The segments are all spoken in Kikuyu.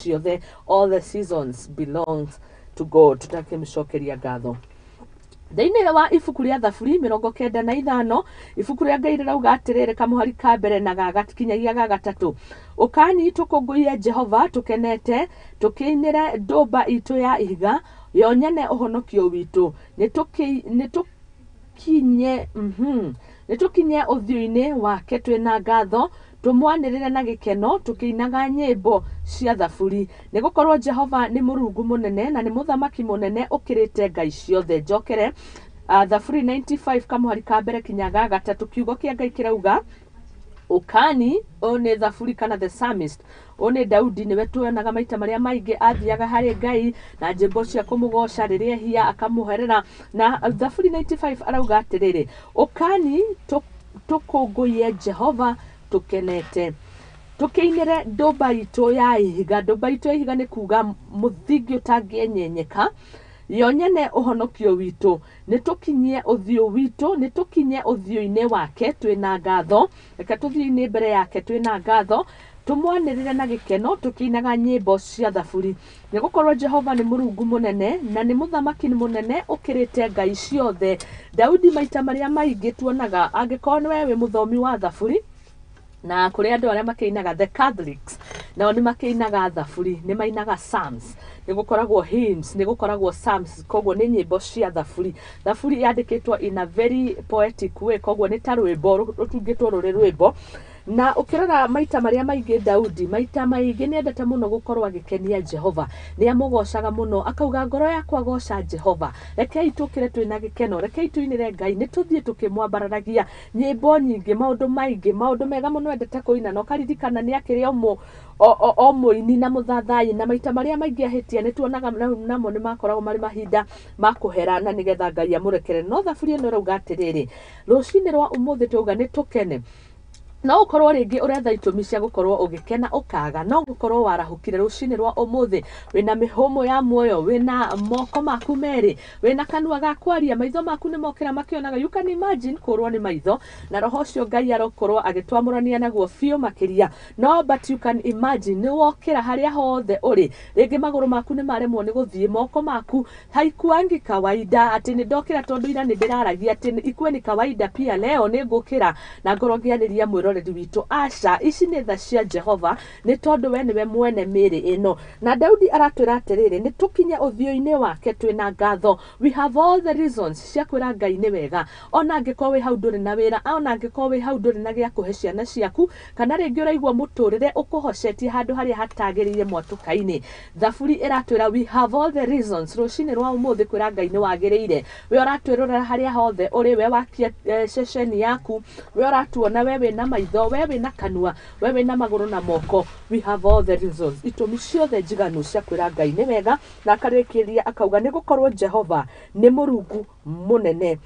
Ciothe, all the seasons belongs to God. Tũtakĩmũcokeria ngatho. Thĩinĩ wa ibuku rĩa Thaburi 95, ibuku rĩa Ngai rĩrauga atĩrĩrĩ, kamũhari ka mbere na kinyagia ga gatatũ: "Ũkani tũkũngũiye Jehova tũkenete, tũkĩinĩre ndũmba itũ ya ihiga, yo nyene ũhonokio witũ. Nĩ tũkinye ũthiũ-inĩ wake twĩna ngatho, tũmwanĩrĩre na gĩkeno tũkĩinaga nyĩmbo cia thaburi. Nĩ gũkorwo Jehova nĩ Mũrungu mũnene na nĩ mũthamaki mũnene ũkĩrĩte ngai ciothe." Njokere Thaburi 95, kamũhari ka mbere kinya ga gatatũ, kiugo kĩa Ngai kĩrauga, "Ũkani." Ũyũ nĩ thaburi kana the psalmist, ũyũ nĩ Daudi, nĩwe tuonaga maita marĩa maingĩ athiaga harĩ Ngai na njĩmbo cia kũmũgoca, rĩrĩa ehia akamũherera. Na Thaburi 95 arauga atĩrĩrĩ, "Ũkani tũkũngũiye Jehova tũkenete, tũkĩinĩre ndũmba itũ ya ihiga." Ndũmba itũ ya ihiga nĩ kuga mũthingi ũtangĩenyenyeka, yo nyene ũhonokio witũ. Nĩ tũkinyie ũthiũ witũ, nĩ tũkinye ũthiũ-inĩ wake twĩna ngatho. Reke tũthiĩ-inĩ mbere yake twĩna ngatho, tũmwanĩrĩre na gĩkeno tũkĩinaga nyĩmbo cia thaburi. Nĩ gũkorwo Jehova nĩ Mũrungu mũnene na nĩ mũthamaki mũnene ũkĩrĩte ngai ciothe. Daudi maita marĩa maingĩ tuonaga, angĩkorwo nĩwe wĩ mũthomi wa thaburi, na kũrĩ andũ arĩa makĩinaga, the Catholics nao nĩ makĩinaga thaburi, nĩ mainaga psalms, nĩ gũkoragwo hymns, nĩ gũkoragwo psalms, koguo nĩ nyĩmbo cia thaburi. Thaburi yandĩkĩtwo in a very poetic way, koguo nĩ ta rwĩmbo rũtungĩtwo rũrĩ rwĩmbo. Na ũkĩrora maita marĩa maingĩ, Daudi maita maingĩ nĩ endete mũno gũkorwo agĩkenia Jehova, nĩ amũgocaga mũno, akauga, "Ngoro yakwa, goca Jehova." Rekei tũkĩre twĩna gĩkeno, rekei tũinĩre Ngai, nĩ tũthiĩ tũkĩmwambararagia nyĩmbo nyingĩ, maũndũ maingĩ, maũndũ mega mũno endete kũina. Na ũkaririkana nĩ akĩrĩ o mũini na mũthathai, na maita marĩa maingĩ ahĩtia nĩ tuonaga namo nĩ makoragwo marĩ mahinda ma kũhera na nĩgetha Ngai amũrekere. No thaburi ĩno ĩrauga atĩrĩrĩ, rũcinĩ rwa ũmũthĩ twauga nĩ tũkene. No ũkorwo rĩngĩ ũretha itũmi cia gũkorwo ũgĩkena ũkaga, no gũkorwo warahũkire rũcinĩ rwa ũmũthĩ wĩna mĩhũmũ ya muoyo, wĩna moko maku merĩ, wĩna kanua ga kwaria, maitho maku nĩ mokĩra makĩonaga. You can imagine kũrwo nĩ maitho, na roho ũcio Ngai arokorwo agĩtwamũrania naguo biũ makĩria. No but you can imagine nĩ wokĩra harĩa hothe ũrĩ, rĩngĩ magũrũ maku nĩ maremwo nĩ gũthiĩ, moko maku haikuangi kawaida, atĩ nĩ ndokĩra tondũ ira nĩ ndĩraragia atĩ ikuwe ni kawaida pia leo nĩ ngũkĩra na ngorwo ngĩarĩria mwĩroreri witũ. Aca, ici nĩ tha cia Jehova, nĩ tondũ we nĩwe mwene mĩrĩ ĩno. Na Daudi aratwĩra atĩrĩrĩ, nĩ tũkinye ũthiũ-inĩ wake twĩna ngatho. We have all the reasons cia kwĩra Ngai nĩ wega, ona angĩkorwo wĩ hau ndũrĩ na wĩra, ona angĩkorwo wĩ hau ndũrĩ na gĩa kũhe ciana ciaku, kana rĩngĩ ũraigua mũtũrĩre ũkũhocetie handũ harĩa hatagĩrĩire mwatũka-inĩ. Thaburi ĩratwĩra we have all the reasons rũcinĩ rwa ũmũthĩ kwĩra Ngai nĩ wagĩrĩire. We ũratwĩrorera harĩa hothe ũrĩ, we wakia ceceni yaku, we ũratuona, we wĩna maitho, we wĩna kanua, we wĩna magũrũ na moko, we have all the reasons, itũmi ciothe njiganu cia kwĩra Ngai nĩ wega. Na akarĩkĩria akauga, "Nĩ gũkorwo Jehova nĩ Mũrungu mũnene,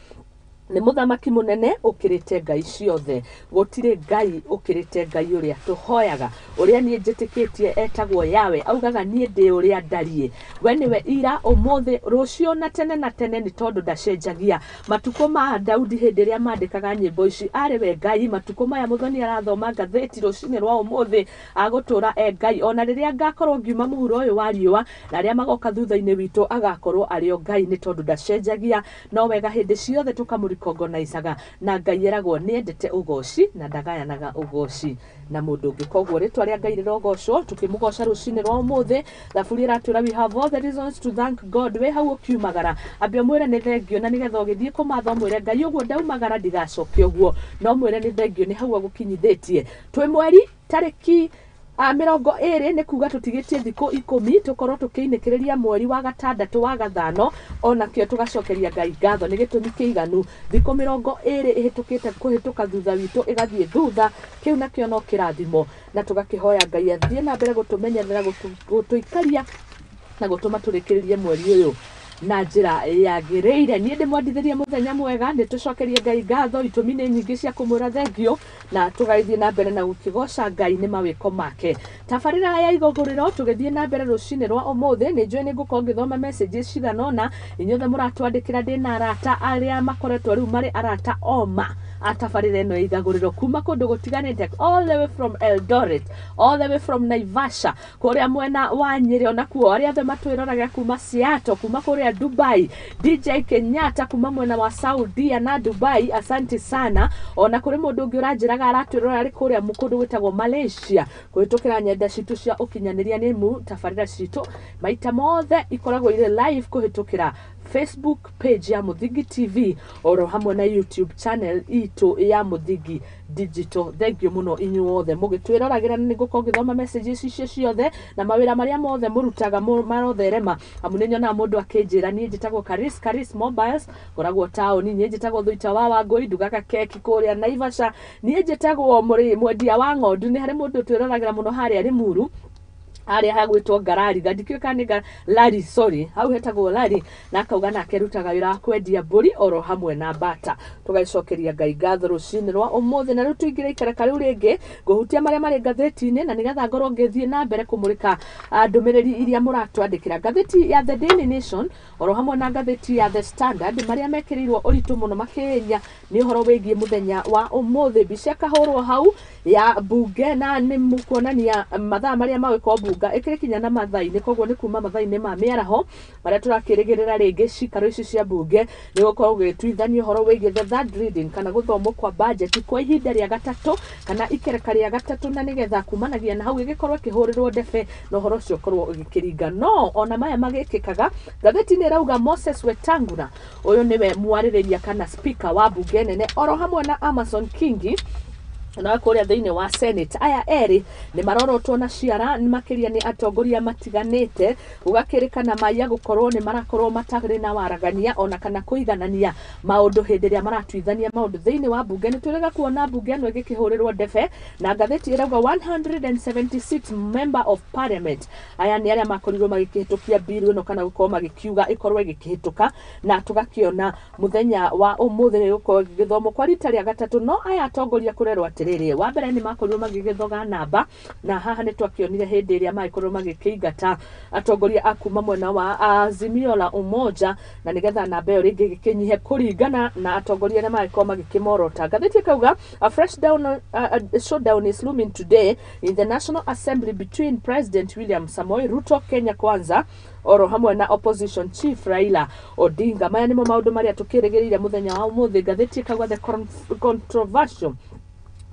nĩ mũthamaki mũnene ũkĩrĩte ngai ciothe." Gũtirĩ ngai ũkĩrĩte Ngai ũrĩa tũhoyaga, ũrĩa niĩ njĩtĩkĩtie etagwo Yawe. Augaga, "Niĩ ndĩ ũrĩa ndariĩ, we nĩwe ira, ũmũthĩ, rũciũ na tene na tene," nĩ tondũ ndacenjagia. Matukũ ma Daudi, hĩndĩ ĩrĩa mandĩkaga nyĩmbo ici, arĩ we Ngai. Matukũ maya mũthoni arathoma ngathĩti rũcinĩ rwa ũmũthĩ, agũtũra e Ngai. Ona rĩrĩa ngakorwo ngiuma mũhuro ũyũ wa riũa na arĩa magoka thutha-inĩ witũ, agakorwo arĩ o Ngai, nĩ tondũ ndacenjagia. No wega hĩndĩ ciothe tũkamũrikongonicaga. Na Ngai eragwo nĩ endete ũgoci na ndagayanaga ũgoci na mũndũ ũngĩ. Koguo rĩtwa rĩa Ngai rĩrogocwo tũkĩmũgoca rũcinĩ rwa ũmũthĩ. Thaburi ĩratwĩra we have all the reasons to thank God. Wĩ hau ũkiumagara, ambia ũmwĩre nĩ thengio, na nĩgetha ũgĩthiĩ kũmatha ũmwĩre Ngai ũguo ndaumagara ndigacoke ũguo, no mwĩre nĩ thengio nĩ hau agũkinyithĩtie. Twĩ mweri tarĩki 20, nĩ kuga tũtigĩtie thikũ 10 tũkorwo tũkĩinĩkĩrĩria mweri wa gatandatũ, wa gathano. Onakĩo tũgacokeria Ngai ngatho nĩ gĩtũmi kĩiganu. Thikũ 20 ĩhĩtũkĩte kũhĩtũka thutha witũ, ĩgathiĩ thutha, kĩu nakĩo no kĩrathimo, na tũgakĩhoya Ngai athiĩ na mbere gũtũmenyerera, gũtũikaria na gũtũma tũrĩkĩrĩrie mweri ũyũ na njĩra yagĩrĩire. Niĩ ndĩmwendithĩrie mũthenya mwega. Nĩ tũcokerie Ngai ngatho, itũmi nĩ nyingĩ cia kũmwĩra thengio, na tũgagĩthiĩ na mbere na gũkĩgoca Ngai nĩ mawĩko make. Tabarĩra ya igũgũrĩro tũgĩthiĩ na mbere rũcinĩ rwa ũmũthĩ, nĩ njũĩ nĩ ngũkorwo ngĩthoma messages cigana ũna inyuothe mũratwandĩkĩra. Ndĩna arata arĩa makoretwo rĩu marĩ arata oma. Atabarĩra ĩno ya ithagũrĩro kuma kũndũ gũtiganĩte, all the way from Eldoret, all the way from Naivasha, kũrĩa mwena wa Nyĩrĩ, onakuo arĩa othe matwĩroragĩra kuma Seattle, kuma kũrĩa Dubai, DJ Kenyatta kuma mwena wa Saudia na Dubai, asante sana. Ona kũrĩ mũndũ ũngĩ ũranjĩraga aratwĩrora arĩ kũrĩa kũndũ gwĩtagwo Malaysia kũhĩtũkĩra nyenda citũ cia ũkinyanĩria. Nĩ mu tabarĩra citũ maita mothe ikoragwo irĩ live kũhĩtũkĩra Facebook page ya Mũthingi TV oro hamwe na YouTube channel itũ ya Mũthingi Digital. Thank you mũno inyuothe mũgĩtwĩroragĩra, na nĩngũkorwo ngĩthoma messages icio ciothe na mawĩra marĩa mothe mũrutaga marotherema, amu nĩ nyonaga mũndũ akĩnjĩra niĩ njĩtagwo Karis, Karis Mobiles, ngoragwo taũni, niĩ njĩtagwo Thuita wa Wangũi, ndugaga keki kũrĩa Naivasha, niĩ njĩtagwo mwendia wa ng'ondu. Nĩ harĩ mũndũ twĩroragĩra mũno harĩa Limuru, harĩa hagwĩtwo Ngarari, ndikĩũĩ kana nĩ Lari, sorry, hau hetagwo Lari, na akauga nake arutaga wĩra wa kwendia mbũri oro hamwe na mbata. Tũgagĩcokeria Ngai ngatho rũcinĩ rwa ũmũthĩ. Na rĩu tũingĩre ikereka rĩu rĩngĩ ngũhutia marĩa marĩ ngathĩti-inĩ, na nĩgetha ngorwo ngĩthiĩ na mbere kũmũrĩka ndũmĩrĩri iria mũratwandĩkĩra. Ngathĩti ya The Daily Nation oro hamwe na ngathĩti ya The Standard, marĩa mekĩrĩirwo ũritũ mũno makĩria nĩ ũhoro wĩgiĩ mũthenya wa ũmũthĩ. Mbica ĩkahũrwo hau ya mbunge, na nĩ mũkuonania mathaa marĩa magũkorwo mbunga ĩkĩrĩ kinya na mathaa-inĩ, koguo nĩ kuma mathaa-inĩ ma mĩaraho marĩa tũrakĩrĩgĩrĩra rĩngĩ cikaro ici cia mbunge nĩ gũkorwo gũgĩtuithania ũhoro wĩgiĩ the third reading, kana gũthomwo kwa budget kwa ihinda rĩa gatatũ kana ikereka rĩa gatatũ, na nĩgetha kumanagia na hau ĩgĩkorwo ĩkĩhũrĩrwo ndebe na ũhoro ũcio ũkorwo ũgĩkĩringa. No ona maya magĩkĩkaga, ngathĩti nĩ ĩrauga Moses Wetangula, ũyũ nĩwe mwarĩrĩria kana speaker wa mbunge nene, oro hamwe na Amason Kingi na kũrĩa thĩinĩ wa Senate, aya erĩ nĩ marorotwo na ciara makĩria nĩ atongoria matiganĩte, gũgakĩrĩkana maiya gũkorwo nĩ marakorwo matarĩ na waragania ona kana kũiganania maũndũ hĩndĩ ĩrĩa maratuithania maũndũ thĩinĩ wa mbunge. Nĩ twĩrĩga kuona mbunge ĩno ĩgĩkĩhũrĩrwo ndebe, na ngathĩti ĩrauga 176 member of parliament aya nĩ arĩa makorirwo magĩkĩhĩtũkia bill ĩno kana gũkorwo magĩkiuga ĩkorwo ĩgĩkĩhĩtũka, na tũgakĩona mũthenya wa ũmũthĩ nĩ gũkorwo ĩgĩgĩthomwo kwa rita rĩa gatatũ. No aya atongoria kũrerwo atĩrĩrĩ, wa mbere nĩ makorirwo magĩgĩthoga namba, na haha nĩ twakĩonire hĩndĩ ĩrĩa magĩkorirwo magĩkĩingata atongoria a kuma mwena wa Azimio la Umoja, na nĩgetha namba ĩyo rĩngĩ ĩgĩkĩnyihe kũringana na atongoria arĩa magĩkorwo magĩkĩmorota. Ngathĩti ĩkauga a fresh down, showdown is looming today in the National Assembly between President William Samoei Ruto, Kenya Kwanza, oro hamwe na opposition chief Raila Odinga. Maya nĩmo maũndũ marĩa tũkĩrĩgĩrĩire mũthenya wa ũmũthĩ. Ngathĩti ĩkauga the controversial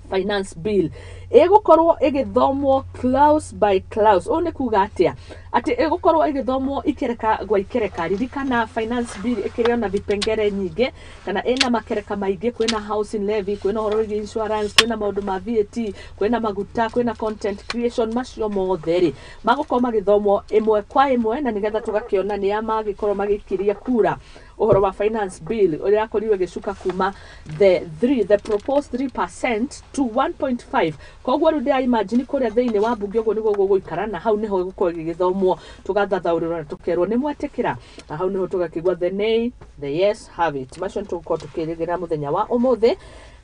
finance bill ĩgũkorwo ĩgĩthomwo clause by clause. Ũũ nĩ kuga atĩa? Atĩ ĩgũkorwo ĩgĩthomwo ikereka gwa ikereka. Ririkana finance bill ĩkĩrĩ ona vipengere nyingĩ kana ĩna makereka maingĩ, kwĩna housing levy, kwĩna ũhoro wĩgiĩ insurance, kwĩna maũndũ ma VAT, kwĩna maguta, kwĩna content creation. Macio mothe rĩ magũkorwo magĩthomwo ĩmwe kwa ĩmwe, na nĩgetha tũgakĩona nĩa magĩkorwo magĩkiria kura ũhoro wa finance bill ũrĩa yakorirwo ĩgĩcuka kuma the proposed 3% to 1.5. Koguo rĩu ndĩra imagine kũrĩa thĩinĩ wa mbunge ũguo nĩguo gũgũikara, na hau nĩho gũkorwo ĩgĩgĩthomwo, tũgathathaũrĩrwo na tũkerwo nĩ mwetĩkĩra, na hau nĩho tũgakĩgua the nay, the yes have it. Macio nĩ tũgũkorwo tũkĩrĩgĩrĩra mũthenya wa ũmũthĩ,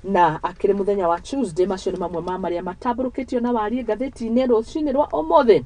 na akĩrĩ mũthenya wa Tuesday. Macio nĩ mamwe ma marĩa matambũrũkĩtio na wariĩ ngathĩti-inĩ rũcinĩ rwa ũmũthĩ.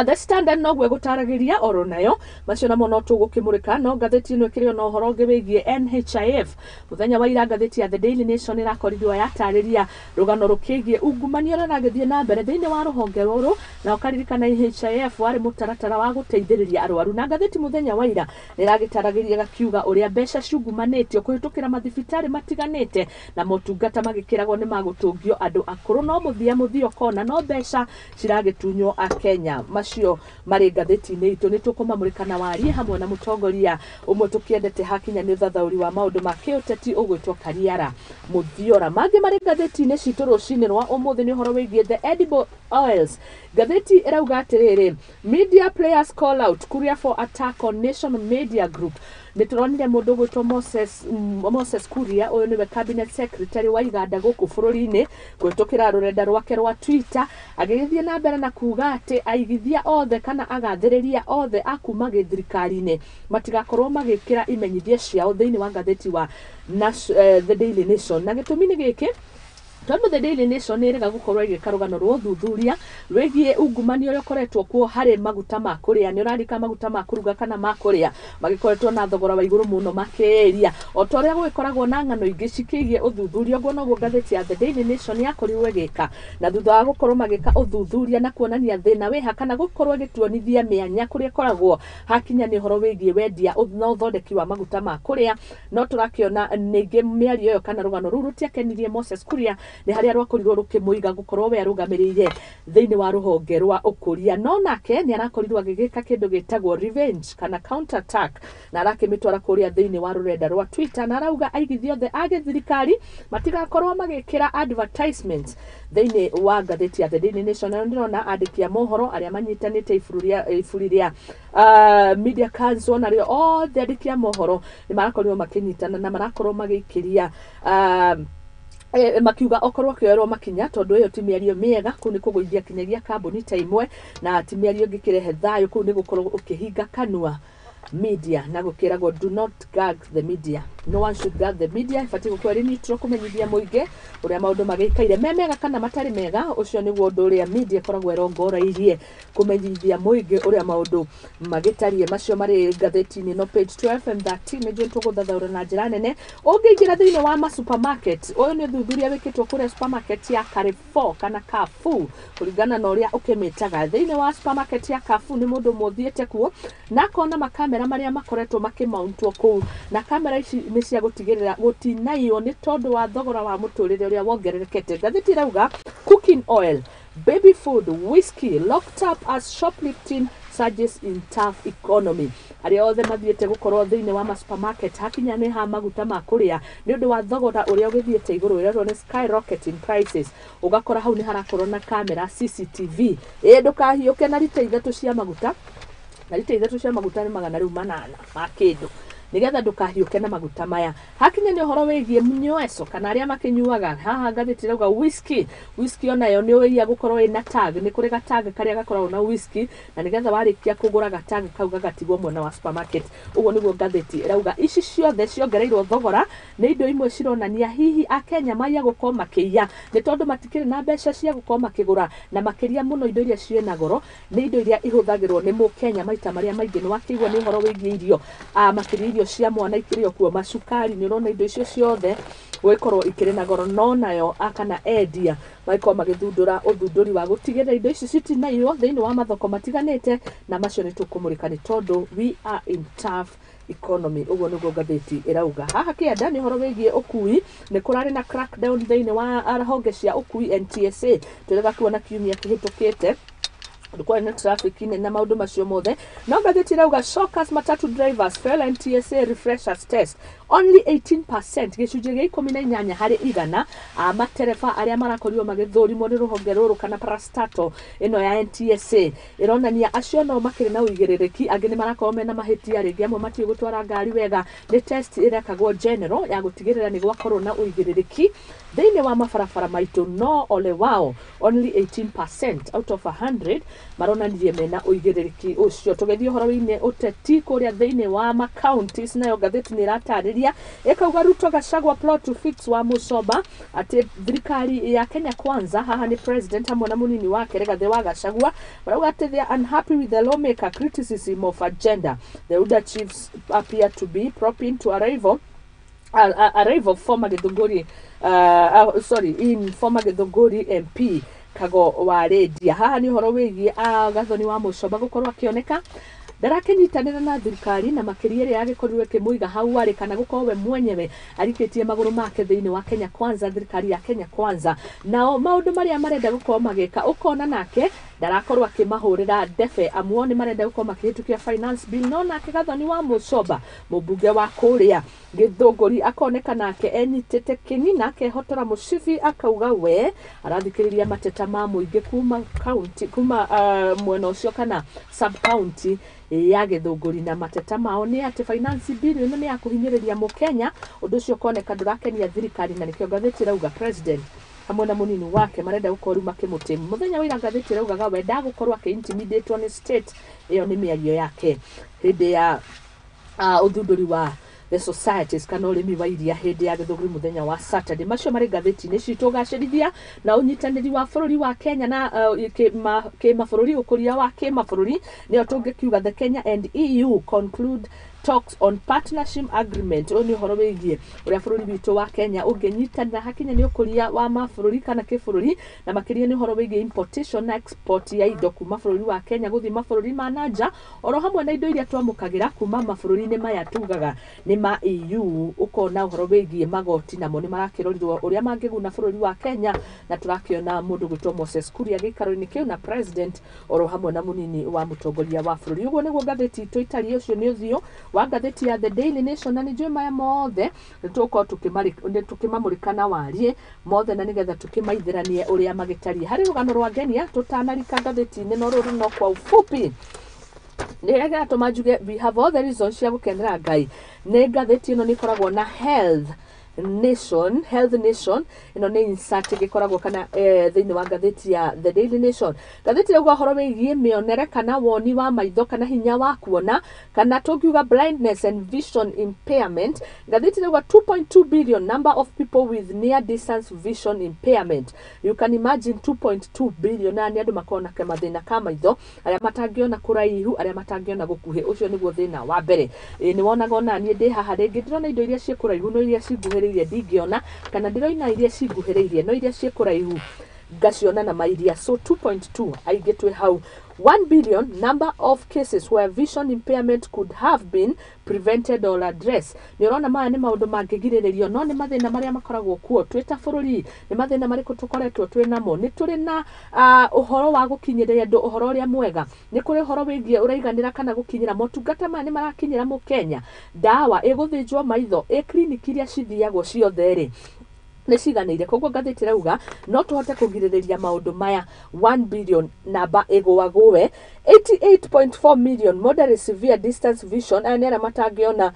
The Standard noguo ĩgũtaragĩria oro nayo, macio namo no tũgũkĩmũrĩka. No ngathĩti ĩno ĩkĩrĩ ona ũhoro ũngĩ wĩgiĩ NHIF. Mũthenya wa ira ngathĩti ya The Daily Nation ĩrakorirwo yatarĩria rũgano rũkĩgiĩ ungumania ũrĩa ũragĩthiĩ na mbere thĩinĩ wa rũhonge rũrũ, na ũkaririkana NHIF warĩ mũtaratara wa gũteithĩrĩria arwaru, na ngathĩti mũthenya wa ira nĩ ĩragĩtaragĩria gakiuga ũrĩa mbeca ciungumanĩtio kũhĩtũkĩra mathibitarĩ matiganĩte na motungata magĩkĩragwo nĩ magũtũngio andũ akũrũ, no mũthia mũthia ũkona no mbeca ciragĩtunywo akenya. Macio marĩ ngathĩti-inĩ itũ, nĩ tũkũmamũrĩka na warie hamwe na mũtongoria ũmwe tũkĩendete hakinya nĩ ũthathaũri wa maũndũ ma kĩũteti ũgwĩtwo Kariara Mũthiora. Mangĩ marĩ ngathĩti-inĩ citũ rũcinĩ rwa ũmũthĩ nĩ ũhoro wĩgiĩ the edible oils. Ngathĩti ĩrauga atĩrĩrĩ, media players call out Kuria for attack on Nation Media Group. Nĩ tũronire mũndũ ũgwĩtwo Moses Kuria, ũyũ nĩwe cabinet secretary wa iganda gũkũ bũrũri-inĩ, kũhĩtũkĩra rũrenda rwake rwa Twitter agĩgĩthiĩ na mbere na kuga atĩ aigithia othe kana agathĩrĩria othe a kuma gĩthirikari-inĩ matigakorwo magĩkĩra imenyithia ciao thĩinĩ wa ngathĩti wa The Daily Nation, na gĩtũmi nĩ gĩkĩ. Tondũ The Daily Nation nĩ ĩrega gũkorwo ĩgĩka rũgano rwa ũthuthuria rwĩgiĩ ungumania ũrĩa ũkoretwo kuo harĩ maguta ma kũrĩa. Nĩ ũrarika maguta ma kũruga kana ma kũrĩa magĩkoretwo na thogora wa igũrũ mũno makĩria, o ta ũrĩa gũgĩkoragwo na ng'ano ingĩ cikĩgiĩ ũthuthuria. Ũguo noguo ngathĩti ya The Daily Nation yakorirwo ĩgĩka, na thutha wa gũkorwo magĩka ũthuthuria na kuonania thĩna wĩha kana gũkorwo ĩgĩtuonithia mĩanya kũrĩa ĩkoragwo hakinya nĩ ũhoro wĩgiĩ wendia na ũthondeki wa maguta ma kũrĩa. No tũrakĩona ningĩ mĩario ĩyo kana rũgano rũu rũtiakenirie Moses Kuria, nĩ harĩa rwakorirwo rũkĩmũiga gũkorwo we arũgamĩrĩire thĩinĩ wa rũhonge rwa ũkũria. No nake nĩ arakorirwo agĩgĩka kĩndũ gĩtagwo revenge kana counter attack, na arakĩmĩtwara kũrĩa thĩinĩ wa rũrenda rwa Twitter, na arauga aigithia othe a gĩthirikari matigakorwo magĩkĩra advertisements thĩinĩ wa ngathĩti ya The Daily Nation. Na ndĩrona andĩki a mohoro arĩa manyitanĩte iburi rĩa Media Council, narĩo othe andĩki a mohoro nĩ marakorirwo makĩnyitana na marakorwo magĩikĩria makiuga okorwo akĩoerwo makinya, tondũ ĩyo ti mĩario mĩega. Kũu nĩ kũgũithia kinyagia kambuni ta imwe, na ti mĩario ĩngĩkĩrehe thayũ. Kũu nĩ gũkorwo ũkĩhinga kanua media, na gũkĩragwo, "Do not gag the media." No one should gag the media. Ĩbatiĩ gũkorwo ĩrĩ neutral kũmenyithia mũingĩ ũrĩa maũndũ magĩikaire, me mega kana matarĩ mega. Ũcio nĩguo ũndũ ũrĩa media ĩkoragwo ĩrongoreirie, kũmenyithia mũingĩ ũrĩa maũndũ magĩtariĩ. Macio marĩ ngathĩti-inĩ no page 12 and 13 nĩguo tũgũthathaũra na njĩra nene. Ũngĩingĩra thĩinĩ wa ma supermarket, ũyũ nĩ ũthuthuria wĩkĩtwo kũrĩa supermarket ya Carrefour kana Carrefour, kũringana na ũrĩa ũkĩmĩtaga. Thĩinĩ wa supermarket ya Carrefour, nĩ mũndũ ũmwe ũthiĩte kuo na akona makamera marĩa makoretwo makĩmountwo kũu, na kamera ici nĩ cia gũtigĩrĩra gũtinaiywo nĩ tondũ wa thogora wa mũtũrĩre ũrĩa wongererekete. Ngathĩti ĩrauga cooking oil, baby food, whiskey locked up as shoplifting surges in tough economy. Arĩa othe mathiĩte gũkorwo thĩinĩ wa ma supermarket hakinya nĩ ha maguta ma kũrĩa, nĩ ũndũ wa thogora ũrĩa ũgĩthiĩte igũrũ, ũrerwo nĩ skyrocketing prices, ũgakora hau nĩ harakorwo na kamera CCTV. Ĩ ndũkahiũke na rita 3 cia maguta, na rita 3 cia maguta nĩ 800 ma kĩndũ, nĩgetha ndũkahiũke na maguta maya. Hakinya nĩ ũhoro wĩgiĩ mnyweso kana arĩa makĩnyuaga, haha ngathĩti ĩrauga whisky. Whisky onayo nĩ ũĩia gũkorwo ĩna tag. Nĩ kũrĩ gatag karĩa gakoragwo na whisky, na nĩgetha warĩkia kũgũra, gatag kau gagatigwo mwena wa supermarket. Ũguo nĩguo ngathĩti ĩrauga. Ici ciothe ciongereirwo thogora nĩ indo imwe cironania hihi Akenya maiya gũkorwo makĩiya nĩ tondũ matikĩrĩ na mbeca cia gũkorwo makĩgũra, na makĩria mũno indo iria ciĩna goro nĩ indo iria ihũthagĩrwo nĩ mũkenya maita marĩa maingĩ. Nĩ wakĩigua nĩ ũhoro wĩgiĩ irio, makĩria irio cia mwana ikĩrĩ o kuo, macukari, nĩ ũrona indo icio ciothe gũgĩkorwo ikĩrĩ na goro. No nayo kana endia magĩkorwo magĩthundũra ũthundũri wa gũtigĩrĩra indo ici citinaiywo thĩinĩ wa mathoko matiganĩte, na macio nĩ tũkũmũrĩka nĩ tondũ we are in tough economy. Ũguo nĩguo ngathĩti ĩrauga. Haha kĩanda nĩ ũhoro wĩgiĩ ũkui. Nĩ kũrarĩ na crackdown thĩinĩ wa honge cia ũkui, NTSA. Tũrega kuona kiumia kĩhĩtũkĩte kwarĩ na traffic na maũndũ macio mothe. No ngathĩti ĩrauga shockers, matatu drivers fail NTSA refreshers test, only 18%, gĩcunjĩ gĩa 18% a matereba arĩa marakorirwo magĩthũrimwo nĩ rũhonge rũrũ kana parastatal ĩno ya NTSA, ĩronania acio no makĩrĩ na ũigĩrĩrĩki. Angĩ nĩ marakorwo mena mahĩtia, rĩngĩ amwe matiũĩ gũtwara ngari wega. Nĩ test ĩrekagwo general ya gũtigĩrĩra nĩ gwakorwo na ũigĩrĩrĩki thĩinĩ wa mabarabara maitũ. No ole wao, only 18% out of 100 maronanirie mena ũigĩrĩrĩki ũcio. Tũgĩthiĩ ũhoro wĩgiĩ ũteti kũrĩa thĩinĩ wa ma counties, nayo ngathĩti nĩ ĩratarĩria, ĩkauga Ruto Gachagua plot to fix wa Mucoba, atĩ thirikari ya Kenya Kwanza, haha nĩ president hamwe na mũnini wake Rigathĩ wa Gachagua, marauga atĩ they are unhappy with the lawmaker criticism of agenda. The UDA chiefs appear to be propping to arrival former Githunguri, sorry, in former Githunguri MP Kago wa Rendia. Haha nĩ ũhoro wĩgiĩ Gathoni wa Mucoba gũkorwo akĩoneka ndarakĩnyitanĩra na thirikari, na makĩria ĩrĩa yagĩkorirwo ĩkĩmũiga hau arĩ, kana gũkorwo we mwenyewe arikĩtie magũrũ make thĩinĩ wa Kenya Kwanza, thirikari ya Kenya Kwanza. Nao maũndũ marĩa marenda gũkorwo magĩka, ũkona nake ndarakorwo akĩmahũrĩra ndebe, amuo nĩ marenda gũkorwo makĩhĩtũkia finance bill. No nake Gathoni wa Mucoba, mũmbunge wa kũrĩa Gĩthũngũri, akoneka nake enyitĩte kĩng'i na akehotora mũcibi, akauga we arathikĩrĩria mateta ma mũingĩ kuma county, kuma mwena ũcio kana sub county ya Gĩthũngũri, na mateta mao nĩ atĩ finance bill ĩno nĩ ya kũhinyĩrĩria mũkenya. Ũndũ ũcio ũkoneka ndũrakenia thirikari, na nĩkĩo ngathĩti ĩrauga president hamwe na mũnini wake marenda gũkorwo rĩu makĩmũtĩ. Mũthenya wa ira ngathĩti ĩraugaga we ndagũkorwo akĩ-intimidatwo nĩ state ĩyo. Nĩ mĩario yake hĩndĩ ya ũthundũri wa the societies kana ũrĩmi wa iria hĩndĩ ya gĩthũngũri mũthenya wa Saturday. Macio marĩ ngathĩti-inĩ citũ. Gacĩrithia na ũnyitanĩri wa bũrũri wa Kenya na kĩmabũrũri, ũkũria wa kĩmabũrũri, nĩyo tũngĩkiuga the Kenya and EU conclude talks on partnership agreement. Ũyũ nĩ ũhoro wĩgiĩ ũrĩa bũrũri witũ wa Kenya ũngĩnyitanĩra hakinya nĩ ũkũria wa mabũrũri kana kĩbũrũri, na makĩria nĩ ũhoro wĩgiĩ importation na export ya indo kuma bũrũri wa Kenya gũthiĩ mabũrũri ma na nja, oro hamwe na indo iria twamũkagĩra kuma mabũrũri-inĩ maya tugaga nĩ ma EU. Ũkona ũhoro wĩgiĩ magoti namo nĩ marakĩrorirwo ũrĩa mangĩguna bũrũri wa Kenya, na tũrakĩona mũndũ gwĩtwo Moses Kuria gĩikaro-inĩ kĩu na president oro hamwe na mũnini wa mũtongoria wa bũrũri. Ũguo nĩguo ngathĩti itũ itariĩ. Ũcio nĩ ũthiũ wa ngathĩti ya The Daily Nation, na nĩ njũĩ maya mothe nĩ tũgũkorwo tũkĩmamũrĩka na wariĩ mothe, na nĩgetha tũkĩmaithĩranie ũrĩa magĩtariĩ. Harĩ rũgano rwa ngenia tũtanarika ngathĩti-inĩ, no rũrũ no kwa ufupi nĩ ĩratũma njuge we have all the reasons cia gũkenera Ngai. Nĩ ngathĩti ĩno nĩ ĩkoragwo na Health Nation. Health Nation ĩno nĩ insert ĩgĩkoragwo kana thĩinĩ wa ngathĩti ya The Daily Nation. Ngathĩti ĩrauga ũhoro wĩgiĩ mĩonere kana woni wa maitho kana hinya wa kuona, kana tũngiuga blindness and vision impairment. Ngathĩti ĩrauga 2.2 billion number of people with near distance vision impairment. You can imagine, 2.2 billion, na nĩ andũ makoragwo na kamathĩna ka maitho, arĩa matangĩona kũraihu, arĩa matangĩona gũkuhĩ. Ũcio nĩguo thĩna wa mbere. Ĩ nĩ wonaga ona niĩ ndĩ haha rĩngĩ ndĩrona indo iria ciĩ kũraihu, no iria cinguhĩrĩirie ndingĩona, kana ndĩroina iria cinguhĩrĩirie, no iria ciĩ kũraihu ngaciona na mairia. So 2.2 aingĩ twĩ hau. 1 billion number of cases where vision impairment could have been prevented or addressed. Nĩ ũrona maya nĩ maũndũ mangĩgirĩrĩrio, no nĩ mathĩna marĩa makoragwo kuo. Twĩ ta bũrũri, nĩ mathĩna marĩkũ tũkoretwo twĩ namo? Nĩ tũrĩ na ũhoro wa gũkinyĩria andũ ũhoro ũrĩa mwega? Nĩ kũrĩ ũhoro wĩgiĩ ũraiganĩra kana gũkinyĩra motungata maya? Nĩ marakinyĩra mũkenya? Ndawa ĩgũthĩnjwo maitho ĩ kiriniki iria cithiagwo ciothe rĩ, nĩ ciganĩire? Koguo ngathĩti ĩrauga no tũhote kũgirĩrĩria maũndũ maya. 1 billion namba ĩgũagũe. 88.4 million moderate severe distance vision, aya nĩ arĩa matangĩona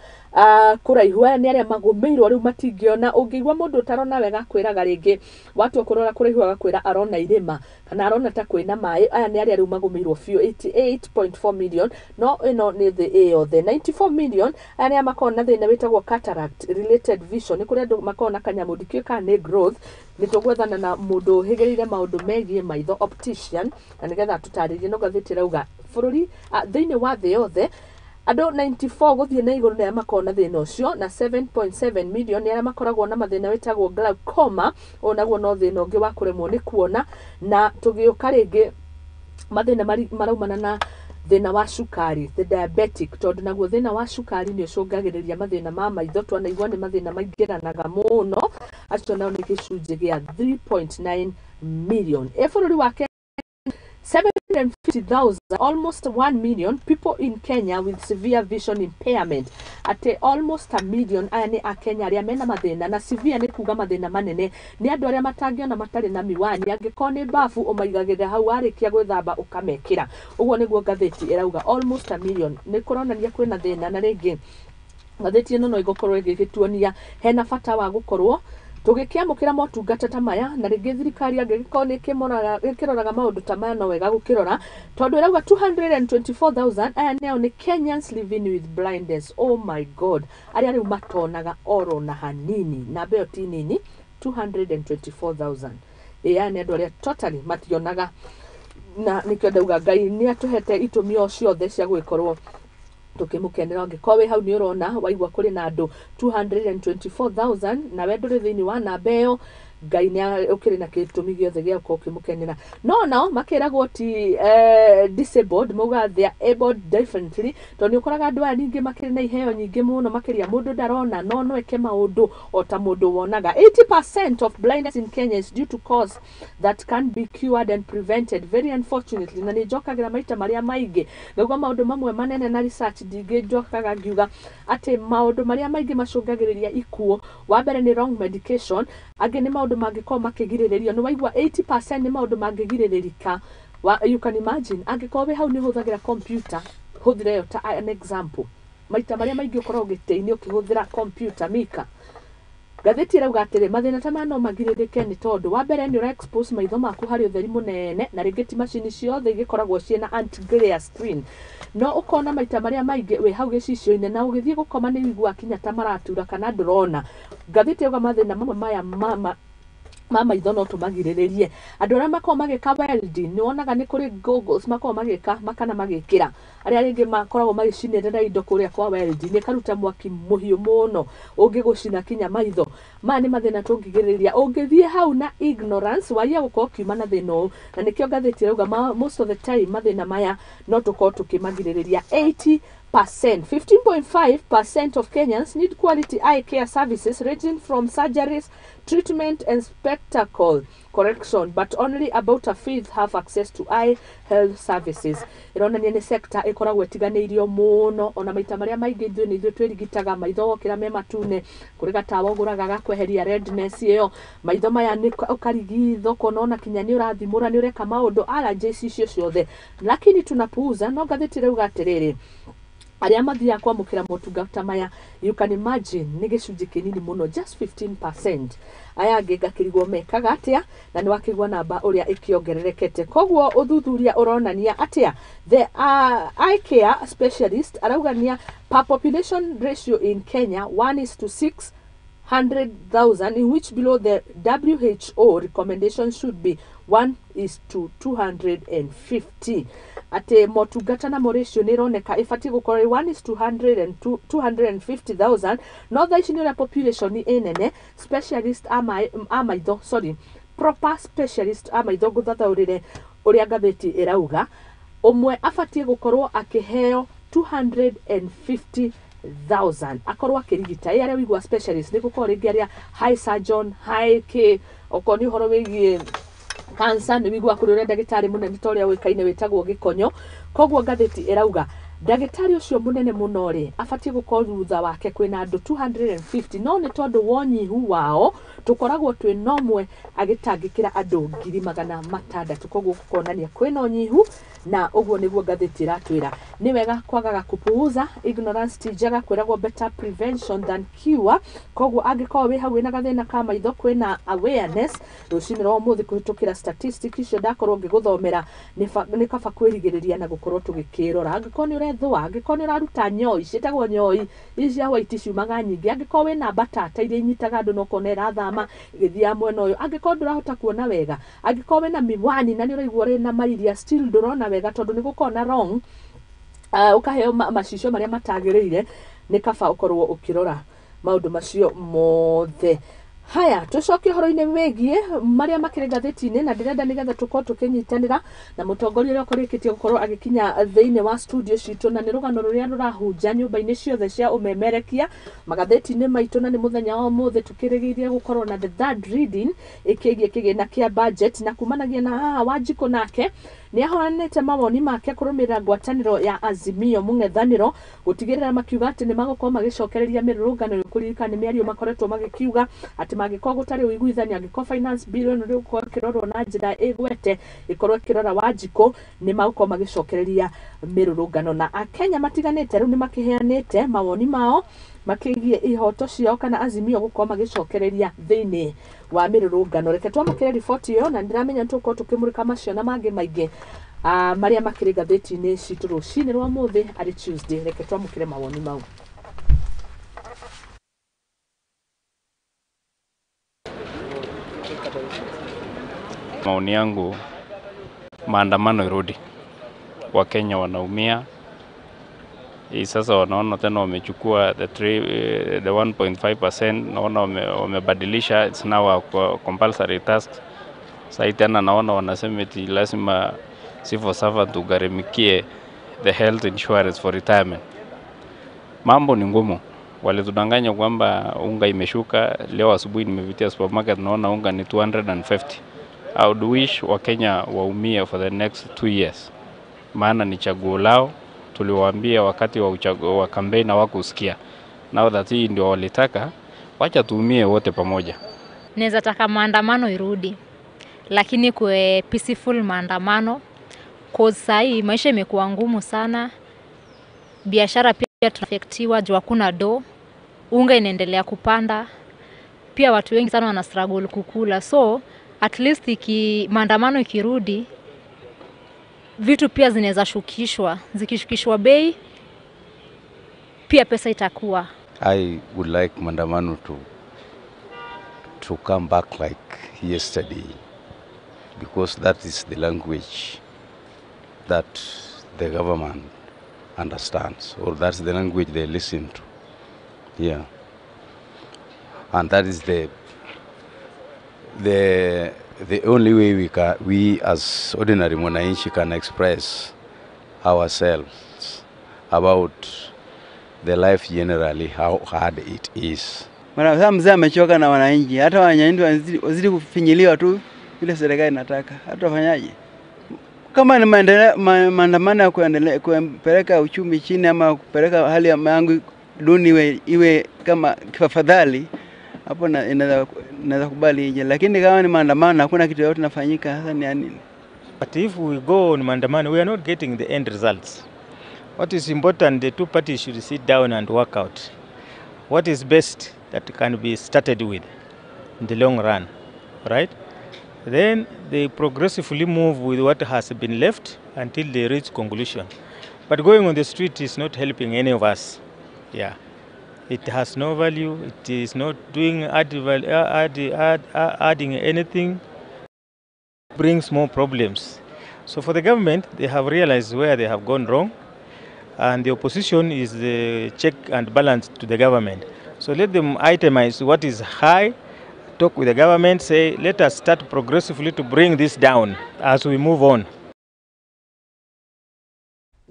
kũraihu, aya nĩ arĩa magũmĩirwo rĩu matingĩona. Ũngĩigua mũndũ ũtarona wega akwĩraga rĩngĩ watua kũrora kũraihu agakwĩra arona irĩma kana arona ta kwĩna maĩ. Aya nĩ arĩa rĩu magũmĩirwo biũ, 88.4 million, no ĩno nĩ thĩ ĩ yothe. 94 million, aya nĩ arĩa makoragwo na thĩna wĩtagwo cataract related vision. Nĩ kũrĩ andũ makoragwo na kanyamũ, ndikĩũĩ kana nĩ growth. Nĩ tũgwethana na mũndũ ũhĩgĩrĩire maũndũ megiĩ maitho, optician, na nĩgetha tũtarĩrie. No ngathĩti ĩrauga bũrũri thĩinĩ wa thĩ yothe andũ 94 gũthiĩ na igũrũ nĩ arĩa makoragwo na thĩna ũcio, na 7.7 million nĩ arĩa makoragwo na mathĩna wĩtagwo glaucoma. Ũyũ naguo no thĩna ũngĩ wa kũremwo nĩ kuona. Na tũgĩũka rĩngĩ mathĩna maraumana na thĩna wa cukari, the diabetic, tondũ naguo thĩna wa cukari nĩ ũcũngagĩrĩria mathĩna ma maitho. Twanaigua nĩ mathĩna maingĩranaga mũno. Acio nao nĩ gĩcunjĩ gĩa 3.9 million. Ĩ bũrũri wa Kenya, 750,000, almost 1 million people in Kenya with severe vision impairment, atĩ almost a million aya nĩ akenya arĩa mena mathĩna, na severe nĩ kuga mathĩna manene, nĩ andũ arĩa matangĩona matarĩ na miwani. Angĩkorwo nĩ bafu ũmaigagĩrĩra hau, warĩkia gwĩthamba ũkamekĩra. Ũguo nĩguo ngathĩti ĩrauga, almost a million. Nĩ kũronania kwĩna thĩna, na rĩngĩ ngathĩti ĩno no ĩgũkorwo ĩgĩgĩtuonia hena bata wa gũkorwo tũgĩkĩamũkĩra motungata ta maya, na rĩngĩ thirikari angĩgĩkorwo nĩ ĩkĩroraga maũndũ ta maya, no wega gũkĩrora, tondũ ĩrauga 224,000 aya nĩo nĩ Kenyans living with blindness. Oh my God, arĩa rĩu matonaga oro na hanini. Namba ĩyo ti nini, 224,000. Ĩ aya nĩ andũ arĩa totally mationaga, na nĩkĩo ndauga Ngai nĩ atũhete itũmi o ciothe cia gũgĩkorwo tũkĩmũkenera. Ũngĩkorwo wĩ hau nĩ ũrona waigua kũrĩ na andũ 224,000 nawe ndũrĩ thĩinĩ wa namba ĩyo, Ngai nĩ ũkĩrĩ na gĩtũmi gĩothe gĩa gũkorwo ũkĩmũkenera. No nao makĩragwo ti disabled, mauga they are able differently, tondũ nĩ ũkoraga andũ aya ningĩ makĩrĩ na iheo nyingĩ mũno makĩria. Mũndũ ndarona no no eke maũndũ o ta mũndũ wonaga. 80% of blindness in Kenya is due to cause that can be cured and prevented, very unfortunately. Na nĩ njokagĩra maita marĩa maingĩ ngaigua maũndũ mamwe manene na research ndingĩ njokaga ngiuga atĩ maũndũ marĩa maingĩ macũngagĩrĩria ikuũ, wa mbere nĩ wrong medication, angĩ nĩ maũndũ mangĩkorwo makĩgirĩrĩrio. Nĩ waigua 80% nĩ maũndũ mangĩgirĩrĩrĩka. You can imagine, angĩkorwo wĩ hau nĩ ũhũthagĩra computer, hũthĩra ĩyo ta an example. Maita marĩa maingĩ ũkoragwo gĩtĩ-inĩ ũkĩhũthĩra computer, Mika. Ngathĩti ĩrauga atĩrĩ, mathĩna ta maya no magirĩrĩke nĩ tondũ wa mbere nĩ ũra expose maitho maku harĩ ũtheri mũnene, na rĩngĩ ti macini ciothe igĩkoragwo ciĩna anti glare screen, no ũkona maita marĩa maingĩ wĩ hau gĩcicio-inĩ na ũgĩthiĩ gũkoma nĩ ũiguaga kinya ta maratura kana ndũrona. Ngathĩti ĩrauga mathĩna mamwe maya ma maitho no tũmagirĩrĩrie. Andũ arĩa makoragwo magĩka welding, nĩ wonaga nĩ kũrĩ goggles makoragwo magĩka kana magĩkĩra, arĩa rĩngĩ makoragwo magĩcinĩrĩra indo kũrĩa kwa welding, ĩkaruta mwaki mũhiũ mũno ũngĩgũcina kinya maitho. Maya nĩ mathĩna tũngĩgirĩrĩria ũngĩthiĩ hau na ignorance, waria gũkorwo ũkiuma na thĩna ũyũ, na nĩkĩo ngathĩti ĩrauga most of the time mathĩna maya no tũkorwo tũkĩmagirĩrĩria. 80%, 15.5% of Kenyans need quality eye care services ranging from surgeries, treatment and spectacle correction, but only about a fifth have access to eye health services. Ĩronania nĩ sector ĩkoragwo ĩtiganĩirio mũno, ona maita marĩa maingĩ ithuĩ nĩ ithuĩ twĩrigitaga maitho wokĩra me matune, kũrĩ gatawa ũgũraga gakweheria redness ĩyo, maitho maya nĩ ũkarigithwo ũkona ona kinya nĩ ũrathimũra, nĩ ũreka maũndũ allergies icio ciothe, lakini tunapuuza. No ngathĩti ĩrauga atĩrĩrĩ, arĩa mathiaga kwamũkĩra motungata maya, you can imagine, nĩ gĩcunjĩ kĩnini mũno, just 15%. Aya angĩ ngakĩrigwo mekaga atĩa, na nĩ wakĩigua namba ũrĩa ĩkĩongererekete. Koguo ũthuthuria ũronania atĩa? The eye care specialist araugania per population ratio in Kenya 1 is to 600,000, in which below the WHO recommendation should be 1 is to 250. Atĩ motungata namo ratio nĩ ĩroneka ĩbatiĩ gũkorwo 1 is to 250,000, no thaa ici nĩ ũrĩa population ĩ nene, specialist a maitho, sorry, proper specialist a maitho, ngũthathaũrĩre ũrĩa ngathĩti ĩrauga, ũmwe abatiĩ gũkorwo akĩheo 250,000 akorwo akĩrigita. Ĩ arĩa ũigua specialist nĩ gũkorwo rĩngĩ arĩa high surgeon, high k, okorwo nĩ ũhoro wĩgiĩ cancer nĩ wĩiguaga kũrĩ ũrĩa ndagĩtarĩ mũnene ta ũrĩa ũĩkaine wĩtagwo Gĩkonyo. Koguo ngathĩti ĩrauga ndagĩtarĩ ũcio mũnene mũno rĩ, abatiĩ gũkorwo thutha wake kwĩna andũ 250, no nĩ tondũ wa ũnyihu wao tũkoragwo twĩ na ũmwe agĩtangĩkĩra andũ 600,000. Koguo gũkonania kwĩna ũnyihu, na ũguo nĩguo ngathĩti ĩratwĩra. Nĩ wega kwagaga kupuuza, ignorance ti njega, kwĩragwo better prevention than cure. Koguo angĩkorwo wĩ hau wĩna gathĩna ka maitho, kwĩna awareness rũcinĩ rwa ũmũthĩ kũhĩtũkĩra statistics icio ndakorwo ngĩgũthomera, nĩ kaba kwĩrigĩrĩria na gũkorwo tũgĩkĩrora. Angĩkorwo nĩ ũrethũa, angĩkorwo nĩ ũraruta nyoi, ciĩtagwo nyoi ici cia white ciumaga nyingĩ, angĩkorwo wĩna mbatata iria inyitaga andũ na ũkona ĩrathama ĩgĩthiaga mwena ũyũ, angĩkorwo ndũrahota kuona wega, angĩkorwo wĩna miwani na nĩ ũraigua ũrĩ na mairia still ndũrona wega tondũ nĩ gũkorwo na wrong, ũkaheo macicio marĩa matagĩrĩire, nĩ kaba ũkorwo ũkĩrora maũndũ macio mothe. Haya, tũcoke ũhoro-inĩ wĩgiĩ marĩa makĩrĩ ngathĩti-inĩ, na ndĩrenda nĩgetha tũkorwo tũkĩnyitanĩra na mũtongoria ũrĩa ũkorĩkĩtie gũkorwo agĩkinya thĩinĩ wa studio citũ, na nĩ rũgano rũrĩa rũrahunja nyũmba-inĩ ciothe cia ũmemerekia magathĩti-inĩ maitũ, na nĩ mũthenya wa ũmũthĩ tũkĩrĩgĩrĩrie gũkorwo na the third reading ĩkĩgiĩ kĩgĩna kĩa budget, na kumanagia na haha Wanjikũ nake nĩ ahoanĩte mawoni make kũrũmĩrĩra ngwatanĩro ya Azimio mũng'ethanĩro gũtigĩrĩra makiuga atĩ nĩ magũkorwo magĩcokereria mĩrũrũngano. Kũririkana nĩ mĩario makoretwo magĩkiuga atĩ mangĩkorwo gũtarĩ ũiguithania, angĩkorwo finance bill ĩno ndĩgũkorwo ĩkĩrorwo na njĩra ĩgwete, ĩkorwo ĩkĩrora Wanjikũ, nĩ magũkorwo magĩcokereria mĩrũrũngano. Na Akenya matiganĩte rĩu nĩ makĩheanĩte mawoni mao makĩgiĩ ihoto ciao kana Azimio gũkorwo magĩcokereria thĩinĩ wa mĩrũrũngano. Reke twamũkĩre riboti ĩyo, na ndĩramenya nĩtũgũkorwo tũkĩmũrĩka macio na mangĩ maingĩ marĩa makĩrĩ ngathĩti-inĩ citũ rũcinĩ rwa ũmũthĩ arĩ Tuesday. Reke twamũkĩre mawoni mau. Maoni yangu, maandamano irudi. Wakenya wanaumia. Hii sasa wanaona tena wamechukua the 1.5%, naona wamebadilisha, it's now a compulsory task. Sasa tena naona wanasema eti lazima civil servant ugharimikie the health insurance for retirement. Mambo ni ngumu. Walitudanganya kwamba unga imeshuka. Leo asubuhi nimepitia supermarket naona unga ni 250. I would wish Wakenya waumie for the next 2 years. Maana ni chaguo lao. Tuliwaambia wakati wa uchaguzi wa campaign hawakusikia. Now that hii ndio walitaka, wacha tuumie wote pamoja. Naweza taka maandamano irudi, lakini kuwe peaceful maandamano. Cause sahi maisha imekuwa ngumu sana. Biashara pia tunaffectiwa juu hakuna do. Unga inaendelea kupanda. Pia watu wengi sana wana struggle kukula, so at least maandamano ikirudi vitu pia zinaweza shukishwa. Zikishukishwa bei pia pesa itakuwa. I would like maandamano to come back like yesterday, because that is the language that the government understands, or that's the language they listen to. Yeah. And that is the only way we as ordinary mwananchi can express ourselves about the life generally, how hard it is. Mara sasa mzee amechoka na wananchi, hata wananchi wazidi kufinyiliwa tu vile serikali inataka. Hata wafanyaje? Kama ni maandamano ya kupeleka uchumi chini ama kupeleka hali ya yangu duni iwe kama kifafadhali, hapo inaweza kubali nje. Lakini kama ni maandamano hakuna kitu yoyote inafanyika, sasa ni nini? But if we go on maandamano, we are not getting the end results. What is important, the two parties should sit down and work out what is best that can be started with in the long run, right? Then they progressively move with what has been left until they reach conclusion. But going on the street is not helping any of us. Yeah, it has no value. It is not doing adding anything. Brings more problems. So for the government, they have realized where they have gone wrong, and the opposition is the check and balance to the government. So let them itemize what is high, talk with the government, say, let us start progressively to bring this down as we move on.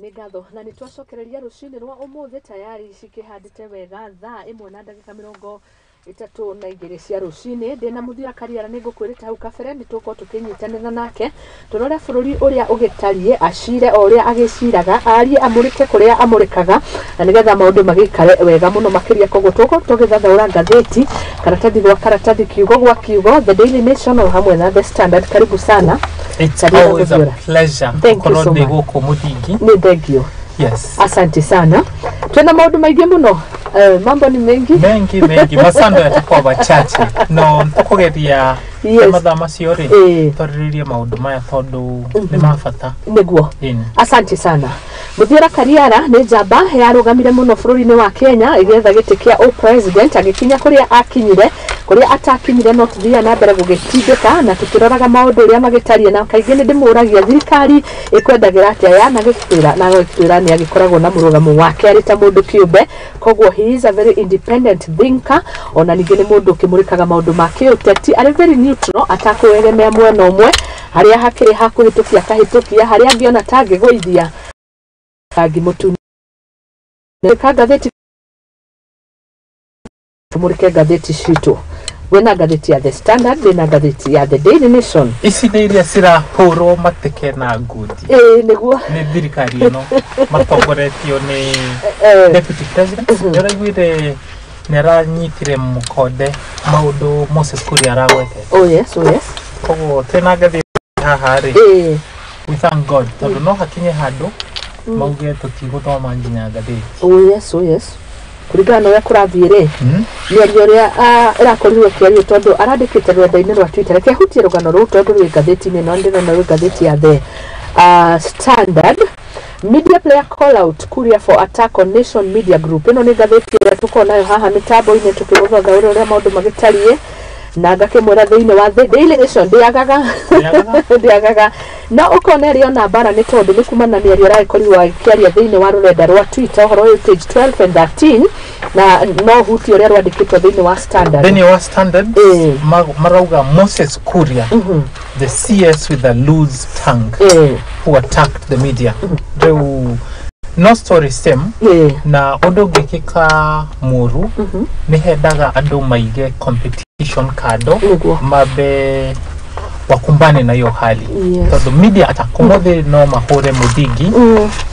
Nĩ ngatho na nĩ twacokereria rũcinĩ rwa ũmũthĩ tayari cikĩhandĩte wega thaa 1 na ndagĩka 32 cia rũcinĩ. Ndĩna Mũthia Kariara nĩ ngũkwĩrĩte hau kabere nĩ tũgũkorwo tũkĩnyitanĩra nake tũrore bũrũri ũrĩa ũgĩtariĩ, acire o ũrĩa agĩciraga, arie amũrĩke kũrĩa amũrĩkaga, na nĩgetha maũndũ magĩikare wega mũno makĩria. Koguo tũgũkorwo tũgĩthathaũra ngathĩti karatathi gwa karatathi, kiugo gwa kiugo, The Daily Nation o hamwe na The Standard. Karibu sana. It's always a pleasure. Thank you so much. Nĩ thank you. Yes. Asante sana. Tuna maũndũ maingĩ mũno. Mambo ni mengi. Mengi mengi. Masando yatakuwa machache. No tukugeria Yes. mathaa macio rĩ twarĩrĩrie maũndũ maya tondũ nĩ ma bata. Nĩguo. Asante sana. Muthiora Kariara nĩ njamba yarũgamire mũno bũrũri-inĩ wa Kenya ĩgĩetha gĩtĩ kĩa president, agĩkinya kũrĩa akinyire, kũrĩa atakinyire no tũthiaga na mbere gũgĩtindĩka na tũkĩroraga maũndũ ũrĩa magĩtariĩ, na kaingĩ nĩ ndĩmũragia thirikari ĩkwendagĩra atĩa yanagĩtwĩra na agagĩtwĩra nĩ agĩkoragwo na mũrũgamo wake arĩ ta mũndũ kĩũmbe. Koguo he is a very independent thinker, ona ningĩ nĩ mũndũ ũkĩmũrĩkaga maũndũ ma kĩũteti arĩ very neutral, atakũegemea mwena ũmwe, harĩa hakĩrĩ ha kũhĩtũkia akahĩtũkia, harĩa angĩona ta angĩgũithia rangi mũtune. Ka ngathĩti tũmũrĩke ngathĩti citũ. Wĩna ngathĩti ya The Standard, wĩna ngathĩti ya The Daily Nation. Ici nĩ iria cirahũrwo mateke na ngundi. Ĩĩ nĩguo. Nĩ thirikari ĩno matongoretio nĩ Deputy President. Nĩ ũraiguire nĩ aranyitire mũkonde maũndũ Moses Kuria aragwetete. Oh yes, oh yes. Koguo twĩna ngathĩti haha rĩ. We thank God tondũ no hakinye handũ mauge tũtigũthoma nginya ngathĩti. Oh yes, oh yes. Kũringana na ũrĩa kũrathiĩ rĩ, mĩario ĩrĩa ĩrakorirwo ĩkĩario tondũ arandĩkĩte rũrenda-inĩ rwa Twitter. Reke hutie rũgano rũu tondũ rwĩ ngathĩti-inĩ ĩno, ndĩrona rwĩ ngathĩti ya The Standard. Media player call out Kuria for attack on Nation Media Group. Ĩno nĩ ngathĩti ĩrĩa tũkoragwo nayo haha mĩtambo-inĩ tũkĩgũthathaũra ũrĩa maũndũ magĩtariĩ, na ngakĩmwĩra thĩinĩ wa The Daily Nation ndĩagaga no ũkona ĩrĩ ona mbara nĩ tondũ nĩ kumana na mĩario ĩragĩkorirwo agĩkĩaria thĩinĩ wa rũrenda rwa Twitter, ũhoro ũyũ page 12 and 13, na no hutie ũrĩa rwandĩkĩtwo thĩinĩ wa Standard. Thĩinĩ wa Standard marauga Moses Kuria, the CS with a loose tongue who attacked the media. Rĩu no story same na ũndũ ũngĩkĩka mũru nĩ hendaga andũ maige competition kando mabe wakumbane na hiyo hali. Tondũ media attack ũmũthĩ no mahũre mũthingi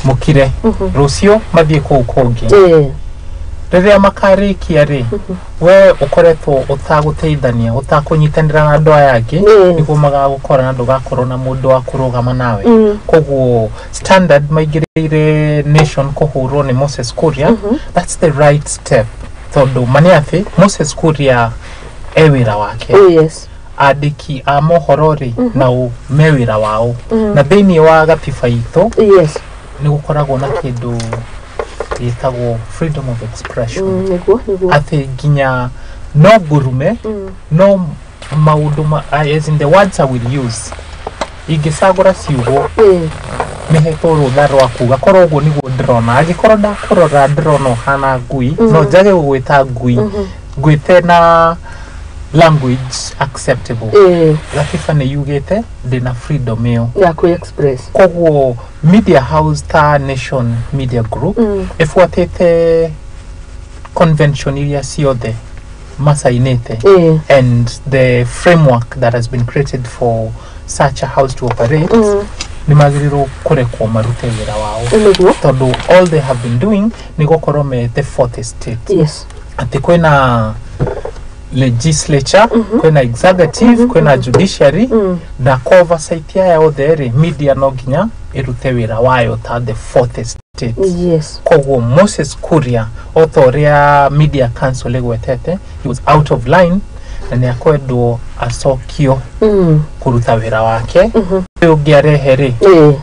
mũkire rũciũ mathiĩ kũu kũngĩ. Rĩrĩa makarĩkia rĩ, we ũkoretwo ũtagũteithania ũtakũnyitanĩra na andũ aya angĩ nĩguo magagũkora na ndũgakorwo na mũndũ wa kũrũgama nawe. Koguo Standard maingĩrĩire Nation kũhũrwo nĩ Moses Kuria. That's the right step tondũ ma nĩ atĩ Moses Kuria e wĩra wake. Oh yes. Andĩki a mohoro rĩ nao me wĩra wao, na thĩinĩ wa gatiba itũ Yes. nĩ gũkoragwo na kĩndũ gĩtagwo freedom of expression, Nĩguo. atĩ nginya no ngurume no maũndũ as in the words I will use, ingĩcagũra ciugo nĩhetwo rũtha rwa kuga korwo ũguo nĩguo ndĩrona. Angĩkorwo ndakũrora ndĩrona ũhana ngui, no njage gũgwĩta ngui, ngwĩte na language acceptable. Gatiba nĩ yugĩte ndĩna freedom ĩyo ya kwĩ express. Koguo media house ta Nation Media Group ĩbuatĩte convention iria ciothe macainĩte and the framework that has been created for such a house to operate, nĩ magĩrĩirwo kũrekwo marute wĩra wao, tondũ all they have been doing nĩ gũkorwo me the fourth estate, atĩ kwĩna legislature, kwĩna executive, kwĩna judiciary, na oversight ya othe rĩ, media no nginya ĩrute wĩra wayo ta the fourth estate. Koguo Moses Kuria, o ta ũrĩa Media Council ĩgwetete, he was out of line na nĩ akwendwo acokio kũruta wĩra wake. Ũyũ ũngĩ arehe rĩ,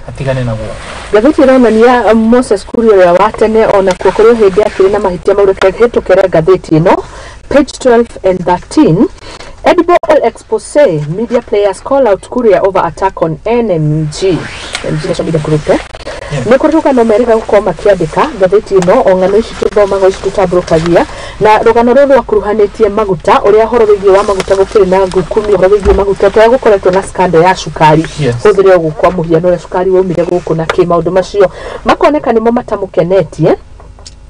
atigane naguo. Ngathĩti ĩronania Moses Kuria ũrĩa wa tene onakuo kũrĩ o hĩndĩ akĩrĩ na mahĩtia mau. Reke hĩtũkĩre ngathĩti ĩno, page 12 and 13. Edible Oil expose: media players call out Kuria over attack on NMG, MG Nation Media Group, eh? Nĩ kũrĩ rũgano merĩga gũkorwo makĩandĩka ngathĩti ĩno, o ng'ano ici tũthomaga, ici tũtambũrũkagia, na rũgano rũrũ rwakuruhanĩtie maguta, ũrĩa ũhoro wĩgiĩ wa maguta gũkĩrĩ na ngukumi, ũhoro wĩgiĩ maguta tũrĩa gũkoretwo na scandal ya cukari. Hũthĩre ũguo kwa mũhiano, ũrĩa cukari waumire gũkũ na kĩ maũndũ macio makoneka nĩmo matamũkenetie,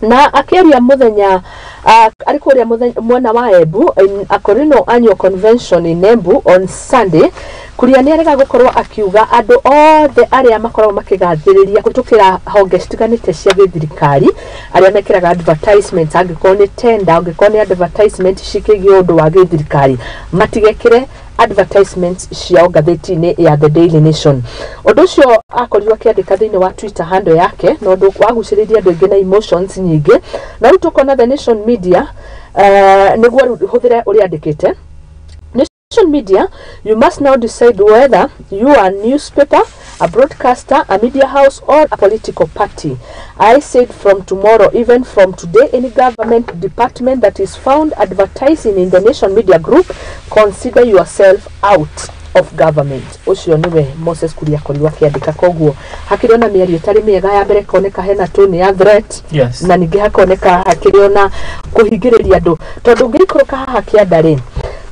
na akĩaria mũthenya arĩ kũrĩa mwena wa Embu in Akorino annual convention in Embu on Sunday, Kuria nĩ arega gũkorwo akiuga andũ othe arĩa makoragwo makĩgathĩrĩria kũhĩtũkĩra honge citiganĩte cia gĩthirikari, arĩa mekĩraga advertisement, angĩkorwo nĩ tender, angĩkorwo nĩ advertisement cikĩgiĩ ũndũ wa gĩthirikari, matigekĩre advertisements ciao ngathĩti-inĩ ya The Daily Nation. Ũndũ ũcio akorirwo akĩandĩka thĩinĩ wa Twitter handle yake, na ũndũ wagucĩrĩirie andũ aingĩ na emotions nyingĩ. Na rĩu tũkona The Nation Media, nĩguo rĩu hũthĩre ũrĩa andĩkĩte: "Nation Media, you must now decide whether you are a newspaper, a broadcaster, a media house, or a political party. I said from tomorrow, even from today, any government department that is found advertising in the Nation Media Group, consider yourself out of government." Ũcio nĩwe Moses Kuria akorirwo akĩandĩka. Koguo hakĩrĩ ona mĩario ĩtarĩ mĩega. Ya mbere koneka hena tone ya threat, na ningĩ hakoneka hakĩrĩ ona kũhingĩrĩria andũ, tondũ ũngĩikũrũka haha kĩanda rĩ,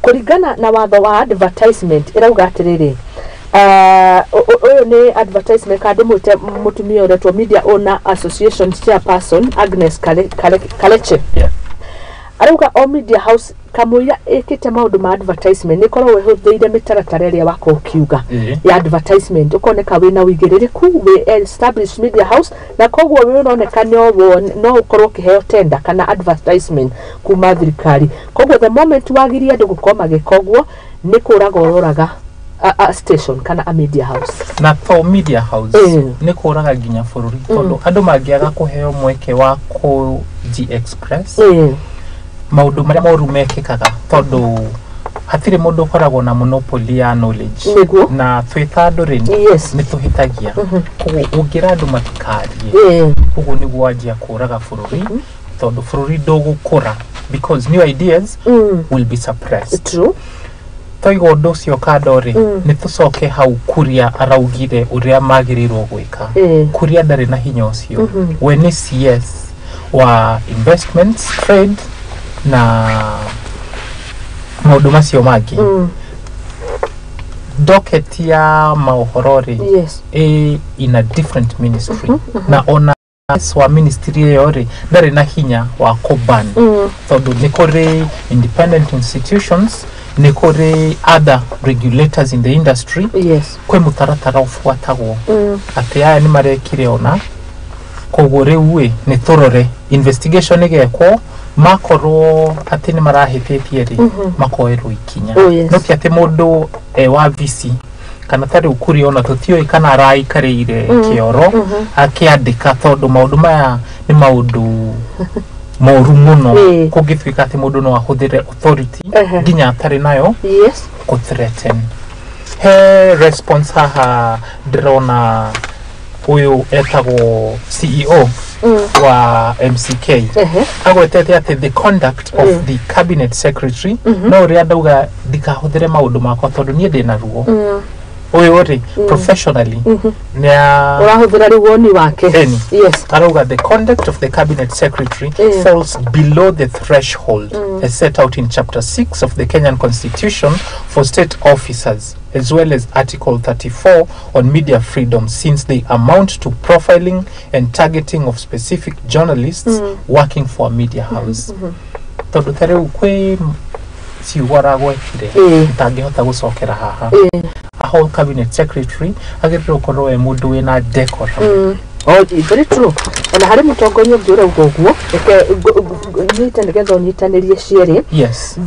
kũringana na watho wa advertisement ĩrauga atĩrĩrĩ, ũyũ nĩ advertisement kana ndĩmwĩte mũtumia ũretwo Media Owner Association chairperson Agnes Kaleche, arauga o media house kamũira ĩkĩte maũndũ ma advertisement nĩ ĩkoragwo ĩhũthĩire mĩtaratara ĩrĩa wakorwo ũkiuga ya advertisement, ũkoneka wĩna ũigĩrĩrĩku, wĩ established media house, na koguo wĩ ũroneka no ũkorwo ũkĩheo tender kana advertisement kuma thirikari. Koguo the moment wagiria andũ gũkorwo magĩka ũguo, nĩ kũraga ũroraga a station kana a media house. Na to media house, nĩ kũraga nginya bũrũri, tondũ andũ mangĩaga kũheo mweke wa kũji express maũndũ marĩa moru mekĩkaga, tondũ hatirĩ mũndũ ũkoragwo na monopoly ya knowledge, na twĩ ta andũ rĩ, nĩ tũhĩtagia. Koguo ũngĩra andũ matikarie, ũguo nĩguo wanjia kũraga bũrũri, tondũ bũrũri ndũgũkũra because new ideas will be suppressed. Twaiga ũndũ ũcio kando rĩ, nĩ tũcoke hau Kuria araugire ũrĩa magĩrĩirwo gwĩka. Kuria ndarĩ na hinya ũcio. We nĩ CS wa investments, trade na maũndũ macio mangĩ. Docket ya maũhoro rĩ, ĩ in a different ministry, na ona CS wa ministry ĩyo rĩ, ndarĩ na hinya wa kũban, tondũ nĩ kũrĩ independent institutions, nĩ kũrĩ other regulators in the industry. Kwĩ mũtaratara ũbuatagwo atĩ aya nĩ marekire ona koguo rĩu ĩ nĩ tũrore investigation ĩgekwo, makorwo atĩ nĩ marahĩtĩtie rĩ, makoerwo ikinya. No ti atĩ mũndũ e wabici kana ta rĩu kũrĩ ona tũtiũĩ kana araikarĩire kĩoro akĩandĩka, tondũ maũndũ maya nĩ maũndũ Moru muno. Kũngĩtuĩka atĩ mũndũ no ahũthĩre authority nginya atarĩ nayo kũ threaten. He response haha ndĩrona ũyũ etagwo CEO wa MCK agwetete atĩ the conduct of the cabinet secretary, no ũrĩa ndauga ndikahũthĩre maũndũ makwa tondũ niĩ ndĩna ruo. Ũyũ rĩ, professionally nĩ Ũrahũthĩra rĩu woni wake. Eni. Arauga the conduct of the cabinet secretary falls below the threshold as set out in chapter 6 of the Kenyan Constitution for state officers, as well as Article 34 on media freedom, since they amount to profiling and targeting of specific journalists working for a media house. Tondũ ta rĩu kwĩ ciugo aragwetire itangĩhota gũcokera haha. A whole cabinet secretary agĩrĩirwo gũkorwo e mũndũ wĩna decorum. Oh, very true. Ona harĩ mũtongoria ũngĩ ũrauga ũguo, reke nyite nĩgetha ũnyitanĩrie cierĩ.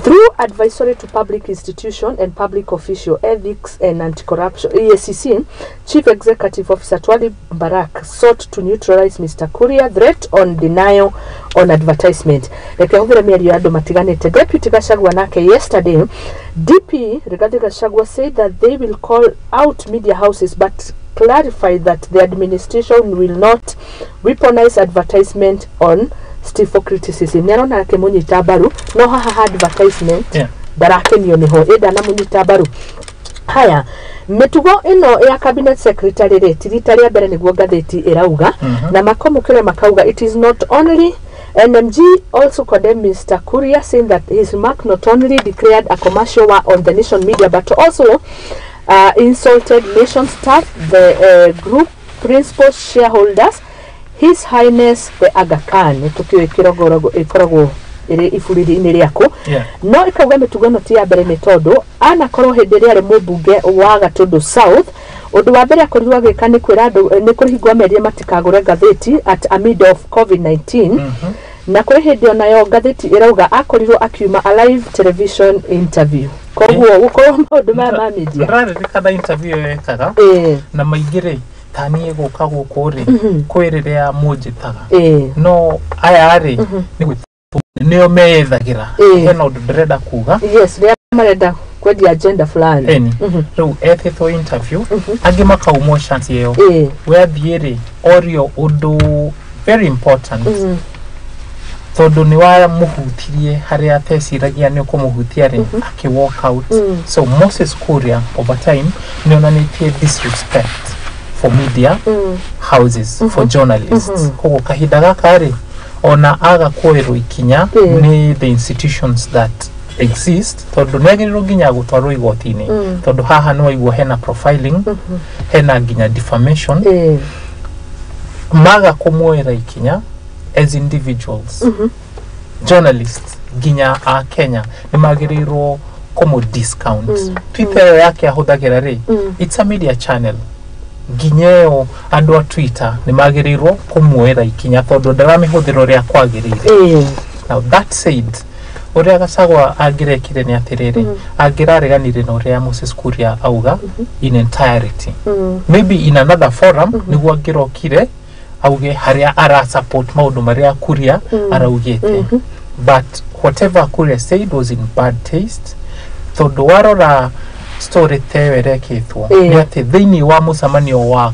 Through advisory to public institution and public official ethics and anti-corruption EACC, Chief Executive Officer Twali Barak sought to neutralize Mr. Kuria threat on denial on advertisement. Reke hũthĩre mĩario ya andũ matiganĩte. Deputy Gachagua nake yesterday, DP Rigathi Gachagua said that they will call out media houses but clarified that the administration will not weaponize advertisement on stifle criticism. Nĩ arona akĩmũnyita mbaru, no haha ha advertisement ndarakenio nĩho ĩ ndanamunyita mbaru. Haya, mĩtugo ĩno ya cabinet secretary rĩ, ti rita rĩa mbere, nĩguo ngathĩti ĩrauga. Na makomũkĩre makauga it is not only NMG also condemned Mr. Kuria, saying that his remark not only declared a commercial war on the nation media but also insulted nation staff, the group principal shareholders, His Highness the Aga Khan. Tũkĩũĩ kĩrogorogo ĩkoragwo ĩrĩ iburi-inĩ rĩaku. No ĩkauga mĩtugo ĩno ti ya mbere, nĩ tondũ anakorwo hĩndĩ ĩrĩa arĩ mũmbunge wa Gatũndũ South, ũndũ wa mbere akorirwo agĩka nĩ kwĩra andũ, nĩ kũhingwo amerie matikagũre ngathĩti at amid of COVID-19. Na kũrĩ hĩndĩ onayo ngathĩti ĩrauga akorirwo akiuma a live television interview, koguo gũkorwo maũndũ maya ma media. Ndĩraririkana interview ĩyo ekaga na maingĩ rĩ, ta niĩ gũka gũkũ rĩ, kwĩ rĩrĩa mũnjĩtaga, no aya rĩ, nĩ gwĩtwo nĩo meyethagĩra. Hena ũndũ ndĩrenda kuga. Yes, rĩrĩa marenda kwendia agenda fulani. Eni rĩu etĩtwo interview, angĩ makaumwo chance ĩyo. We athiĩ rĩ, orio ũndũ very important, tondũ nĩ wamũhutirie harĩa ateciragia nĩ ũkũmũhutia rĩ, akĩ walk out. So Moses Kuria over time nĩ onanĩtie disrespect for media houses, for journalists. Koguo kahinda gaka rĩ, ona aga kuoerwo ikinya nĩ the institutions that exist, tondũ nĩ agĩrĩirwo nginya gũtwarwo igoti-inĩ, tondũ haha nĩ waigua hena profiling, hena nginya defamation. Maga kũmuoera ikinya as individuals, journalists nginya a Kenya nĩ magĩrĩirwo kũmũ discount. Twitter ĩyo yake ahũthagĩra rĩ, it's a media channel. Nginya ĩyo andũ a Twitter nĩ magĩrĩirwo kũmuoera ikinya tondũ ndaramĩhũthĩra ũrĩa kwagĩrĩire. Now that said, ũrĩa Gachagua angĩrekire nĩ atĩrĩrĩ, angĩrareganire na ũrĩa Moses Kuria auga in entirety, maybe in another forum, nĩguo angĩrokire auge harĩa ara support maũndũ marĩa Kuria araugĩte. But whatever Kuria said was in bad taste, tondũ warora story ta ĩyo ĩrekĩtwo nĩ atĩ thĩinĩ wa mũcemanio wa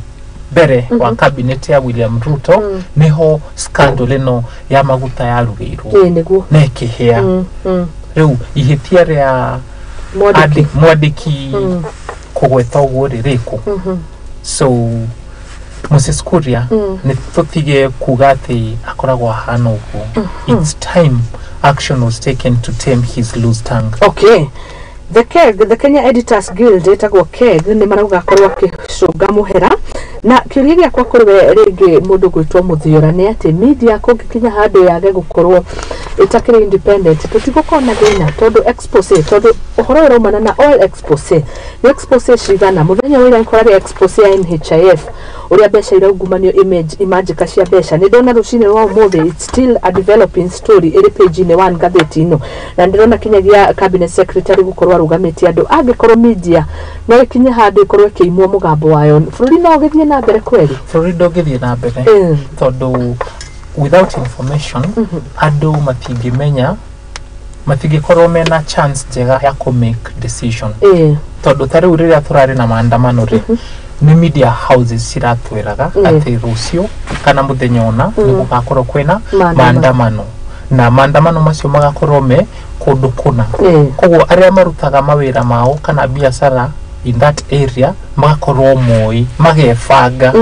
mbere wa cabinet ya William Ruto nĩho scandal ĩno ya maguta yarugĩirwo Nĩguo. Na ĩkĩhĩa. Rĩu ihĩtia rĩa Mwandĩki. Mwandĩki kũgweta ũguo rĩ rĩkũ? So Moses Kuria, nĩ tũtige kuga atĩ akoragwo ahana ũguo. It's time action was taken to tame his loose tongue. Okay, the KEG, the Kenya Editors Guild, ĩtagwo KEG, nĩ marauga akorwo akĩcũnga mũhera. Na kĩũria gĩakwa kũrĩ we rĩngĩ, mũndũ gwĩtwo Mũthiora, nĩ atĩ media kũngĩkinya handũ yage gũkorwo ĩtakĩrĩ independent, tũtigũkorwo na thĩna tondũ expose, tondũ ũhoro ũyũ ũraumana na all expose, nĩ expose cigana mũthenya ũrĩa kũrarĩ expose ya NHIF, ũrĩa mbeca iraungumanio, image imanjĩka cia mbeca. Nĩ ndona rũcinĩ rwa ũmũthĩ it's still a developing story, ĩrĩ page-inĩ 1 ngathĩti ĩno, na ndĩrona kinyagia cabinet secretary gũkorwo arũgamĩtie andũ. Angĩkorwo media no ĩkinye handũ ĩkorwo ĩkĩimwo mũgambo wayo, bũrũri no ũgĩthiĩ na mbere kweri? Bũrũri ndũngĩthiĩ na mbere, tondũ Without information, andũ matingĩmenya, matingĩkorwo mena chance njega ya kũ make decision. Tondũ ta rĩu rĩrĩa tũrarĩ na maandamano rĩ, nĩ media houses ciratwĩraga atĩ rũciũ kana mũthenya ũna nĩ gũgakorwo kwĩna maandamano, na maandamano macio magakorwo me kũndũ kũna. Koguo arĩa marutaga mawĩra mao kana biacara in that area magakorwo moĩ, magebanga.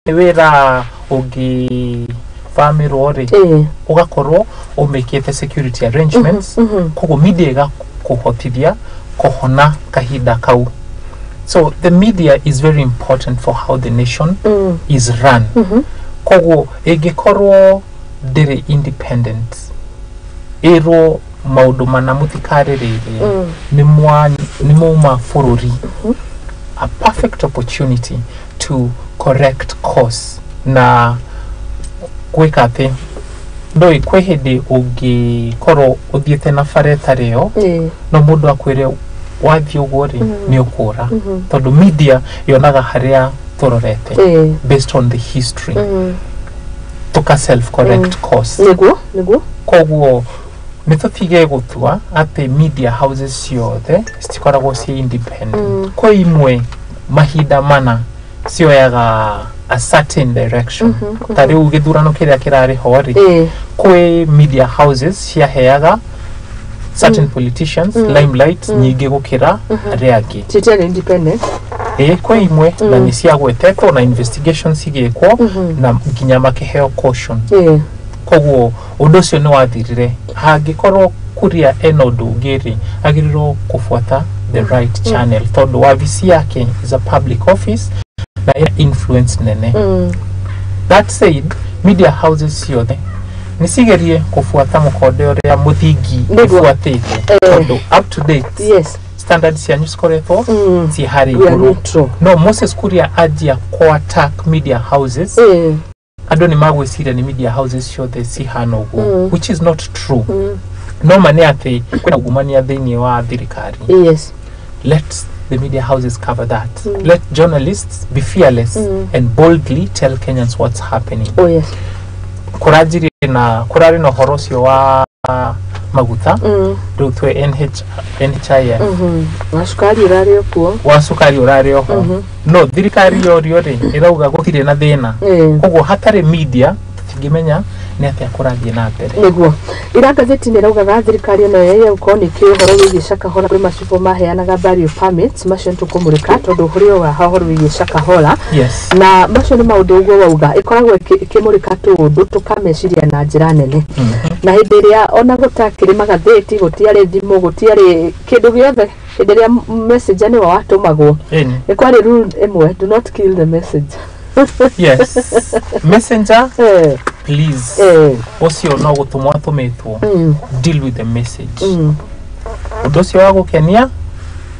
Nĩ wĩra ũngĩbamĩrwo rĩ, ũgakorwo ũmĩkĩte security arrangements. Koguo media ĩgakũhotithia kũhona kahinda kau. So the media is very important for how the nation is run. Koguo ĩngĩkorwo ndĩrĩ independent, ĩrwo maũndũ mana mũtikarĩrĩrie, nĩ mwauma bũrũri, a perfect opportunity to correct course. Na gwĩka atĩ ndũĩ kwĩ hĩndĩ ũngĩkorwo ũthiĩte na bara ĩtarĩ yo, no mũndũ akwĩre wathiĩ ũguo rĩ, nĩ ũkũra, tondũ media yonaga harĩa tũrorete based on the history, tuka self correct course. Nĩguo. Koguo nĩ tũtige gũtua atĩ media houses ciothe citikoragwo ciĩ independent. Kwĩ imwe mahinda mana cioyaga a certain direction. Ta rĩu gĩthurano kĩrĩa kĩrarĩ ho rĩ, kwĩ media houses ciaheaga certain politicians limelight nyingĩ gũkĩra arĩa angĩ. Citiarĩ independent. Kwĩ imwe na nĩ ciagwetetwo na investigations cigĩkwo na nginya makĩheo caution. Koguo ũndũ ũcio nĩ wathirire. Hangĩkorwo Kuria ena ũndũ ũngĩ rĩ, agĩrĩirwo kũbuata the right channel, tondũ wabici yake is a public office na ina influence nene. That said, media houses ciothe nĩ cigerie kũbuata mũkonde ũrĩa mũthingi ĩbuatĩte, tondũ up to date standards cianyu cikoretwo ciĩ harĩ igũrũ. No Moses Kuria anjia kũ attack media houses, andũ nĩ magwĩciria nĩ media houses ciothe cihana ũguo, which is not true. No ma nĩ atĩ kwĩna ungumania thĩinĩ wa thirikari. Let the media houses cover that. Let journalists be fearless and boldly tell Kenyans what's happening. Oh yes. Kũranjirie na kũrarĩ na ũhoro ũcio wa maguta, rĩu twĩ NHIF. Na cukari ũrarĩ o kuo. Wa cukari ũrarĩ oho. No thirikari yorio rĩ, ĩrauga gũtirĩ na thĩna. Koguo hatarĩ media tũtingĩmenya nĩ atĩa kũrathiĩ na mbere. Nĩguo. Ira ngathĩti nĩ ĩraugaga thirikari ĩno ya gũkorwo nĩ kĩũĩ ũhoro wĩgiĩ Shakahola, kũrĩ macibũ maheanaga burial permits macio nĩtũkũmũrĩka tondũ ũhoro wa ũhoro wĩgiĩ Shakahola. Na macio nĩ maũndũ ũguo wauga ĩkoragwo ĩkĩmũrĩka tũũndũ tũkameciria na njĩra nene. Na hĩndĩ ĩrĩa ona gũtakĩrĩ magathĩti, gũtiarĩ thimũ, gũtiarĩ kĩndũ gĩothe, hĩndĩ ĩrĩa messenger nĩwe watũmagwo, nĩ kwarĩ rule ĩmwe, do not kill the message. Yes. Messenger, please. Ũcio no gũtũmwo atũmĩtwo. Deal with the message. Ũndũ ũcio wa gũkenia,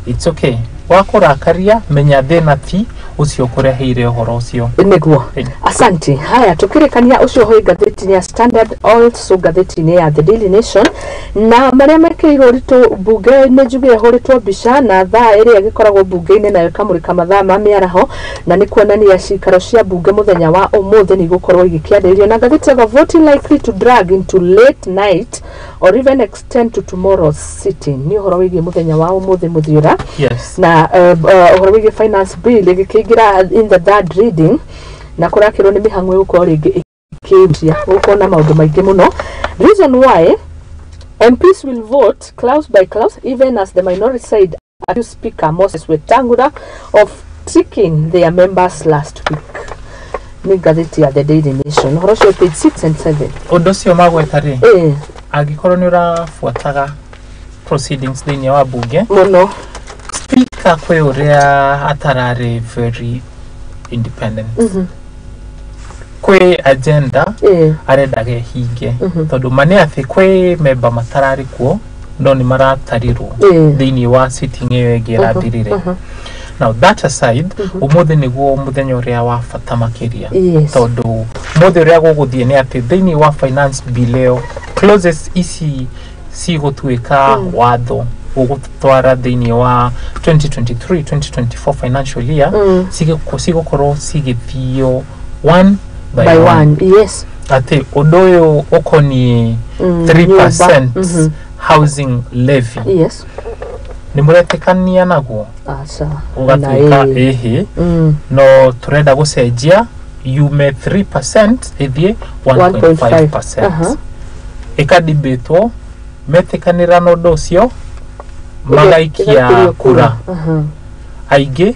it's okay. Wa kũrakaria, menya thĩna ti ũcio ũkũreheire ũhoro ũcio. Nĩguo. Asante. Haya, tukirikania ũcio hoi ngathĩti-inĩ ya Standard, also ngathĩti-inĩ ya The Daily Nation, na marĩa mekĩrĩirwo ũritũ mbunge nĩ njugire hũrĩtwo mbica na thaa ĩrĩa ĩgĩkoragwo mbunge-inĩ nayo ĩkamũrĩka mathaa ma mĩaraho, na nĩ kuonania cikaro cia mbunge mũthenya wa ũmũthĩ nĩ igũkorwo igĩkĩarĩrĩrio. Na ngathĩti ya voting likely to drag into late night or even extend to tomorrow's sitting, nĩ ũhoro wĩgiĩ mũthenya wa ũmũthĩ mũthiũra. Na ũhoro wĩgiĩ finance bill ĩgĩkĩingĩra in the third reading, na kũrakĩrwo nĩ mĩhang'o ĩgũkorwo rĩngĩ ĩkĩrutia gũkorwo na maũndũ maingĩ mũno. Reason why MPs will vote clause by clause even as the minority side accused Speaker Moses Wetangula of tricking their members last week. Nĩ ngathĩti ya The Daily Nation, ũhoro ũcio page 6 and 7. Ũndũ ũcio magweta rĩ, angĩkorwo nĩ ũrabuataga proceedings thĩinĩ wa bunge mũno, Speaker kwĩ ũrĩa atararĩ very independent. Kwĩ agenda arendaga ĩhinge, tondũ ma nĩ atĩ kwĩ memba matararĩ kuo no nĩ maratarirwo thĩinĩ wa sitting ĩyo ĩngĩ ĩrathirire. Now that aside, ũmũthĩ nĩguo mũthenya ũrĩa wa bata makĩria. Tondũ ũmũthĩ ũrĩa gũgũthiĩ nĩ atĩ thĩinĩ wa finance bill ĩyo clauses ici cigũtuĩka watho ũgũtwara thĩinĩ wa 2023-2024 financial year, cigũkorwo cigĩthio one by one. Yes. Atĩ ũndũ ũyũ ũkoniĩ 3% housing levy. Yes. Nĩ mũretĩkania naguo? Aca. Ũgatuĩka ĩhĩ, no tũrenda gũcenjia yume 3% ĩthiĩ 1.5%. Ĩkadibĩtwo, metĩkanĩra na ũndũ ũcio, magaikia kura. Aingĩ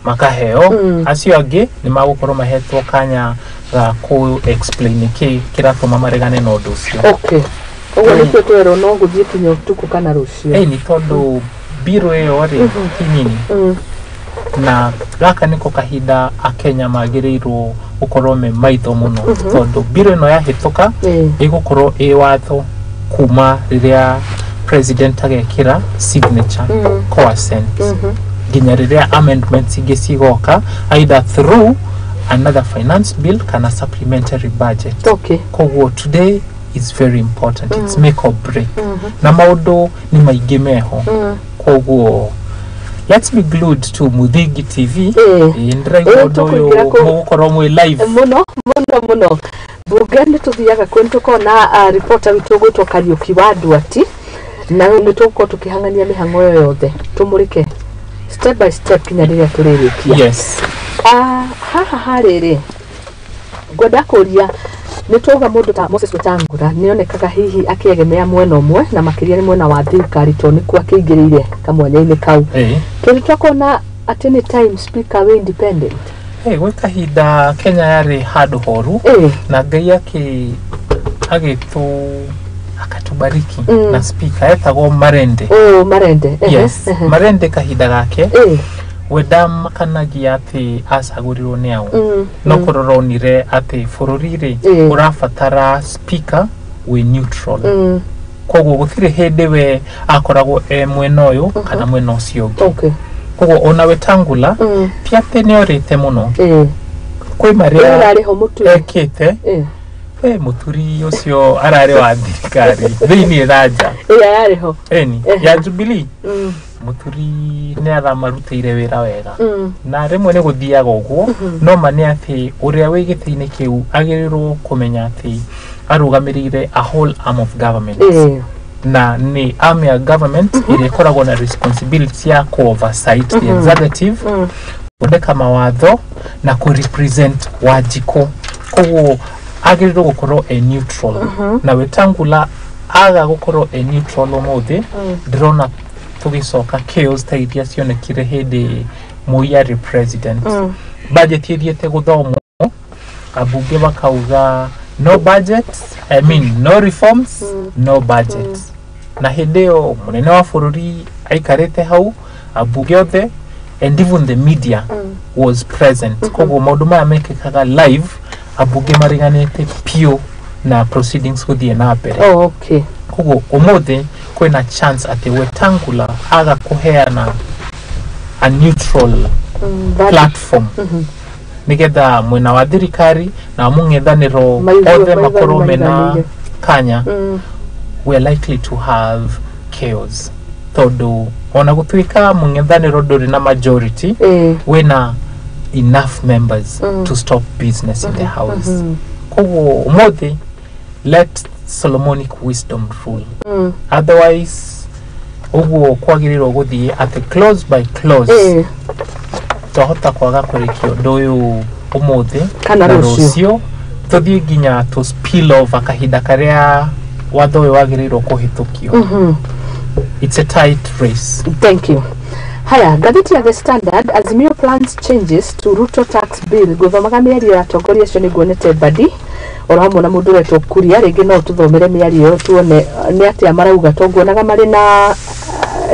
makaheo, acio angĩ nĩ magũkorwo mahetwo kanya ga kũ explain kĩ kĩratũma maregane na ũndũ ũcio. Okay. Ũguo nĩkĩo twerwo no gũthiĩ kinya ũtukũ kana rũciũ. Ĩĩ, nĩ tondũ mbirũ ĩyo rĩ ti nini, na gaka nĩko kahinda akenya magĩrĩirwo gũkorwo me maitho mũno, tondũ mbirũ ĩno yahĩtũka ĩgũkorwo ĩ watho kuma rĩrĩa president agekĩra signature consent nginya rĩrĩa amendments ingĩ cigoka either through another finance bill kana supplementary budget. Okay. Koguo today is very important. It's make or break. Na maũndũ nĩ maingĩ meho. Koguo let's be glued to Muthingi TV. Ndĩraigua ũndũ ũyũ mũgũkorwo mwĩ live mũno mũno mũno. Bunge nĩ tũthiaga kwĩ, nĩ tũkorwo na reporter witũ ũgwĩtwo Kariũki wa Nduati, na nĩ tũgũkorwo tũkĩhang'ania mĩhang'o ĩyo yothe tũmũrĩke step by step kinya rĩrĩa tũrĩrĩkia. Yes. Haha harĩrĩ ngwenda kũria, nĩ twauga mũndũ ta Moses Wetangula nĩonekaga hihi akĩegemea mwena ũmwe na makĩria nĩ mwena wa thirikari tondũ nĩkuo akĩingĩrĩire kamwanya-inĩ kau. Tũrĩ twakona atĩ nĩ time speaker wĩ independent. Gwĩ kahinda Kenya yarĩ handũ horu, na Ngai akatubariki na speaker etagwo Marende. Oh, Marende. Yes. Marende kahinda gake we ndamakanagia atĩ acagũrirwo nĩ ao, no kũrora onire atĩ bũrũri rĩ ũrabatara speaker wĩ neutral. Koguo gũtirĩ hĩndĩ we akoragwo e mwena ũyũ kana mwena ũcio ũngĩ. Koguo ona Wetangula ti atĩ nĩ orĩte mũno, kwĩ marĩa ekĩte. We Mũturi ũcio ararĩ wa thirikari thĩiniĩ na nja ĩni ya Jubilee. Mũturi nĩ aramarutĩire wĩra wega, na rĩmwe nĩ gũthiaga ũguo, no ma nĩ atĩ ũrĩa wĩ gĩtĩ-inĩ kĩu agĩrĩirwo kũmenya atĩ arũgamĩrĩire a whole arm of government, na nĩ arm ya government ĩrĩa ĩkoragwo na responsibility ya ku oversight the executive, gũthondeka mawatho na kũ represent Wanjikũ. Koguo agĩrĩirwo gũkorwo e neutral, na Wetangula aga gũkorwo e neutral ũmũthĩ, ndĩrona tũgĩcoka chaos ta iria cionekire hĩndĩ Moi arĩ president. Budget ĩthiĩte gũthomwo, ambunge makauga no budget, I mean no reforms, no budget. Na hĩndĩ ĩyo mũnene wa bũrũri aikarĩte hau, ambunge othe, and even the media was present. Koguo maũndũ maya mekĩkaga live, ambunge mariganĩte piũ na proceedings gũthiĩ na mbere. Okay. Koguo ũmũthĩ kwĩna chance atĩ Wetangula aga kũheana a neutral platform nĩgetha mwena wa thirikari na mũng'ethanĩro othe makorwo mena kanya, we are likely to have chaos, tondũ ona gũtuĩka mũng'ethanĩro ndũrĩ na majority, wĩna enough members to stop business in the house. Koguo ũmũthĩ let Solomonic wisdom rule. Otherwise ũguo kwagĩrĩirwo gũthiĩ atĩ clause by clause, twahota kwaga kũrĩkia ũndũ ũyũ ũmũthĩ kana rũciũ, tũthiĩ nginya tũ spill over kahinda karĩa watho ũyũ wagĩrĩirwo kũhĩtũkio. It's a tight race. Thank you. Haya, ngathĩti ya The Standard, Azimio plans changes to Ruto tax bill. Gũthomaga mĩario ya atongoria acio nĩ nguonete Mbadi oro hamwe na mũndũ ũretwo Kuria, rĩngĩ no tũthomere mĩario ĩyo tuone nĩ atĩa marauga, to nguonaga marĩ na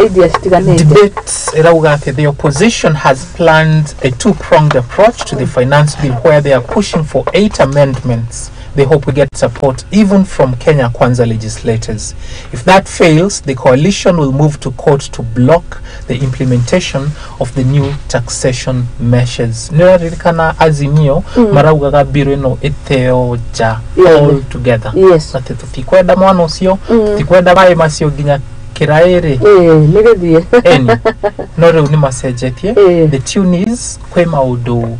ideas citiganĩte. Debate ĩrauga atĩ the opposition has planned a two-pronged approach to the finance bill where they are pushing for 8 amendments. They hope we get support even from Kenya Kwanza legislators. If that fails, the coalition will move to court to block the implementation of the new taxation measures. Nĩũraririkana Azimio maraugaga bill ĩno ĩteo nja all together. Yes. Atĩ tũtikwenda mwana ũcio, tũtikwenda maĩ macio nginya kĩraĩ-rĩ. Nĩ gĩthiĩ. Eni. No rĩu nĩ macenjetie. The tune is kwĩ maũndũ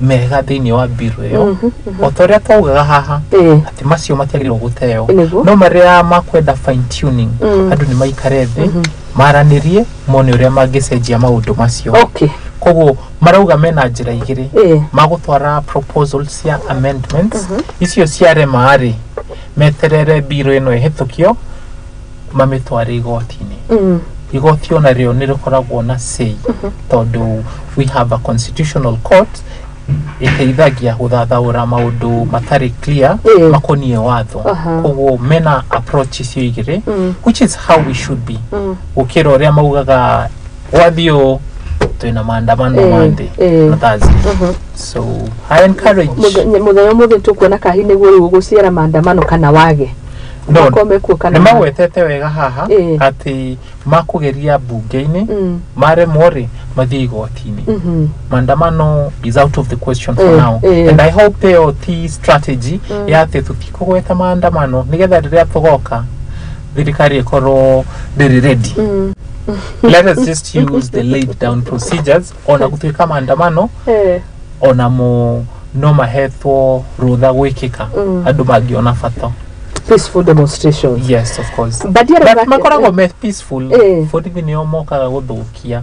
mega thĩinĩ wa bill ĩyo, o ta ũrĩa twaugaga haha atĩ macio matiagĩrĩirwo gũteo, no marĩa makwenda fine tuning, andũ nĩ maikare thĩ maranĩrie mone ũrĩa mangĩcenjia maũndũ macio. Koguo marauga mena njĩra igĩrĩ magũtwara proposals cia amendments icio ciarema rĩ, meterere bill ĩno ĩhĩtũkio mamĩtware igoti-inĩ. Igoti ona rĩo nĩ rĩkoragwo na say, tondũ we have a constitutional court ĩteithagia gũthathaũra maũndũ matarĩ clear makoniĩ watho. Koguo mena approach icio igĩrĩ, which is how we should be, gũkĩra ũrĩa maugaga gwathiĩ twĩna maandamano Monday na Thursday. So I encourage Mũthenya ũmũthĩ tũkuona kahi nĩguo rĩu ũgũciara maandamano kana wage. No, Makorwo mekuo kana nĩ magwetete wega haha atĩ makũgeria bunge-inĩ, maremwo rĩ, mathiĩ igoti-inĩ. Maandamano is out of the question for now, and I hope ĩyo ti strategy ya atĩ tũtikũgweta maandamano nĩgetha rĩrĩa tũgoka thirikari ĩkorwo ndĩrĩ ready. Let us just use the laid down procedures. Ona gũtuĩka maandamano onamo no mahetwo rũtha gwĩkĩka andũ mangĩona bata. Peaceful demonstrations. Yes, of course. But But makoragwo me peaceful. Borithi nĩo mokaga gũthũkia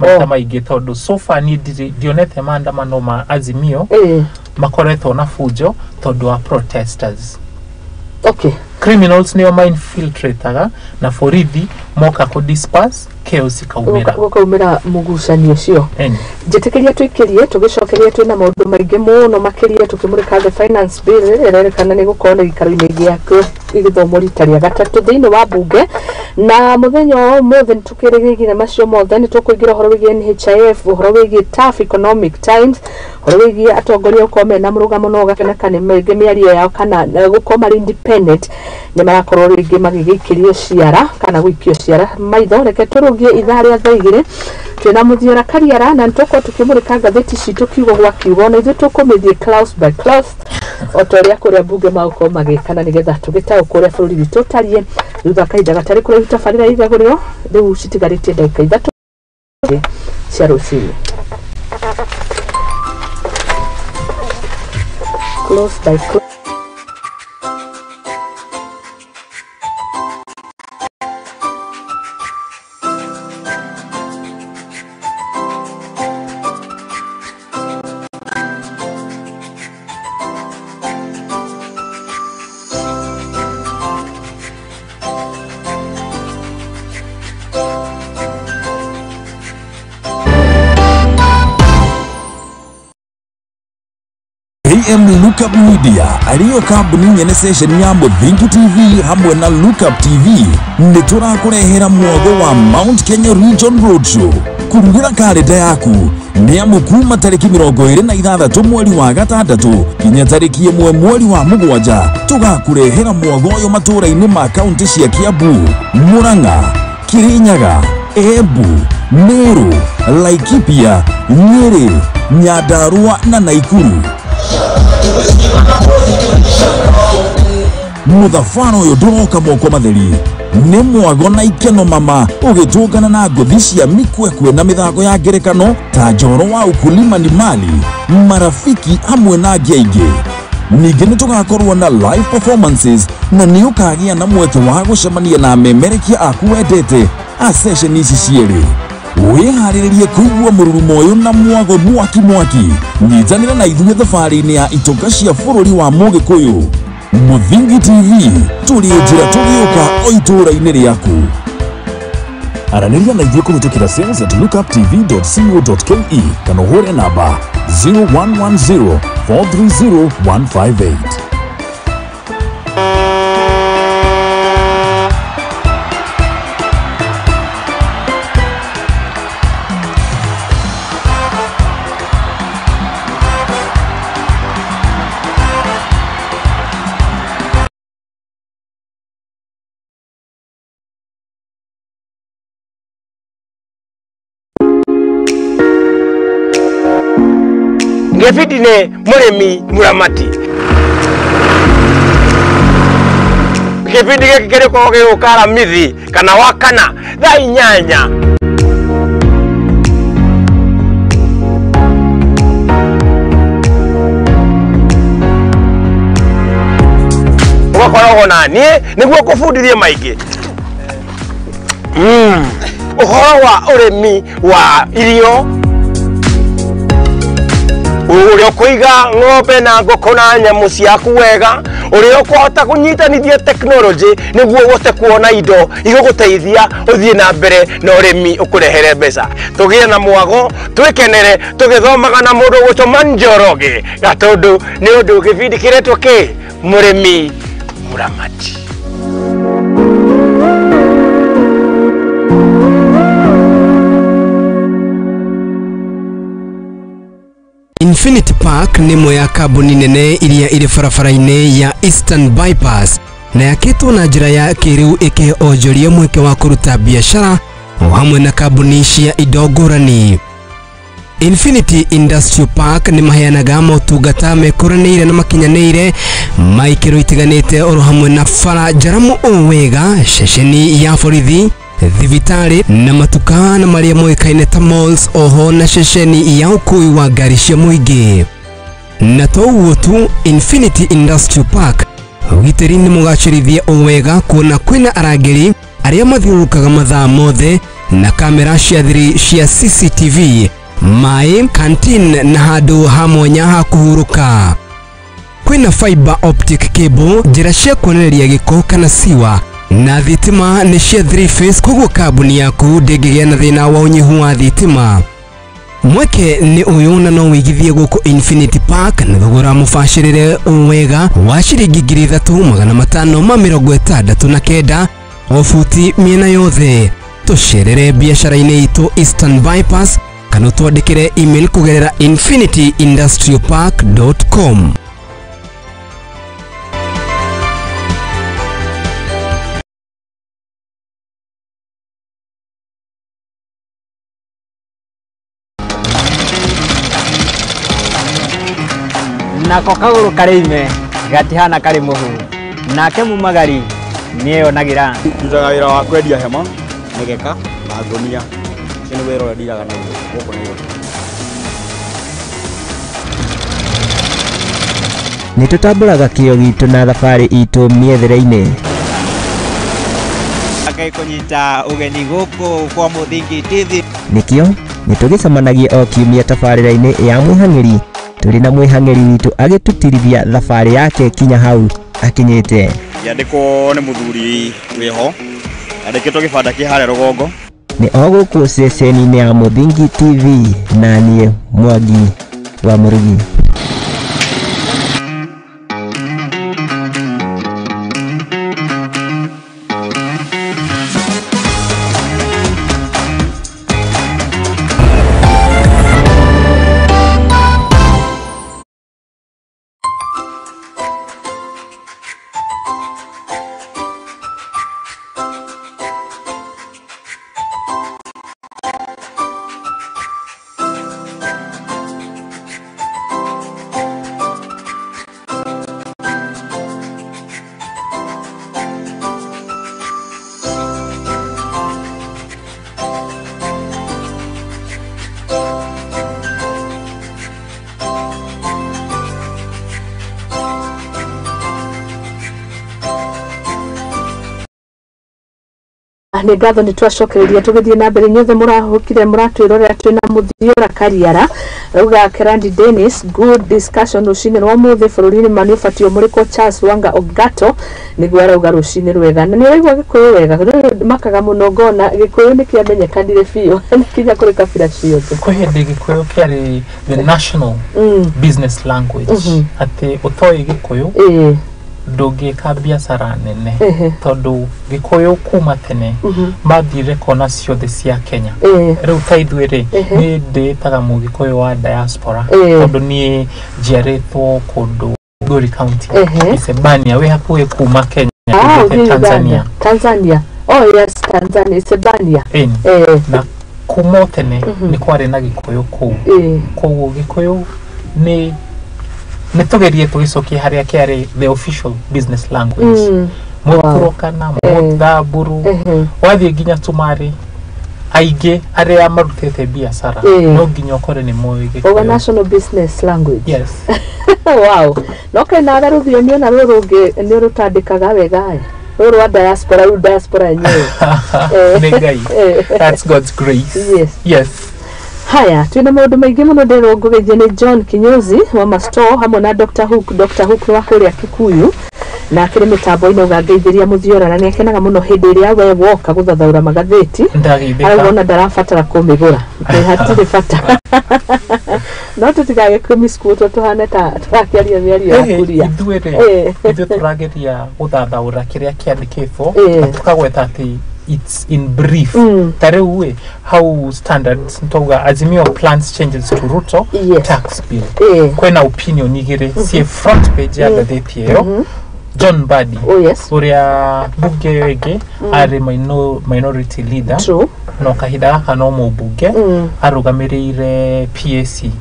maita maingĩ, tondũ so far niĩ ndionete maandamano ma Azimio makoretwo na fujo tondũ wa protesters. Criminals nĩo ma-infiltrataga na borithi moka kũ disperse, chaos ikaumĩra. Gũkaumĩra mũgucanio ũcio. Eni. Njĩtĩkĩria tũikĩrie tũgĩcokeria twĩna maũndũ maingĩ mũno makĩria tũkĩmũrĩka the finance bill ĩrerĩkana nĩ gũkorwo na gĩikaro-inĩ gĩakĩo gĩgĩthomwo rita rĩa gatatũ thĩinĩ wa bunge, na mũthenya wa ũmũthĩ nĩ tũkĩrĩgĩire macio mothe. Nĩ tũkũingĩra ũhoro wĩgiĩ NHIF, ũhoro wĩgiĩ tough economic times, ũhoro wĩgiĩ atongoria gũkorwo mena mũrũgamo no ũgakĩoneka nĩ maingĩ mĩario yao kana gũkorwo marĩ independent nĩ marakorwo rĩngĩ magĩgĩikĩrio ciara kana gũikio ciara maitho. Reke tũrũgie ithaa rĩa thaa 2 twĩna Mũthiora Kariara, na nĩtũkorwo tũkĩmũrĩka ngathĩti citũ kiugo gwa kiugo, na ithuĩ tũkũmĩthiĩ clause by clause o ta ũrĩa kũrĩa mbunge magũkorwo magĩkana nĩgetha tũgĩtaũkwo ũrĩa bũrũri witũ ũtariĩ thutha kahinda gatarĩ kũraihu. Tabarĩra ithagũrĩro rĩu citigarĩtie ndagĩka 3 cia rũcinĩ. Clause by clause. AM Lookup Media ariyo kambuni nyene station ya Muthingi TV hamwe na Lookup TV nĩ tũrakũrehera mwago wa Mount Kenya Region Roadshow. Kurugĩra karenda yaku nĩ amu kuma tarĩki 26 mweri wa gatandatũ nginya tarĩki 1 mweri wa 7 tũgakũrehera mwago ũyũ matũũra-inĩ ma kaunti cia Kiambu, Murang'a, Kirinyaga, Embu, Meru, Laikipia, Nyeri, Nyandarua na Naikuru. Mũthabara ũyũ ndũroka moko matheri, nĩ mwago na ikeno mama ũgĩtũngana na ngũthi cia mikwekwe na mĩthako ya ngerekano ta njoro wa ukulima ni mali, marafiki hamwe na angĩ aingĩ. Ningĩ nĩ tũgakorwo na live performances na nĩ ũkagĩa na mweke wa gũcemania na amemerekia aku wendete a session ici cierĩ. Wĩharĩrĩrie kũigua mũrurumo ũyũ na mwago mwaki mwaki. Nyitanĩra na ithuĩ thabarĩ-inĩ ya itonga cia bũrũri wa Mũgĩkũyũ. Muthingi TV tũrĩ njĩra tũgĩũka o itũũra-inĩ rĩaku. Aranĩria na ithuĩ kũhĩtũkĩra sales at lookuptv.co.ke kana ũhũre namba 0110 430 158. Ngefiti ne murimi muramati kipindi giki kirikoragwo gĩgũka Aramithi kana Wakana thaa 8. Ũgakoragwo na niĩ nĩguo ngũbundithie maingĩ. Ũhoro wa ũrĩmi wa irio, ũrĩa ũkũiga ng'ombe na ngũkũ na nyamũ ciaku wega, ũrĩa ũkũhota kũnyitanithia tekinoronjĩ nĩguo ũhote kuona indo igũgũteithia ũthiĩ na mbere na ũrĩmi ũkũrehere mbeca. Tũgĩe na mwago, twĩkenere tũgĩthomaga na mũndũ ũgwĩtwo Njoroge Gatũndũ, nĩ ũndũ gĩbindi kĩretwo kĩ Mũrĩmi Mũramati. Infinity Park nĩ ĩmwe ya kambuni nene iria irĩ barabara-inĩ ya Eastern Bypass na yakĩtwo na njĩra ya kĩrĩu ĩkĩhe onjoria mweke wa kũruta biacara o hamwe na kambuni cia indo ngũrani. Infinity Industrial Park nĩ maheanaga motungata mekũranĩire na makinyanĩire ma ikĩro itiganĩte oro hamwe na bara njaramu o wega, ceceni ya borithi, thibitarĩ na matuka na marĩa moĩkaine ta malls, oho na ceceni ya ũkui wa ngari cia mũingĩ. Na to ũguo tu, Infinity Industrial Park ũgitĩri nĩ mũgacĩrithie o wega kuona kwĩna arangĩri arĩa mathiũrũrũkaga mathaa mothe na kamera cia thiri cia CCTV, maĩ, canteen na handũ ha mwanya ha kũhurũka. Kwĩna fiber optic cable, njĩra cia kuonereria gĩko kana siwa, na thitima nĩ cia 3 phase, koguo kambuni yaku ndĩngĩgĩa na thĩna wa ũnyihu wa thitima. Mweke nĩ ũyũ na no wĩigithie gũkũ Infinity Park na thogora mũbacĩrĩre wega wa ciringi 3569 o buti mĩena yothe. Tũcerere biacara-inĩ itũ Eastern Bypass kana ũtwandĩkĩre email kũgerera infinityindustrialpark.com. Nako kagũrũ karĩ ime gatihana karĩ mũhu, nake mumagari nĩeyonagĩra. Ndutaga wĩra wa kwendia hema, mĩgeka na ngũnia. Ũcio nĩ wĩra ũrĩa ndiraga naguo gũkũ Nairobi. Nĩ tũtambũraga kĩo gitũ na thabarĩ itũ mĩethere-inĩ. Ngai kũnyita ũgeni gũkũ kwa Mũthingi TV. Nĩkĩo nĩtũgĩcemanagia o kiumia tabarĩra-inĩ ya Mwĩhang'ĩri, tũrĩ na mwĩhang'ĩri witũ agĩtũtirithia thabarĩ yake kinya hau akinyĩte. Yandĩkwo nĩ mũthuri wĩho, yandĩkĩtwo gĩbanda kĩ harĩa rũgongo. Nĩ o gũkũ ceceni-inĩ ya Mũthingi TV na niĩ Mwangi wa Mũrugi. Nĩ ngatho nĩ twacokereria tũgĩthiĩ na mbere inyuothe mũrahũkire mũratwĩrorera twĩna Mũthiora Kariara rauga Kerandi Dennis, good discussion rũcinĩ rwa ũmũthĩ bũrũri-inĩ ma nĩ ũbatiĩ ũmũrĩkwo Charles Wanga Ogato nĩguo arauga rũcinĩ rwega. Na nĩ ũraigua Gĩkũyũ wega, rĩu makaga mũno ngona Gĩkũyũ nĩ kĩamenyekanire biũ nĩ kinya kũrĩ kabira ciothe. Kwĩ hĩndĩ Gĩkũyũ kĩarĩ the national business language, atĩ ũtoĩ Gĩkũyũ ndũngĩka biacara nene, tondũ Gĩkũyũ kuma tene mathire kona ciothe cia Kenya. Rĩu ta ithuĩ rĩ, niĩ ndĩĩtaga mũgĩkũyũ wa diaspora, tondũ niĩ njiarĩtwo kũndũ Migori County, Isebania, wĩ hakuhĩ kuma Kenya ũthiĩte Tanzania. Tanzania. Oh yes, Tanzania, Isebania. Na kuma tene nĩ kwarĩ na Gĩkũyũ kũu. Koguo Gĩkũyũ nĩ nĩtũgerie tũgĩcokie harĩa kĩarĩ the official business language. Mũturũkana, Mũthamburu, wathiĩ nginya Tumarĩ, Aingĩ arĩa marutĩte biacara no nginya ũkore nĩ moĩ Uga Gĩkũyũ. National business language. Yes. Wow, no kenaga rũthiomi ona rũrũ rũngĩ nĩ rũtandĩkaga wega ĩ, rũrũ rwa diaspora, rĩu diaspora yenyewe. Nĩ Ngai. That's God's grace. Yes. Yes. Haya, twina maũndũ maingĩ mũno ndĩrwo ngũgeithie nĩ John Kinyozi wa Masto hamwe na Dr. Hook. Dr. Hook nĩ wa kũrĩa Kikuyu na akĩrĩ mĩtambo-inĩ ũgangeithĩria mũthiora, na nĩ akenaga mũno hĩndĩ ĩrĩa we woka gũthathaũra magathĩti. Ndageithĩka. Arauga ona ndarabatara kũmĩgũra. Nĩ hatirĩ bata, no tũtigagĩkũmiskuotwo tũhane ta tũrakĩaria mĩario ya kuria. Ithuĩ rĩ, ithuĩ tũrageria gũthathaũra kĩrĩa kĩandĩkĩtwo na tũkagweta atĩ it's in brief. Ta rĩu ĩ hau Standards nĩtwauga Azimio plans changes to Ruto tax bill. Kwĩna opinion igĩrĩ ciĩ front page ya ngathĩti ĩyo. John Mbadi, oh, yes, ũrĩa mbunge ĩyo ĩngĩ arĩ minority leader. True. No kahinda gaka no mũmbunge arũgamĩrĩire PAC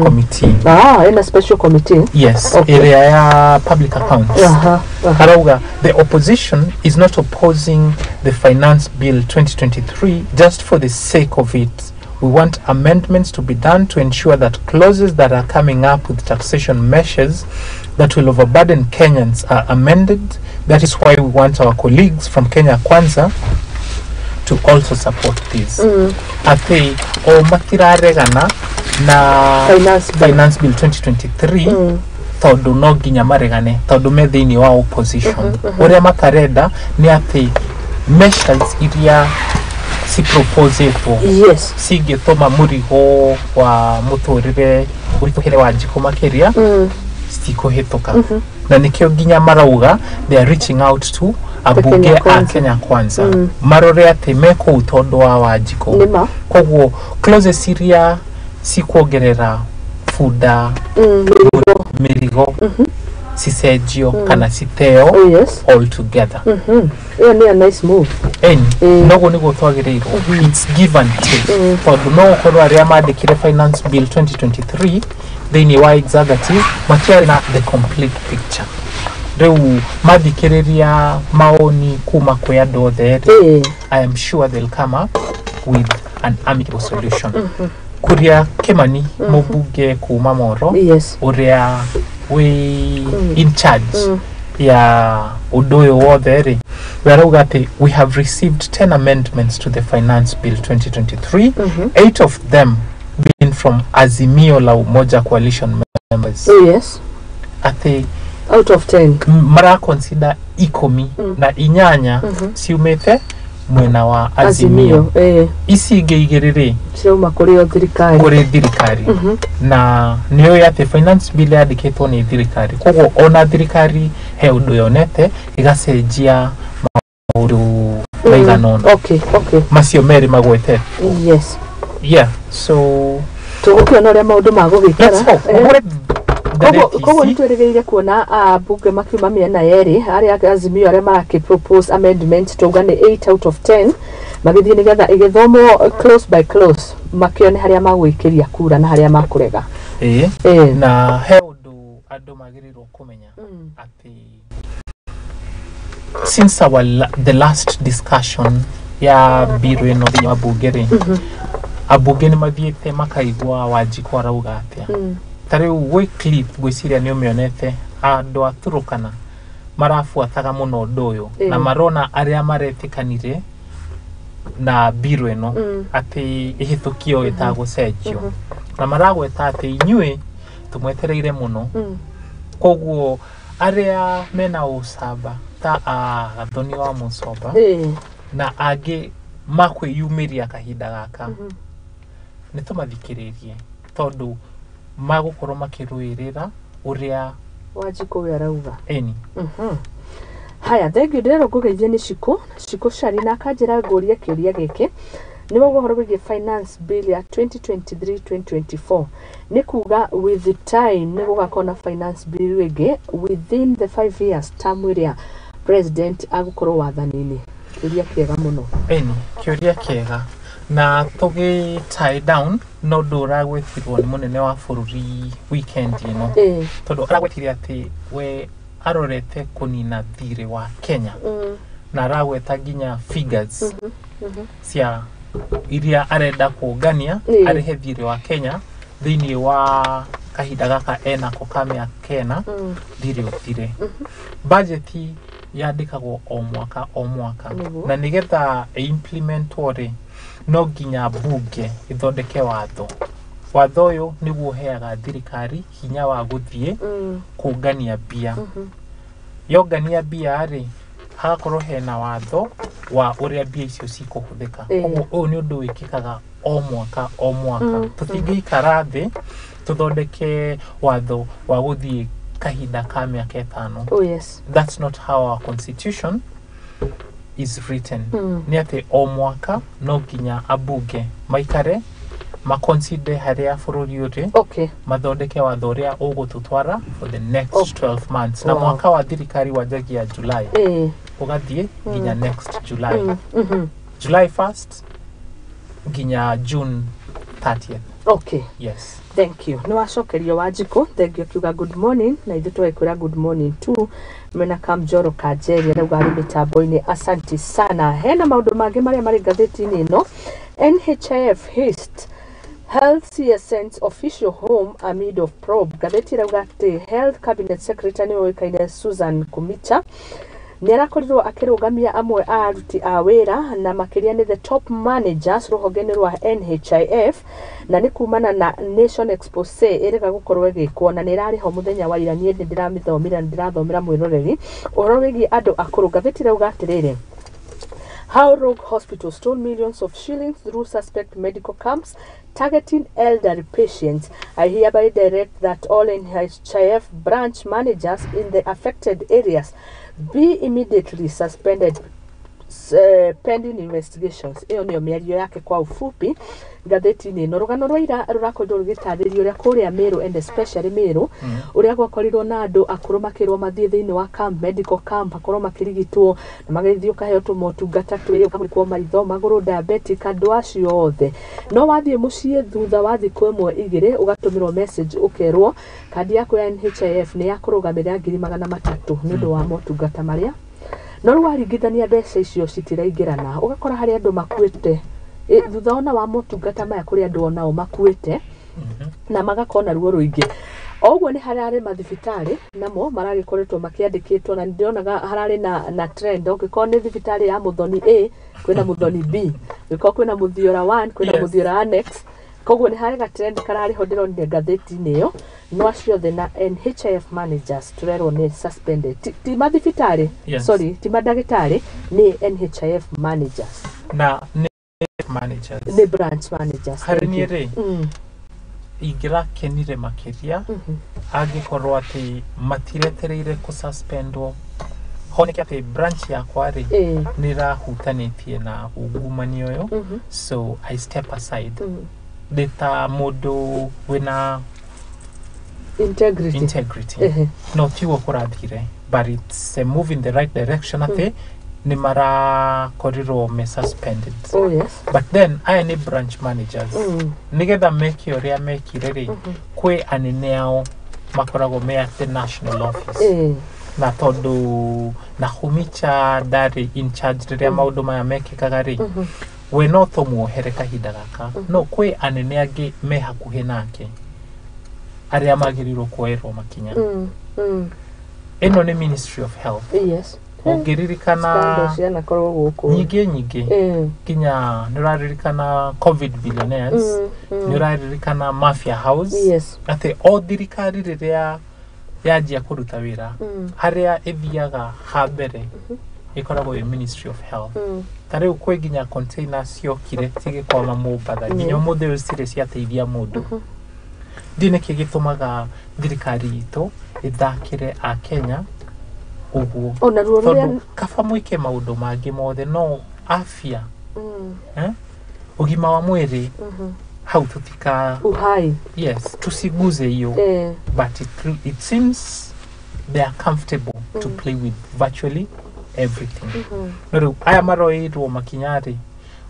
committee. Ah, ina special committee. Yes. Ĩrĩa ya public accounts. Arauga the opposition is not opposing the Finance Bill 2023 just for the sake of it. We want amendments to be done to ensure that clauses that are coming up with taxation measures that will overburden Kenyans are amended. That is why we want our colleagues from Kenya Kwanza to also support this. Atĩ o matiraregana na Finance Bill 2023 tondũ no nginya maregane tondũ me thĩinĩ wa opposition. Ũrĩa matarenda nĩ atĩ measures iria ciproposetwo cingĩtũma mũrigo wa mũtũrĩre ũritũhĩre wa njikũ makĩria citikũhĩtũka. Na nĩkĩo nginya marauga they are reaching out to ambunge Kenya a Kwanza. Kenya Kwanza marore atĩ me kũu tondũ wa Wanjikũ. Nĩma. Koguo clauses iria cikuongerera bunda mĩrigo cicenjio kana citeo Oh, yes. all together. Ĩyo nĩ a nice move. Eni noguo nĩguo twagĩrĩirwo. It's give and take, tondũ no ũkorwo arĩa mandĩkire Finance Bill 2023 thĩinĩ wa executive matiarĩ na the complete picture. Rĩu mathikĩrĩria maoni kuma kwĩ andũ othe rĩ, I am sure they'll come up with an amicable solution. Kuria Kimani, mũmbunge kuma Moro, ũrĩa wĩ in charge ya ũndũ ũyũ wothe rĩ, we arauga atĩ we have received 10 amendments to the Finance Bill 2023, 8 of them being from Azimio la Umoja coalition members. Oh, yes. Atĩ out of 10 mara consider 18 ciumĩte mwena wa Azimio. Azimio. Ici ingĩ igĩrĩ rĩ, cirauma kũrĩ o thirikari. Kũrĩ thirikari. Na nĩ ũĩ atĩ Finance Bill yandĩkĩtwo nĩ thirikari, koguo ona thirikari he ũndũ yonete ĩgacenjia maũndũ maigana ũna. Macio merĩ magwetete. Yes. Yeah, so tũgũkĩona ũrĩa maũndũ magũgĩikara. Let's hope. Ũhũre ngathĩti Koguo ici. nĩ twĩrĩgĩrĩire kuona ambunge makiuma mĩena yerĩ, arĩa Azimio arĩa marakĩ propose amendment, tauga nĩ 8 out of 10, magĩthiĩ nĩgetha ĩgĩthomwo clause by clause makĩone harĩa magwĩkĩria kura na harĩa makũrega. Ĩĩ, na he ũndũ andũ magĩrĩirwo kũmenya atĩ since the last discussion ya bill ĩno thĩinĩ wa bunge rĩ, ambunge nĩ mathiĩte makaigua Wanjikũ arauga atĩa. Ta rĩu gwĩ clip ngwĩciria nĩ ũmĩonete, andũ a Turukana marabuataga mũno ũndũ ũyũ na marona arĩa maretĩkanire na bill ĩno atĩ ĩhĩtũkio ĩtagũcenjio, na maragweta atĩ inyuĩ tũmwetereire mũno. Koguo arĩa mena ũcamba ta a Gathoni wa Mũcomba na angĩ makwĩyumĩria kahinda gaka, nĩ tũmathikĩrĩrie tondũ magũkorwo makĩrũĩrĩra ũrĩa Wanjikũ we arauga. Ĩni. Haya, thengiũ. Ndĩrerwo ngũgeithie nĩ Cikũ Cikũ Cari na akanjĩra ngũrie kĩũria gĩkĩ nĩ wauga ũhoro wĩgiĩ Finance Bill ya 2023-2024, nĩ kuga with the time nĩ gũgakorwo na Finance Bill ĩngĩ within the 5 years term ĩrĩa president agũkorwo wathani-inĩ? Kĩũria kĩega mũno. Ĩni, kĩũria kĩega, na tũgĩ tie down no ũndũ ũragwetirwo nĩ mũnene wa bũrũri weekend ĩno, tondũ aragwetire atĩ we arorete kũnina thirĩ wa Kenya na aragweta nginya figures cia Iria arenda kũngania arĩhe thirĩ wa Kenya thĩinĩ wa kahinda gaka enako ka mĩaka kena, thirĩ ũthire. Bajeti yandĩkagwo o mwaka o mwaka, na nĩgetha ĩimplementwo rĩ, no nginya bunge ĩthondeke watho. Watho ũyũ nĩguo ũheaga thirikari hinya wa gũthiĩ kũngania mbia. Yongania mbia rĩ, hagakorwo hena watho wa ũrĩa mbia icio cikũhũthĩka. Koguo ũyũ nĩ ũndũ wĩkĩkaga o mwaka o mwaka. Tũtingĩikara thĩ tũthondeke watho wa gũthiĩ kahinda ka mĩaka 5. Oh yes. That's not how our constitution is written. Nĩ atĩ o mwaka no nginya ambunge maikare maconsider harĩa bũrũri ũrĩ, mathondeke watho ũrĩa ũgũtũtwara for the next 12 months. Na mwaka wa thirikari wanjagia July, ũgathiĩ nginya next July, July 1st nginya June 30th. Yes. Thank you. Nĩ wacokerio, Wanjikũ. Thank you. Akiuga good morning, na ithuĩ tũgaikwĩra good morning too. Mena Kamjoro Kanjeria rauga arĩ mĩtambo-inĩ, asanti sana. Hena maũndũ mangĩ marĩa marĩ ngathĩti-inĩ ĩno. NHIF haste Health CS official home amid of probe. Ngathĩti ĩrauga atĩ Health Cabinet Secretary nĩwe ũĩkaine Susan Kumicha nĩ arakorirwo akĩrũgamia amwe a aruti a wĩra, na makĩria nĩ the top managers rũhonge-inĩ rwa NHIF, na nĩ kumana na Nation Expose ĩrĩga gũkorwo ĩgĩkwo na nĩ ĩrarĩ ho mũthenya wa ira. Niĩ nĩ ndĩramĩthomire na ndĩrathomera mwĩroreri ũhoro wĩgiĩ andũ akũrũ. Ngathĩti ĩrauga atĩrĩrĩ: How Rogue Hospital stole millions of shillings through suspect medical camps targeting elderly patients. I hereby direct that all NHIF branch managers in the affected areas be immediately suspended pending investigations. Ĩyo nĩyo mĩario yake kwa ufupi ngathĩti-inĩ ĩno. Rũgano rwa ira rũrakorirwo rũgĩtarĩria ũrĩa kũrĩa Meru, and especially Meru, ũrĩa gwakorirwo na andũ akũrũ makĩrwo mathiĩ thĩinĩ wa camp, medical camp, akorwo makĩrigitwo na magĩthiĩ ũkaheo tũmotungata twĩrĩ, ũkamũrĩkwo maitho, magũrũ, diabetic, andũ acio othe. No wathiĩ mũciĩ thutha wa thikũ ĩmwe igĩrĩ, ũgatũmĩrwo message ũkerwo kandi yaku ya NHIF nĩ ya kũrũgamĩrĩra 300,000 nĩ ũndũ wa motungata marĩa. No rĩu waringithania mbeca icio citiraingĩrana, ũgakora harĩ andũ makuĩte thutha ona wa motungata maya, kũrĩ andũ onao makuĩte na magakorwo na ruo rũingĩ. O ũguo nĩ hararĩ mathibitarĩ namo maragĩkoretwo makĩandĩkĩtwo, na nĩndĩronaga hararĩ na trend. Ũngĩkorwo nĩ thibitarĩ ya Mũthoni A, kwĩna Mũthoni B, ũngĩkorwo kwĩna Mũthiora 1, kwĩna Mũthiora Annex. Koguo nĩ harĩ ga trend kararĩ ho ndĩronire ngathĩti-inĩ ĩyo. No acio othe na NHIF managers tũrerwo nĩ suspended. Ti mathibitarĩ, sorry, ti mandagĩtarĩ, nĩ NHIF managers. Na nĩ managers. Nĩ branch managers. Harĩ Thank niĩ you. rĩ, ingĩrakenire makĩria angĩkorwo atĩ matiretereire kũsuspendwo, honeke atĩ branch yakwa rĩ, nĩ ĩrahutanĩtie na ungumania ũyũ, so I step aside ndĩ ta mũndũ wĩna integrity. Integrity. No tiguo kũrathire, but it's a move in the right direction atĩ nĩ marakorirwo me suspended. Oh yes. But then aya nĩ branch managers. Nĩgetha meke ũrĩa mekire rĩ, kwĩ anene ao makoragwo me at the national office, na tondũ Nakhumicha ndarĩ in charge rĩrĩa maũndũ maya mekĩkaga rĩ, we no tũmuohere kahinda gaka, no kwĩ anene angĩ me hakuhĩ nake arĩa magĩrĩirwo kuoerwo makinya. Ĩno nĩ Ministry of Health. Ũngĩririkana Scandal cianakorwo gũkũ nyingĩ nyingĩ, nginya nĩ ũraririkana COVID billionaires, nĩ ũraririkana Mafia House, atĩ o thirikari rĩrĩa yanjia kũruta wĩra, harĩa ĩthiaga ha mbere ĩkoragwo ĩ Ministry of Health. Ta rĩu kwĩ nginya container ciokire cigĩkwama Mombatha, nginya ũmũthĩ ũyũ cirĩ ciateithia mũndũ. Ndiũ nĩkĩ gĩtũmaga thirikari itũ ĩthakĩre akenya ũguo. Ona ruo rũrĩa Tondũ kaba mwĩke maũndũ mangĩ mothe, no afya, eh? Ũgima wa mwĩrĩ, hau tutika uhai. Yes, tusiguze hiyo. But it seems they are comfortable to play with virtually everything. No rĩu aya maroirwo makinya rĩ,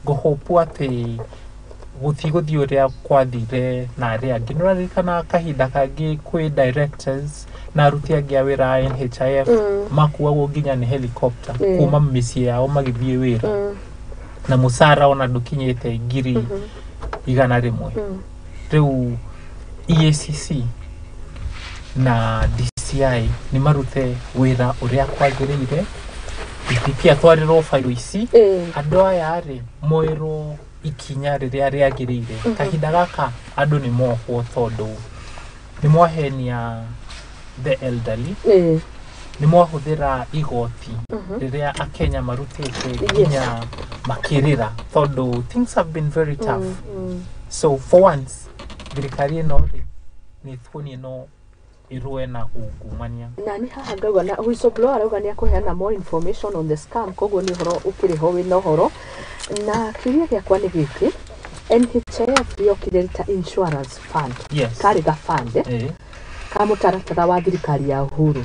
ngũhũpu atĩ gũtigũthiĩ ũrĩa kwathire na arĩa angĩ. Nĩ ũraririkana kahinda kangĩ kwĩ directors na aruti angĩ a wĩra a NHIF makuagwo nginya nĩ helicopter kuma mĩciĩ yao magĩthiĩ wĩra. Na mũcara ona ndũkinyĩte 100,000. Rĩu EACC na DCI nĩ marute wĩra ũrĩa kwagĩrĩire. DPP atwarĩrwo bairo ici, andũ aya rĩ moerwo ikinya rĩrĩa rĩagĩrĩire. Kahinda gaka andũ nĩ mohwo tondũ nĩ mwahenia the elderly, nĩ mwahũthĩra igoti rĩrĩa akenya marutĩte nginya makĩrĩra tondũ things have been very tough. So for once thirikari ĩno rĩ nĩ tuonie no ĩrũe na ungumania. Na nĩ haha ngauga na whistleblower arauga nĩ akũheana more information on the scam, koguo nĩ ũhoro ũkĩrĩ ho wĩna ũhoro. Na kĩũria gĩakwa nĩ gĩkĩ, NHIF yokire ta insurance fund. Yes. Karĩ ga fund ka mũtaratara wa thirikari ya Uhuru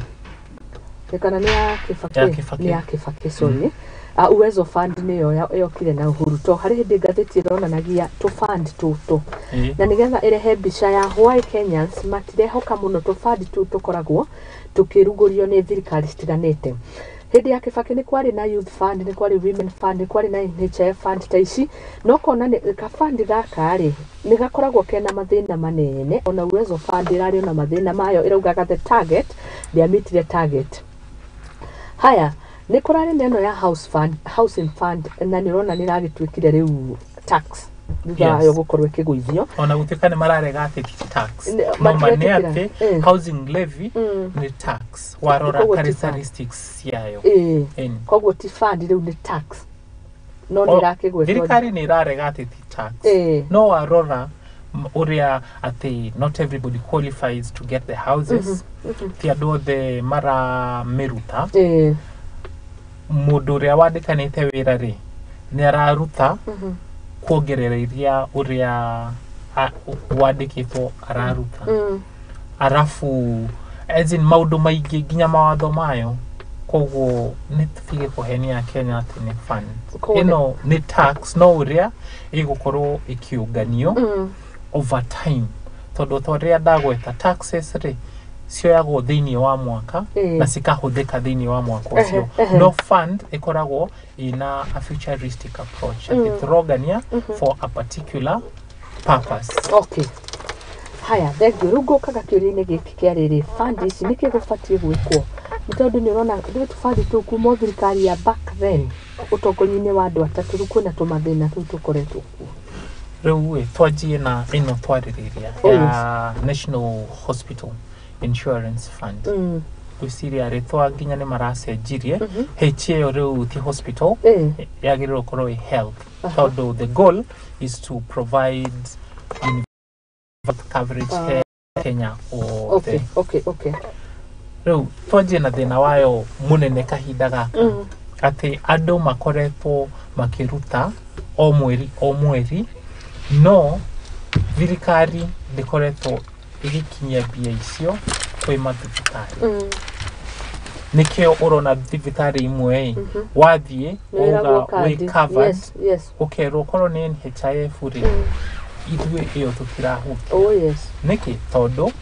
kana nĩ ya Kibaki? Nĩ ya Kibaki, sorry. Uwezo Fund nĩyo yokire na Uhuru to harĩ hĩndĩ ngathĩti ĩronanagia tũ fund tũtũ na nĩgetha ĩrehe mbica ya why Kenyans matirehoka mũno tũ fund tũu tũkoragwo tũkĩrugũrio nĩ thirikari citiganĩte. Hĩndĩ ya Kibaki nĩ kwarĩ na Youth Fund, nĩ kwarĩ Women Fund, nĩ kwarĩ na NHIF Fund ta ici, no kona nĩ ka fund gaka rĩ nĩ gakoragwo kena mathĩna manene. Ona Uwezo Fund ĩrarĩ ona mathĩna mayo, ĩraugaga the target ndĩamitire target. Haya, nĩ kũrarĩ na ĩno ya house fund, housing fund, na nĩ ũrona nĩ ĩragĩtuĩkire rĩu tax thutha wayo gũkorwo ĩkĩgũithio. Ona gũtuĩka nĩ mararega atĩ ti tax, no ma nĩ atĩ housing levy nĩ tax warora characteristics ciayo. Koguo ti fund rĩu nĩ tax, no nĩ ĩrakĩgwetwo. Thirikari nĩ ĩrarega atĩ ti tax, no warora ũrĩa atĩ not everybody qualifies to get the houses, ti andũ othe maramĩruta. Mũndũ ũrĩa wandĩkanĩte wĩra rĩ nĩ araruta kuongerera iria ũrĩa wandĩkĩtwo araruta. Arabu as in maũndũ maingĩ nginya mawatho mayo, koguo nĩ tũtige kũhenia Kenya atĩ nĩ fund. Ĩno nĩ tax, no ũrĩa ĩgũkorwo ĩkĩũnganio over time tondũ ta ũrĩa ndagweta taxes rĩ cioyagwo thĩinĩ wa mwaka na cikahũthĩka thĩinĩ wa mwaka ũcio. No fund ĩkoragwo ina a futuristic approach, atĩ tũrongania for a particular purpose. Okay. Haya, thengiũ. Rĩu ngũkaga kĩũria-inĩ gĩkĩ kĩa rĩrĩ, fund ici nĩkĩ gũbatiĩ gwĩkwo? Nĩ tondũ nĩ ũrona rĩu tũbandi tũu kuma thirikari ya back then ũtongoria-inĩ wa andũ atatũ, rĩu kwĩna tũmathĩna tũu tũkoretwo kuo. Rĩu twanjie na ĩno twarĩrĩria ya National Hospital Insurance Fund. Gwĩciria rĩtwa nginya nĩ maracenjirie. H ĩyo rĩu ti hospital, yagĩrĩirwo gũkorwo ĩ health, tondũ the goal is to provide universal coverage he Kenya othe. Rĩu twanjie na thĩna wayo mũnene kahinda gaka, atĩ andũ makoretwo makĩruta o mweri o mweri, no thirikari ndĩkoretwo ĩgĩkinyia mbia icio kwĩ mathibitarĩ. Nĩkĩo ũrona thibitarĩ imwe wathiĩ wauga wĩ covered, ũkerwo korwo nĩ NHIF rĩ ithuĩ ĩyo tũtirahutia. Nĩkĩ? Tondũ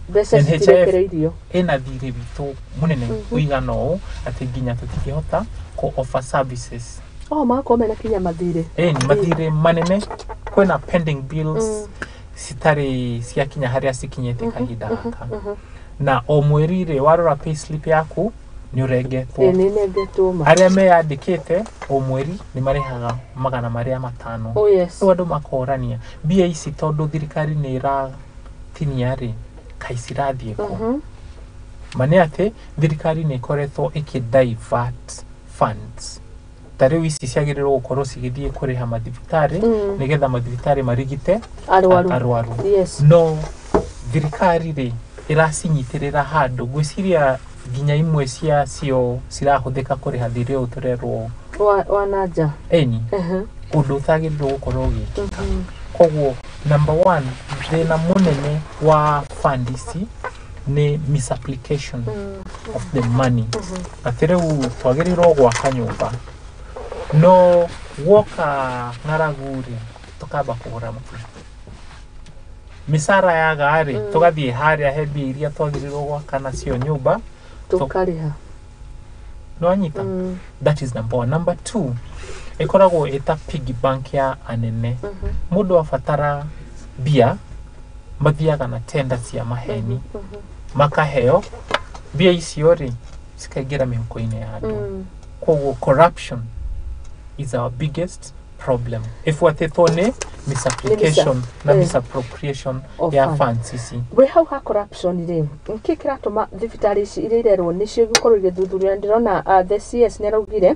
mbeca citirekereirio, ĩna thirĩ witũ mũnene ũigana ũũ atĩ nginya tũtingĩhota kũ offer services. Magakorwo mena kinya mathirĩ. Nĩ mathirĩ manene, kwĩna pending bills citarĩ ciakinya harĩa cikinyĩte kahinda gaka. Na o mweri rĩ warora payslip yaku nĩ ũrengetwo. Arĩa meyandĩkĩte o mweri nĩ marĩhaga 500. Rĩu andũ makorania mbia ici tondũ thirikari nĩ ĩratinia rĩ kaĩ cirathiĩ kũ? Ma nĩ atĩ thirikari nĩ ĩkoretwo ĩkĩ divert funds. Ta rĩu ici ciagĩrĩirwo gũkorwo cigĩthiĩ kũrĩha mathibitarĩ nĩgetha mathibitarĩ marigite arwaru. No thirikari rĩ ĩracinyitĩrĩra handũ, ngwĩciria nginya imwe ciacio cirahũthĩka kũrĩha thirĩ ũyũ tũrerwo wa na nja. Ĩni ũndũ ũtagĩrĩirwo gũkorwo ũgĩkĩka. Koguo number one thĩna mũnene wa fund ici nĩ misapplication of the money. Atĩ rĩu twagĩrĩirwo gwaka nyũmba, no guoka ng'aragu rĩ tũkamba kũgũra mũtu. Mĩcara yaga rĩ tũgathiĩ harĩa he mbia iria twagĩrĩirwo gwaka nacio nyũmba tũkarĩha. Nĩwanyita? That is number one. Number two, Ĩkoragwo ĩta piggy bank ya anene. Mũndũ abatara mbia, mathiaga na tenda cia maheni, makaheo mbia icio rĩ, cikaingĩra mĩhuko-inĩ ya andũ. Koguo corruption is our biggest problem, ĩbuatĩtwo nĩ misapplication na misappropriation of ya funds. Funds ici. Wĩ hau ha corruption rĩ, nĩkĩ kĩratũma thibitarĩ ici iria irerwo nĩcio igũkorwo igĩthuthurio? Na ndĩrona the CS nĩ araugire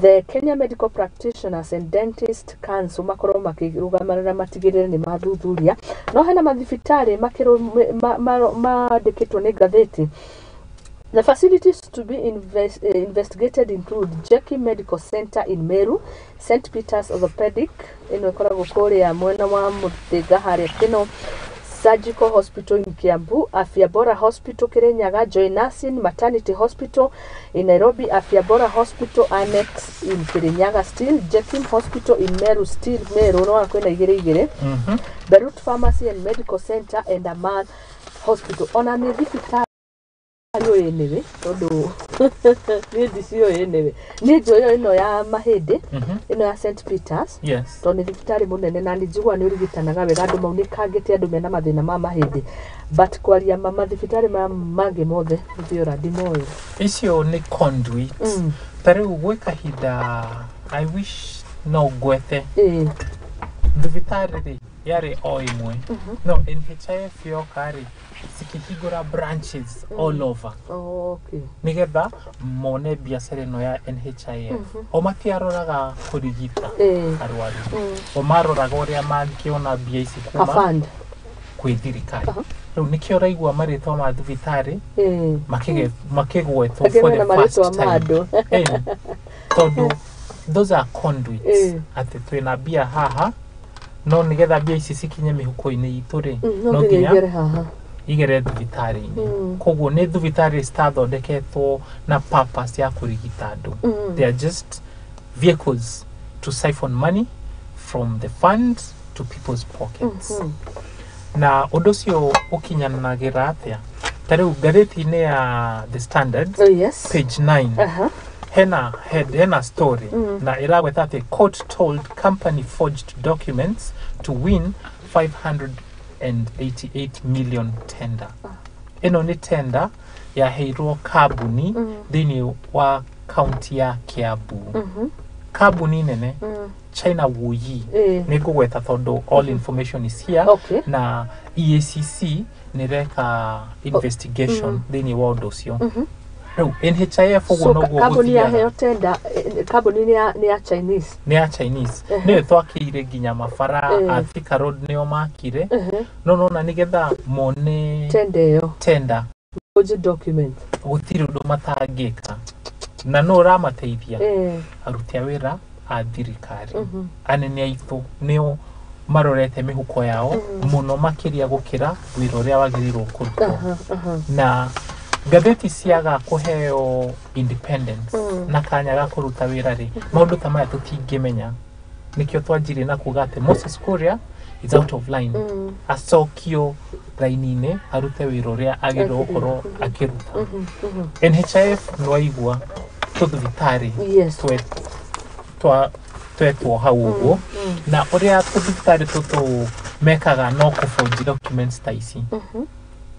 the Kenya Medical Practitioners and Dentist Council makorwo makĩrũgamarĩra matigĩrĩre nĩ mathuthuria, no hena mathibitarĩ mandĩkĩtwo nĩ ngathĩti. The facilities to be investigated include Jackie Medical Center in Meru, St. Peter's Orthopedic, ĩno ĩkoragwo kũrĩa mwena wa Mũthĩga harĩa Kĩno, Surgical Hospital in Kiambu, Afya Bora Hospital Kirinyaga, Joy Nursing Maternity Hospital in Nairobi, Afya Bora Hospital Annex in Kirinyaga still, Jekim Hospital in Meru still Meru, no kwĩna igĩrĩ igĩrĩ, Beirut Pharmacy and Medical Center and Aman Hospital. Ona nĩ thibitarĩ ũyũ anyway, tondũ niĩ ndiciũĩ anyway. Niĩ njũĩ ĩno ya mahĩndĩ, ĩno ya St Peters, tondũ nĩ thibitarĩ mũnene na nĩ njiguaga nĩ ũrigitanaga wega, andũ maunĩkangĩte, andũ mena mathĩna ma mahĩndĩ, but kwaria ma mathibitarĩ maya mangĩ mothe Mũthiora ndimoĩ. Icio nĩ conduit. Ta rĩu gwĩ kahinda, I wish no ngwete thibitarĩ rĩ, yarĩ o ĩmwe, no NHIF yoka rĩ, cikĩhingũra branches all over nĩgetha mone biacara ĩno ya NHIF. O matiaroraga kũrigita arwaru, o maroraga ũrĩa mangĩona mbia ici kuma Kafund. Kwĩ thirikari. Rĩu nĩkĩo ũraigua marĩtwa ma thibitarĩ makĩgwetwo for Akĩmena the marĩtwa first ma time. andũ. Tondũ those are conduits, atĩ twĩna mbia haha, no nĩgetha mbia ici cikinye mĩhuko-inĩ itũ rĩ, no no nginya nginya igere haha. Igere thibitarĩ-inĩ. Koguo nĩ thibitarĩ citathondeketwo na purpose ya kũrigita andũ. They are just vehicles to siphon money from the fund to people's pockets. Na ũndũ ũcio ũkinyanagĩra atĩa? Ta rĩu ngathĩti-inĩ ya The Standard, Oh, yes. page 9, hena head, hena story na ĩragweta atĩ court told company forged documents to win 588 million tender. Ĩno nĩ tender yaheirwo kambuni thĩinĩ wa kaunti ya Kiambu, kambuni nene, China Wuyi. Nĩ ngũgweta tondũ all information is here. Na EACC nĩ reka investigation thĩinĩ wa ũndũ ũcio. Rĩu NHIF ũguo So noguo kambuni gũthiaga. Yaheo tender, kambuni nĩ ya Chinese. Nĩ ya Chinese. Nĩyo twakĩire nginya mabara a Thika Road, nĩo makire. No nona nĩgetha mone tender ĩyo, tender, forged document. Gũtirĩ ũndũ matangĩka. Na no ũramateithia, aruti a wĩra a thirikari, anene aitũ, nĩo marorete mĩhuko yao mũno makĩria gũkĩra wĩra ũrĩa wagĩrĩirwo kũrutwo. Aha, aha. Na ngathĩti ciaga kũheo independence na kanya ga kũruta wĩra rĩ, maũndũ ta maya tũtingĩmenya. Nĩkĩo twanjirie na kuga atĩ Moses Kuria is out of line, acokio raini-inĩ arute wĩra ũrĩa agĩrĩirwo gũkorwo akĩruta. NHIF nĩwaigua tũthibitarĩ twetwo hau ũguo, na ũrĩa tũthibitarĩ tũtũ mekaga no kũforge documents ta ici.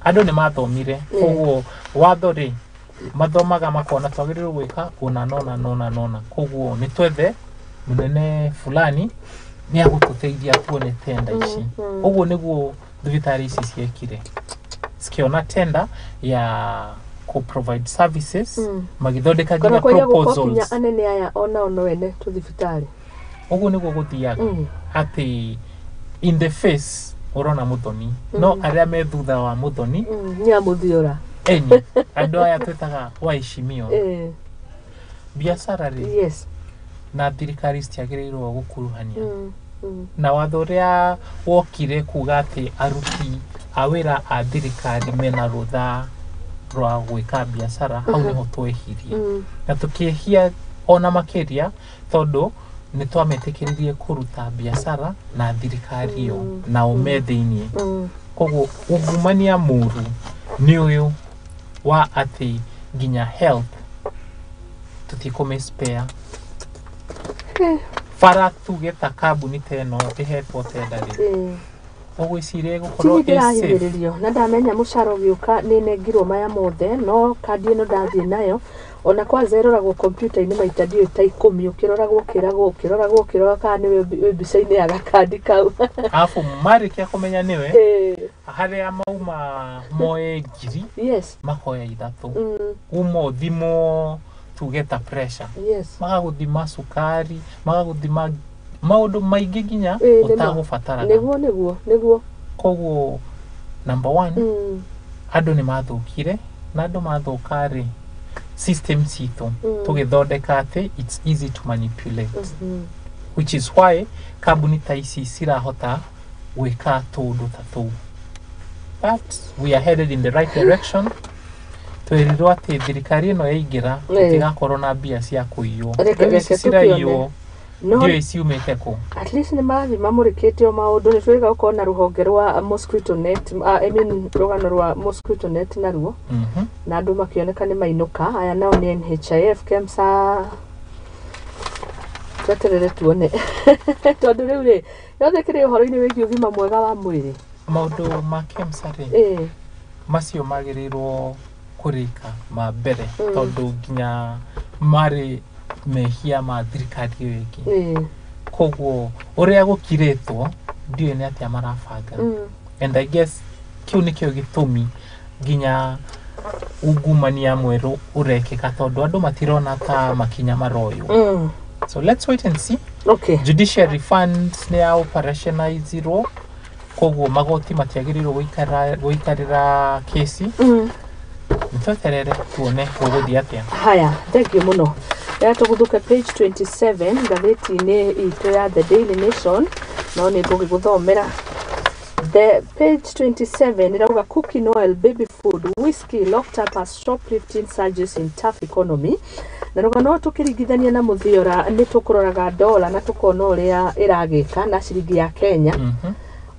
Andũ nĩ mathomire, koguo watho rĩ, mathomaga makona twagĩrĩirwo gwĩka ũna nona nona nona, koguo nĩ twethe mũnene fulani nĩ agũtũteithia tuone tenda ici. Ũguo nĩguo thibitarĩ ici ciekire, cikĩona tenda ya kũ provide services, magĩthondeka Kana nginya kwaiga gũkorwo nginya proposals. Anene aya onao no ene tũthibitarĩ. Ũguo nĩguo gũthiaga, atĩ in the face ũrona mũthoni, no arĩa me thutha wa mũthoni nĩ a Mũthiora. Eni andũ aya twĩtaga waheshimiwa. Biacara rĩ, na thirikari citiagĩrĩirwo gũkuruhania. Na watho ũrĩa wokire kuga atĩ aruti a wĩra a thirikari mena rũtha rwa gwĩka biacara, hau nĩho twehirie. Na tũkĩhia ona makĩria tondũ nĩ twametĩkĩririe kũruta biacara na thirikari ĩyo nao me thĩiniĩ. Koguo ungumania mũru nĩ ũyũ wa atĩ nginya health tũtikũmĩ spare. Bara tuge ta kambuni ta ĩno ĩhetwo tenda rĩ, ũgwĩciria ĩgũkorwo Tini ĩ safe? ndĩrahinyĩrĩrio na ndamenya mũcara ũgĩũka nĩ nengirwo maya mothe, no kandi ĩno ndathiĩ nayo ona kwanza ĩroragwo kompiuta-inĩ maita ndiũĩ ta 10, ũkĩroragwo ũkĩragwo ũkĩroragwo ũkĩrora kana nĩwe wĩ mbica-inĩ ya gakandi kau. Arabu marĩkia kũmenya nĩwe, harĩa mauma moe 1,000, yes, makoya 3, uma ũthimwo tuge ta pressure, magagũthima cukari, magagũthima maũndũ maingĩ nginya ũtagũbataraga. Nĩguo nĩguo nĩguo. Koguo number one, andũ nĩ mathũkire, na andũ mathũka rĩ, system citũ tũgĩthondeka atĩ it's easy to manipulate, which is why kambuni ta ici cirahota gwĩka tũũndũ ta tũu. But we are headed in the right direction. Twĩrirwo atĩ thirikari ĩno yaingĩra ĩtigakorwo na mbia cia kũiywo. Reke Rĩu ici reke ciraiywo tũkĩone. No ndiũĩ ciumĩte kũ. At least nĩ marathiĩ mamũrĩkĩte o maũndũ. Nĩ twĩrĩga gũkorwo na rũhonge rwa mosquito net, I mean rũgano rwa mosquito net naruo, na andũ makĩoneka nĩ mainũka. Aya nao nĩ NHIF, KEMSA, tweterere tuone, tondũ rĩu rĩ yothe kĩrĩ ũhoro-inĩ wĩgiĩ ũgima mwega wa mwĩrĩ. Maũndũ ma KEMSA rĩ, macio magĩrĩirwo kũrĩka ma mbere, tondũ nginya marĩ mehia ma thirikari ĩyo ĩngĩ. Koguo ũrĩa gũkirĩtwo ndiũĩ nĩ atĩa marabanga, and I guess kĩu nĩkĩo gĩtũmi nginya ungumania mwerũ ũrekĩka, tondũ andũ matirona ta makinya maroywo. So let's wait and see. Judiciary fund nĩ ya operationalizirwo, koguo magoti matiagĩrĩirwo gũikarĩra kesi. Nĩtweterere tuone gũgũthiĩ atĩa. Haya, thank you mũno. Rĩrĩa tũgũthũke page 27 ngathĩti-inĩ itũ ya The Daily Nation, no nĩ ngũgĩgũthomera. The page 27 ĩrauga cooking oil, baby food, whiskey locked up as shoplifting surges in tough economy. Na rũgano tũkĩringithania na mũthiora nĩ tũkũroraga dola na tũkona ũrĩa ĩragĩka na ciringi ya Kenya,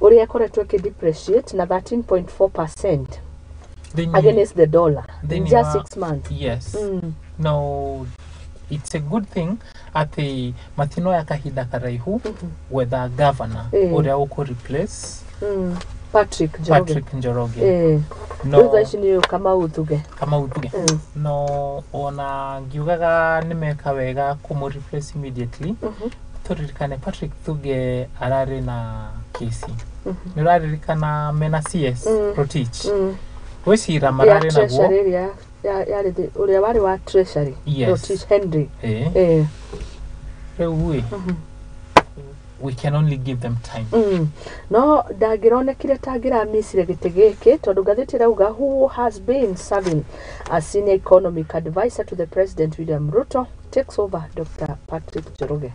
ũrĩa ĩkoretwo ĩkĩ depreciate na 13.4% against the dollar in Thĩinĩ just 6 months. Yes. No, it's a good thing atĩ matinoya kahinda karaihu gwetha governor ũrĩa ũkũ replace Patrick Njoroge. Patrick Njoroge. No, rĩu thaa ici nĩ ũyũ Kamau Thuge. Kamau Thuge. No ona ngiugaga nĩ meka wega kũmũ replace immediately, tũririkane Patrick Thuge ararĩ na kesi. Nĩ ũraririkana mena CS Rotich, gwĩ cira Ya mararĩ naguo. Treasury ĩrĩa yarĩ ũrĩa warĩ wa Treasury, Rotich Henry. Rĩu ĩ, we can only give them time. No ndangĩronekire ta angĩramicire gĩtĩ gĩkĩ, tondũ ngathĩti ĩrauga who has been serving as senior economic advisor to the President William Ruto takes over Dr. Patrick Njoroge.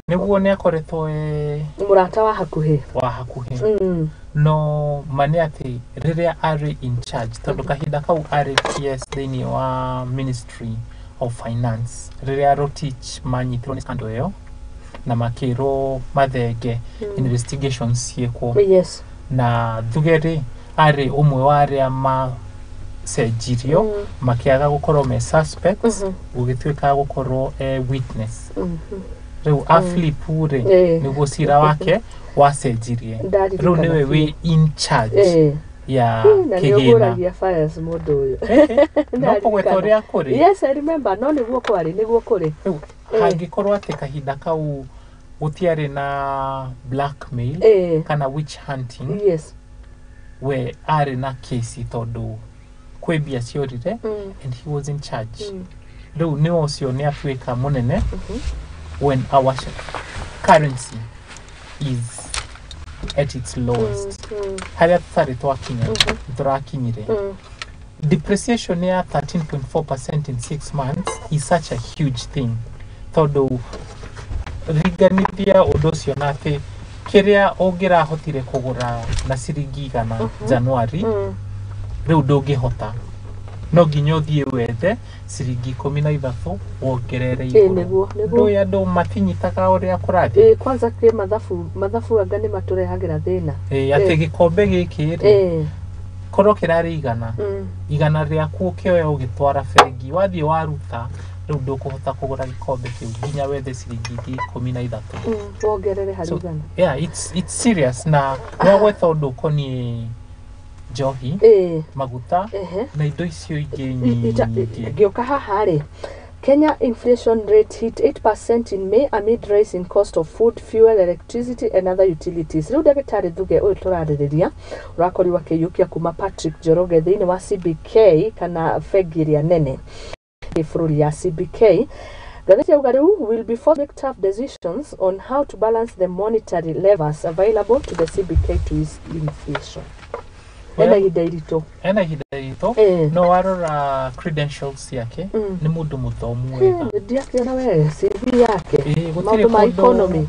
Nĩguo nĩ akoretwo e mũrata wa hakuhĩ. Wa hakuhĩ. No ma nĩ atĩ rĩrĩa arĩ in charge, tondũ kahinda kau arĩ PS thĩinĩ wa Ministry of Finance, rĩrĩa Rotich manyitirwo nĩ scandal ĩyo na makĩrwo mathenge, investigations ciĩkwo, na Thuge rĩ arĩ ũmwe wa arĩa macenjirio, makĩaga gũkorwo me suspects, gũgĩtuĩka gũkorwo e witness. Rĩu a flip rĩ, nĩguo cira wake wacenjirie. Ndaririkana Rĩu nĩwe biũ. wĩ in charge ya Na nĩ kĩgĩna. ũgũragia files mũndũ ũyũ. No kũgweta ũrĩa kũrĩ. Yes, I remember. No nĩguo kwarĩ, nĩguo kũrĩ. Rĩu hangĩkorwo atĩ kahinda kau gũtiarĩ na blackmail kana witch hunting, we arĩ na kesi, tondũ kwĩ mbia ciorire and he was in charge. Rĩu nĩ ũcio nĩ atuĩka mũnene when our currency is at its lowest. Harĩa tũtarĩ twakinya tũrakinyire. Depreciation ya 13.4% in 6 months is such a huge thing, tondũ ringanithia ũndũ ũcio na atĩ kĩrĩa ũngĩrahotire kũgũra na ciringi 100 January, rĩu ndũngĩhota, no nginya ũthiĩ wethe ciringi 13 wongerere igũrũ. Nĩguo nĩguo. Ndũĩ andũ matinyitaga ũrĩa kũrathiĩ. Ĩ, kwanza kĩ mathabu mathabu anga nĩ matũrehagĩra thĩna. Ĩ, atĩ gĩkombe gĩkĩ rĩ, korwo kĩrarĩ 100, 100 rĩaku ũkĩoya ũgĩtwara bengi, wathiĩ waruta Rĩu ndũkũhota kũgũra gĩkombe kĩu nginya wethe ciringi ingĩ 13. Wongerere harĩ So, igana. yeah, it's serious na no gwetha ũndũ ũkoniĩ njohi, maguta na indo icio ingĩ nyingĩ. Ngĩũka haha rĩ, Kenya inflation rate hit 8% in May amid rise in cost of food, fuel, electricity and other utilities. Rĩu ndagĩtarĩ Thuge ũyũ tũrarĩrĩria ũrakorirwo akĩiyũkia kuma Patrick Njoroge thĩinĩ wa CBK kana bengi ĩrĩa nene bũrũri ya CBK. Ngathĩti yauga rĩu will be forced to make tough decisions on how to balance the monetary levers available to the CBK to ease inflation. Ena ihinda iritũ. Ena ihinda iritũ, no warora credentials ciake, nĩ mũndũ mũthomu wega. Ndiakĩona we CV yake. Gũtirĩ maũndũ ma kũndũ economy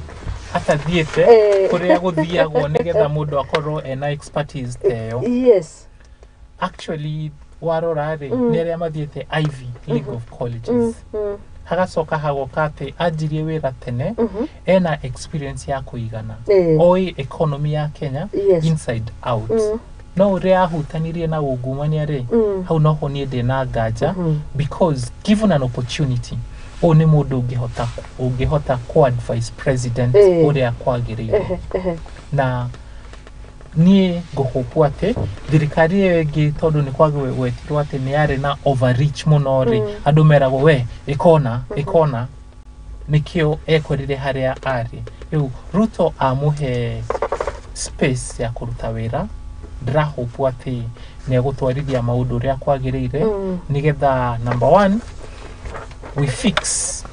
atathiĩte kũrĩa gũthiagwo nĩgetha mũndũ akorwo ena expertise ta ĩyo. Actually, warora rĩ, nĩ arĩa mathiĩte Ivy League of Colleges, hagacoka hagoka atĩ anjirie wĩra tene, ena experience ya kũigana, oĩ economy ya Kenya inside out. No ũrĩa ahutanirie na ungumania rĩ, hau noho niĩ ndĩna nganja, because given an opportunity, ũyũ nĩ mũndũ ũngĩhota ku advise president ũrĩa kwagĩrĩire. Ehe, ehe. Na niĩ ngũhũpwo atĩ thirikari ĩyo ĩngĩ, tondũ nĩ kwagwetirwo atĩ nĩ yarĩ na overreach mũno rĩ, andũ meragwo we ĩkona ĩkona, nĩkĩo ekorire harĩa arĩ rĩu. Ruto amũhe space ya kũruta wĩra, ndĩrahũpwo atĩ nĩ egũtwarithia maũndũ ũrĩa kwagĩrĩire, nĩgetha number one, we fix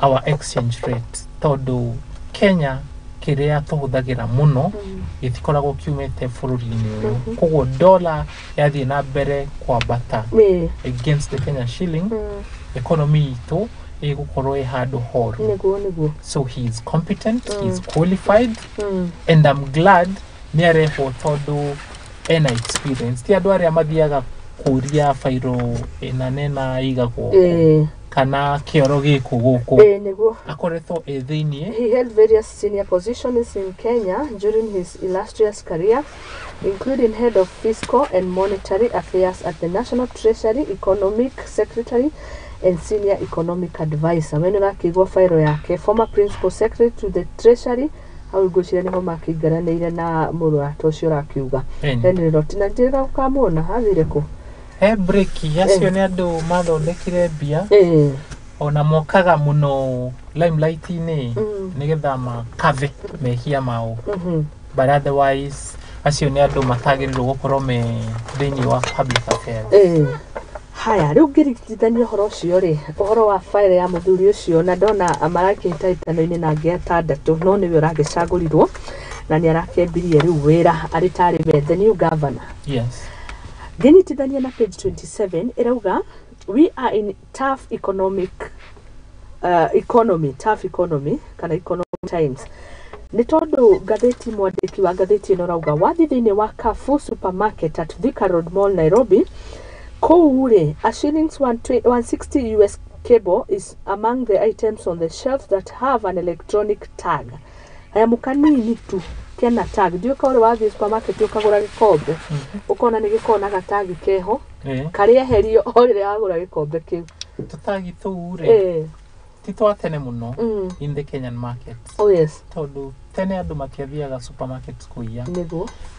our exchange rate, tondũ Kenya kĩrĩa tũhũthagĩra mũno gĩtikoragwo kiumĩte bũrũri-inĩ ũyũ. Koguo dollar yathiĩ na mbere kwambata against the Kenyan shilling, economy itũ ĩgũkorwo ĩ handũ horu. Nĩguo, nĩguo. So he is competent, he is qualified, and I'm glad nĩ arehwo tondũ ena experience. Ti andũ arĩa mathiaga kũria bairo ĩna nena ĩigagwo kana kĩoro gĩkũ gũkũ. Nĩguo. Akoretwo ĩ thĩiniĩ. He held various senior positions in Kenya during his illustrious career, including head of fiscal and monetary affairs at the National Treasury, economic secretary, and senior economic advisor. We nĩũrakĩigua fairo yake, former principal secretary to the Treasury, hau ngwĩciria nĩho makĩingĩranĩire na mũrata ũcio ũrakiuga Henry Rotich, na njĩra ũkamuona athire kũ. He break. Acio nĩ andũ mathondekire mbia, ona mokaga mũno limelight-inĩ nĩgetha makave mehia mao, but otherwise acio nĩ andũ matagĩrĩirwo gũkorwo me thĩinĩ wa public affairs. Haya, rĩu ngĩringithania ũhoro ũcio rĩ, ũhoro wa file ya mũthuri ũcio, na ndona marakĩhĩtahĩtano-inĩ na angĩ atandatũ, no nĩwe ũragĩcagũrirwo na nĩ arakĩambirie rĩu wĩra arĩ tarĩ we the new governor. Ngĩnyitithania na page 27, ĩrauga we are in tough economic economy, tough economy kana economic times, nĩ tondũ ngathĩti, mwandĩki wa ngathĩti ĩno rauga wathiĩ thĩinĩ wa Carrefour supermarket at Thika Road Mall, Nairobi, kũu rĩ, a shillings 160 US cable is among the items on the shelf that have an electronic tag. Kanyamũ kanini tu kena tag. Ndiũĩ ka ũrĩ wathiĩ supermarket ũkagũra gĩkombe, ũkona nĩ gĩkoragwo na gatagi keho karĩeherio o rĩrĩa wagũra gĩkombe kĩu. Tũtagi tũu rĩ, ti twa tene mũno in the Kenyan market, Oh yes. tondũ tene andũ matiathiaga supermarket kũiya.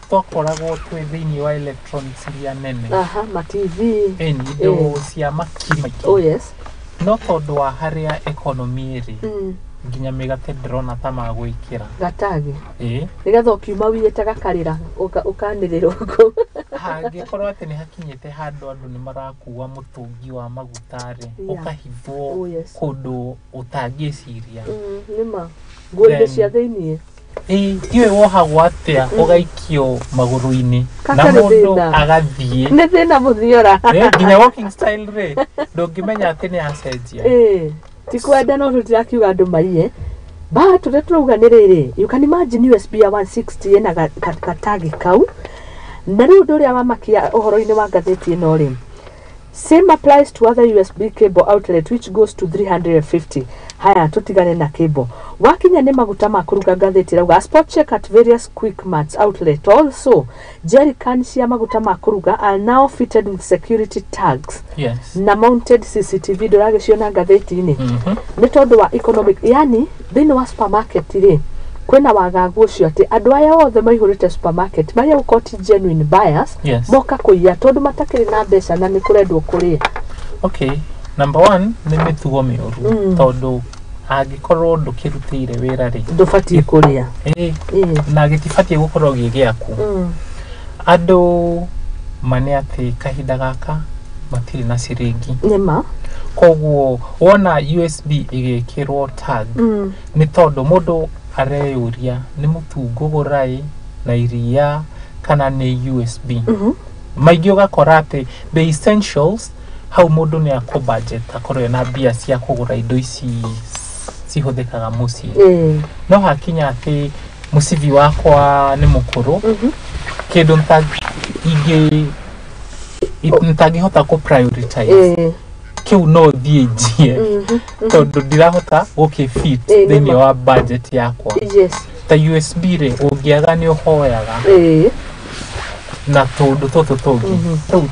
Twakoragwo twĩ thĩinĩ wa electronics iria nene. Aha, ma TV. Ĩni, indo cia makiri maingĩ. No tondũ wa harĩa economy ĩrĩ, nginya mĩgate ndĩrona ta magwĩkĩra gatagi, ĩĩ. Nĩgetha ũkiuma wiyĩte gakarĩra ũkanĩrĩrwo kũu. Hangĩkorwo atĩ nĩ hakinyĩte handũ andũ nĩ marakua mũtũngi wa maguta rĩ, ũkahithwo kũndũ ũtangĩciria. Nĩma nguo-inĩ cia thĩiniĩ. Ĩĩ, ndiũĩ wohagwo atĩa ũgaikio magũrũ-inĩ na Kaka nĩ mũndũ thĩna. agathiĩ. Nĩ thĩna mũthiora. Nginya walking style rĩ, ndũngĩmenya atĩ nĩ acenjia. Ĩĩ, ti kwenda, no tũtirakiuga andũ maiye, but ũrĩa tũrauga nĩ rĩrĩ, you can imagine USB ya 160 ĩna gatagi kau. Na rĩu ũndũ ũrĩa wamakia ũhoro-inĩ wa ngathĩti ĩno rĩ, same applies to other USB cable outlet, which goes to 350. Haya, tutigane na kĩmbo. Wakinya nĩ maguta ma kũruga, ngathĩti ĩrauga spot check at various Quick Mart outlet. Also, jerrycan cia maguta ma kũruga are now fitted with security tags na mounted CCTV. Ndũragĩciona ngathĩti-inĩ? Nĩ tondũ wa economic, yani thĩinĩ wa supermarket rĩ, kwĩna wagagu ũcio atĩ andũ aya othe maihũrĩte supermarket marĩa gũkorwo ti genuine buyers, moka kũiya tondũ matakĩrĩ na mbeca na nĩ kũrendwo kũrĩa. Okay, number one nĩ mĩtugo mĩũru, tondũ angĩkorwo ndũkĩrutĩire wĩra rĩ, ndũbatiĩ kũrĩa. Ĩ, na gĩtibatiĩ gũkorwo gĩ gĩaku. Andũ ma nĩ atĩ kahinda gaka matirĩ na ciringi. Nĩma. Koguo wona USB ĩgĩkĩrwo tag, nĩ tondũ mũndũ areyũria nĩ mũtu ngũgũra ĩ na iria kana nĩ USB. Maingĩ ũgakora atĩ the essentials hau mũndũ nĩ akũ budget akorwo ena mbia cia kũgũra indo ici cihũthĩkaga mũciĩ. No hakinya atĩ mũcibi wakwa nĩ mũkũrũ, kĩndũ ingĩ ntangĩhota kũ prioritize kĩu, no thiĩ njie tondũ ndirahota gũkĩ fit thĩinĩ wa budget yakwa. Ta USB rĩ, ũngĩaga nĩ ũhoyaga na tũndũ tũtũ tũngĩ. Rĩu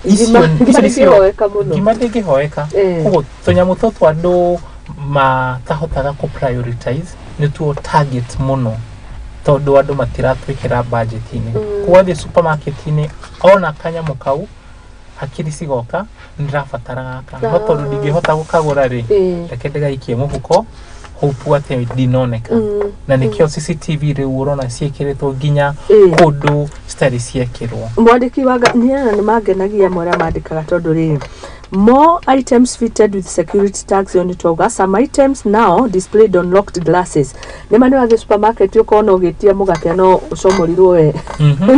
Ngima icio nĩcio- ndĩngĩhoeka mũno. Ngima ndĩngĩhoeka. Koguo tũnyamũ tũtũ andũ matahotaga kũ prioritize nĩtuo target mũno, tondũ andũ matiratwĩkĩra budget-inĩ. Koguo athiĩ supermarket-inĩ, ona kanyamũ kau, hakiri cigoka nĩndĩrabatara gaka, no tondũ ndingĩhota gũkagũra rĩ, reke ndĩgaikie mũhuko, hope atĩ ndinoneka. Na nĩkĩo CCTV rĩu ũrona ciĩkĩrĩtwo nginya kũndũ citarĩ ciekĩrwo. Mwandĩki wa niĩ nĩ mangenagia marĩa mandĩkaga, tondũ rĩrĩ, more items fitted with security tags on twauga some items now displayed on locked glasses. Nĩ ma nĩ wathiĩ supermarket ũkona ũgĩtia mũgate no ũcomorirwo we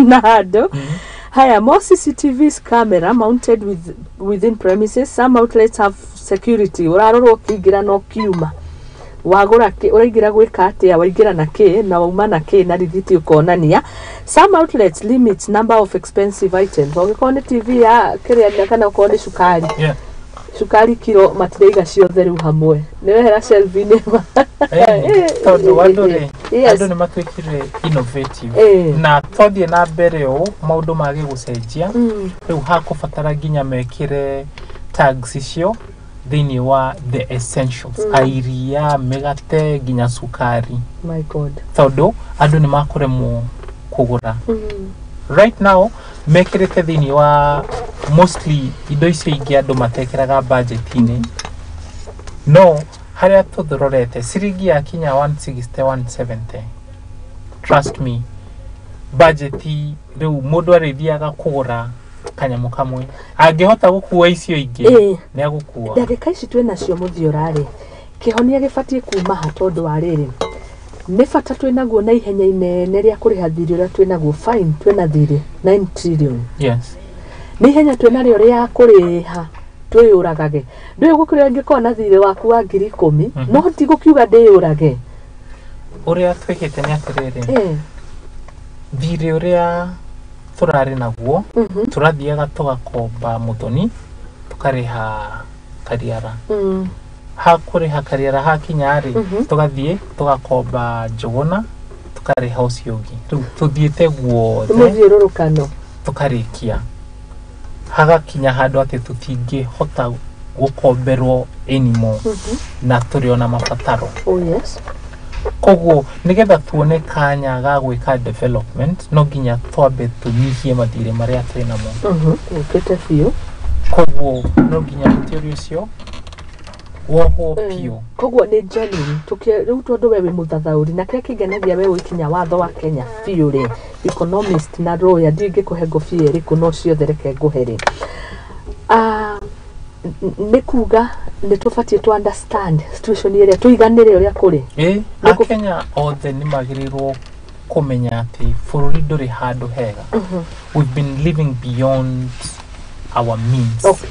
na handũ. Haya, more CCTVs camera mounted within premises. Some outlets have security, ũrarorwo ũkĩingĩra na ũkiuma, wagũra kĩ, ũraingĩra gwĩka atĩa, waingĩra na kĩ na wauma na kĩ, na rithiti ũkonania. Some outlets limit number of expensive items, ũngĩkorwo nĩ TV ya kĩrĩa kana ũkorwo nĩ cukari, cukari kiro, matiraiga ciothe rĩu hamwe, nĩ wehera shelf-inĩ. Tondũ andũ rĩ, andũ nĩ matuĩkire innovative, na twathiĩ na mbere ũũ maũndũ mage gũcenjia, rĩu hakũbatara nginya mekĩre tags icio thĩinĩ wa the essentials, airia, mĩgate, nginya cukari, My God. Tondũ andũ nĩ makũremwo kũgũra. Right now mekĩrĩte thĩinĩ wa mostly indo icio ingĩ andũ matekĩraga budget-inĩ, no harĩa tũthororete ciringi yakinya 160, 170, trust me, budget rĩu mũndũ arĩthiaga kũgũra kanyamũ kamwe, angĩhota gũkua icio ingĩ nĩ agũkua. Ndagĩka ici twĩ nacio mũthiora-rĩ, kĩhonia gĩbatiĩ kuma ha? Tondũ wa rĩrĩ, nĩ bata twĩ naguo na ihenya inene rĩa kũrĩha thirĩ ũrĩa twĩ naguo. Fine, twĩ na thirĩ 9 trillion. Nĩ ihenya twĩ narĩo rĩa kũrĩha twĩyũragage? Ndũĩ gũkĩrĩa ũngĩkorwo na thirĩ waku wa 10,000, no ti gũkiuga ndĩyũrage. Ũrĩa twĩkĩte nĩ atĩrĩrĩ, thirĩ ũrĩa tũrarĩ naguo, tũrathiaga tũgakomba mũthoni tũkarĩha kariara. Hakũrĩha kariara hakinya rĩ, tũgathiĩ tũgakomba njũgũna tũkarĩha ũcio ũngĩ. Rĩu tũthiĩte guothe Mũthiũrũrũkano. Tũkarĩkia hagakinya handũ atĩ tũtingĩhota gũkomberwo anymore, na tũrĩ ona mabataro. Oh yes. Koguo nĩgetha tuone kanya ga gwĩka development, no nginya twambe tũnyihie mathirĩ marĩa twĩ namo. Ũkĩte biũ. Koguo no nginya mũtĩ ũcio wohwo biũ. Koguo nĩ genuine rĩu, tondũ we wĩ mũthathaũri na kĩrĩa kĩngenagia we ũikinya watho wa Kenya biũ rĩ, economist na lawyer, ndiũĩ ingĩkũhe ngũbia ĩrĩkũ, no ciothe reke ngũhe rĩ. Ah, nĩ kuga nĩ tũbatiĩ to understand situation ĩrĩa tũiganĩre ũrĩa kũrĩ. Ĩ, akenya othe nĩ magĩrĩirwo kũmenya atĩ bũrũri ndũrĩ handũ hega. We've been living beyond our means.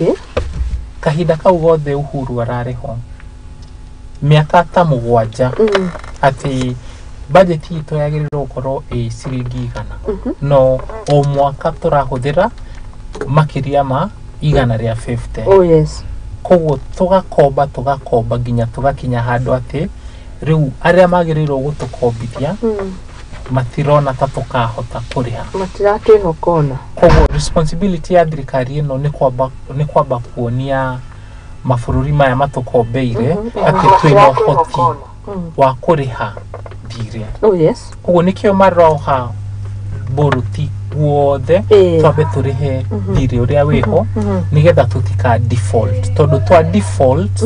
Kahinda kau gothe Uhuru ararĩ ho, mĩaka ta 7, atĩ budget itũ yagĩrĩirwo gũkorwo ĩ ciringi 100, no o mwaka tũrahũthĩra makĩria ma 150. Oh yes. Koguo tugakomba tugakomba nginya tugakinya handu ati riu aria magirirwo gutukombithia matirona ta tukahota kuriha, matiratwihokona. Koguo responsibility ya thirikari ino ni kwamba kuonia mabũrũri maya matukombeire ati twina ũhoti wa kũrĩha thirĩ. Oh yes. Koguo nĩkĩo maroha bũrũti guothe twambe tũrĩhe thirĩ ũrĩa wĩho nĩgetha tũtika default, tondũ twa default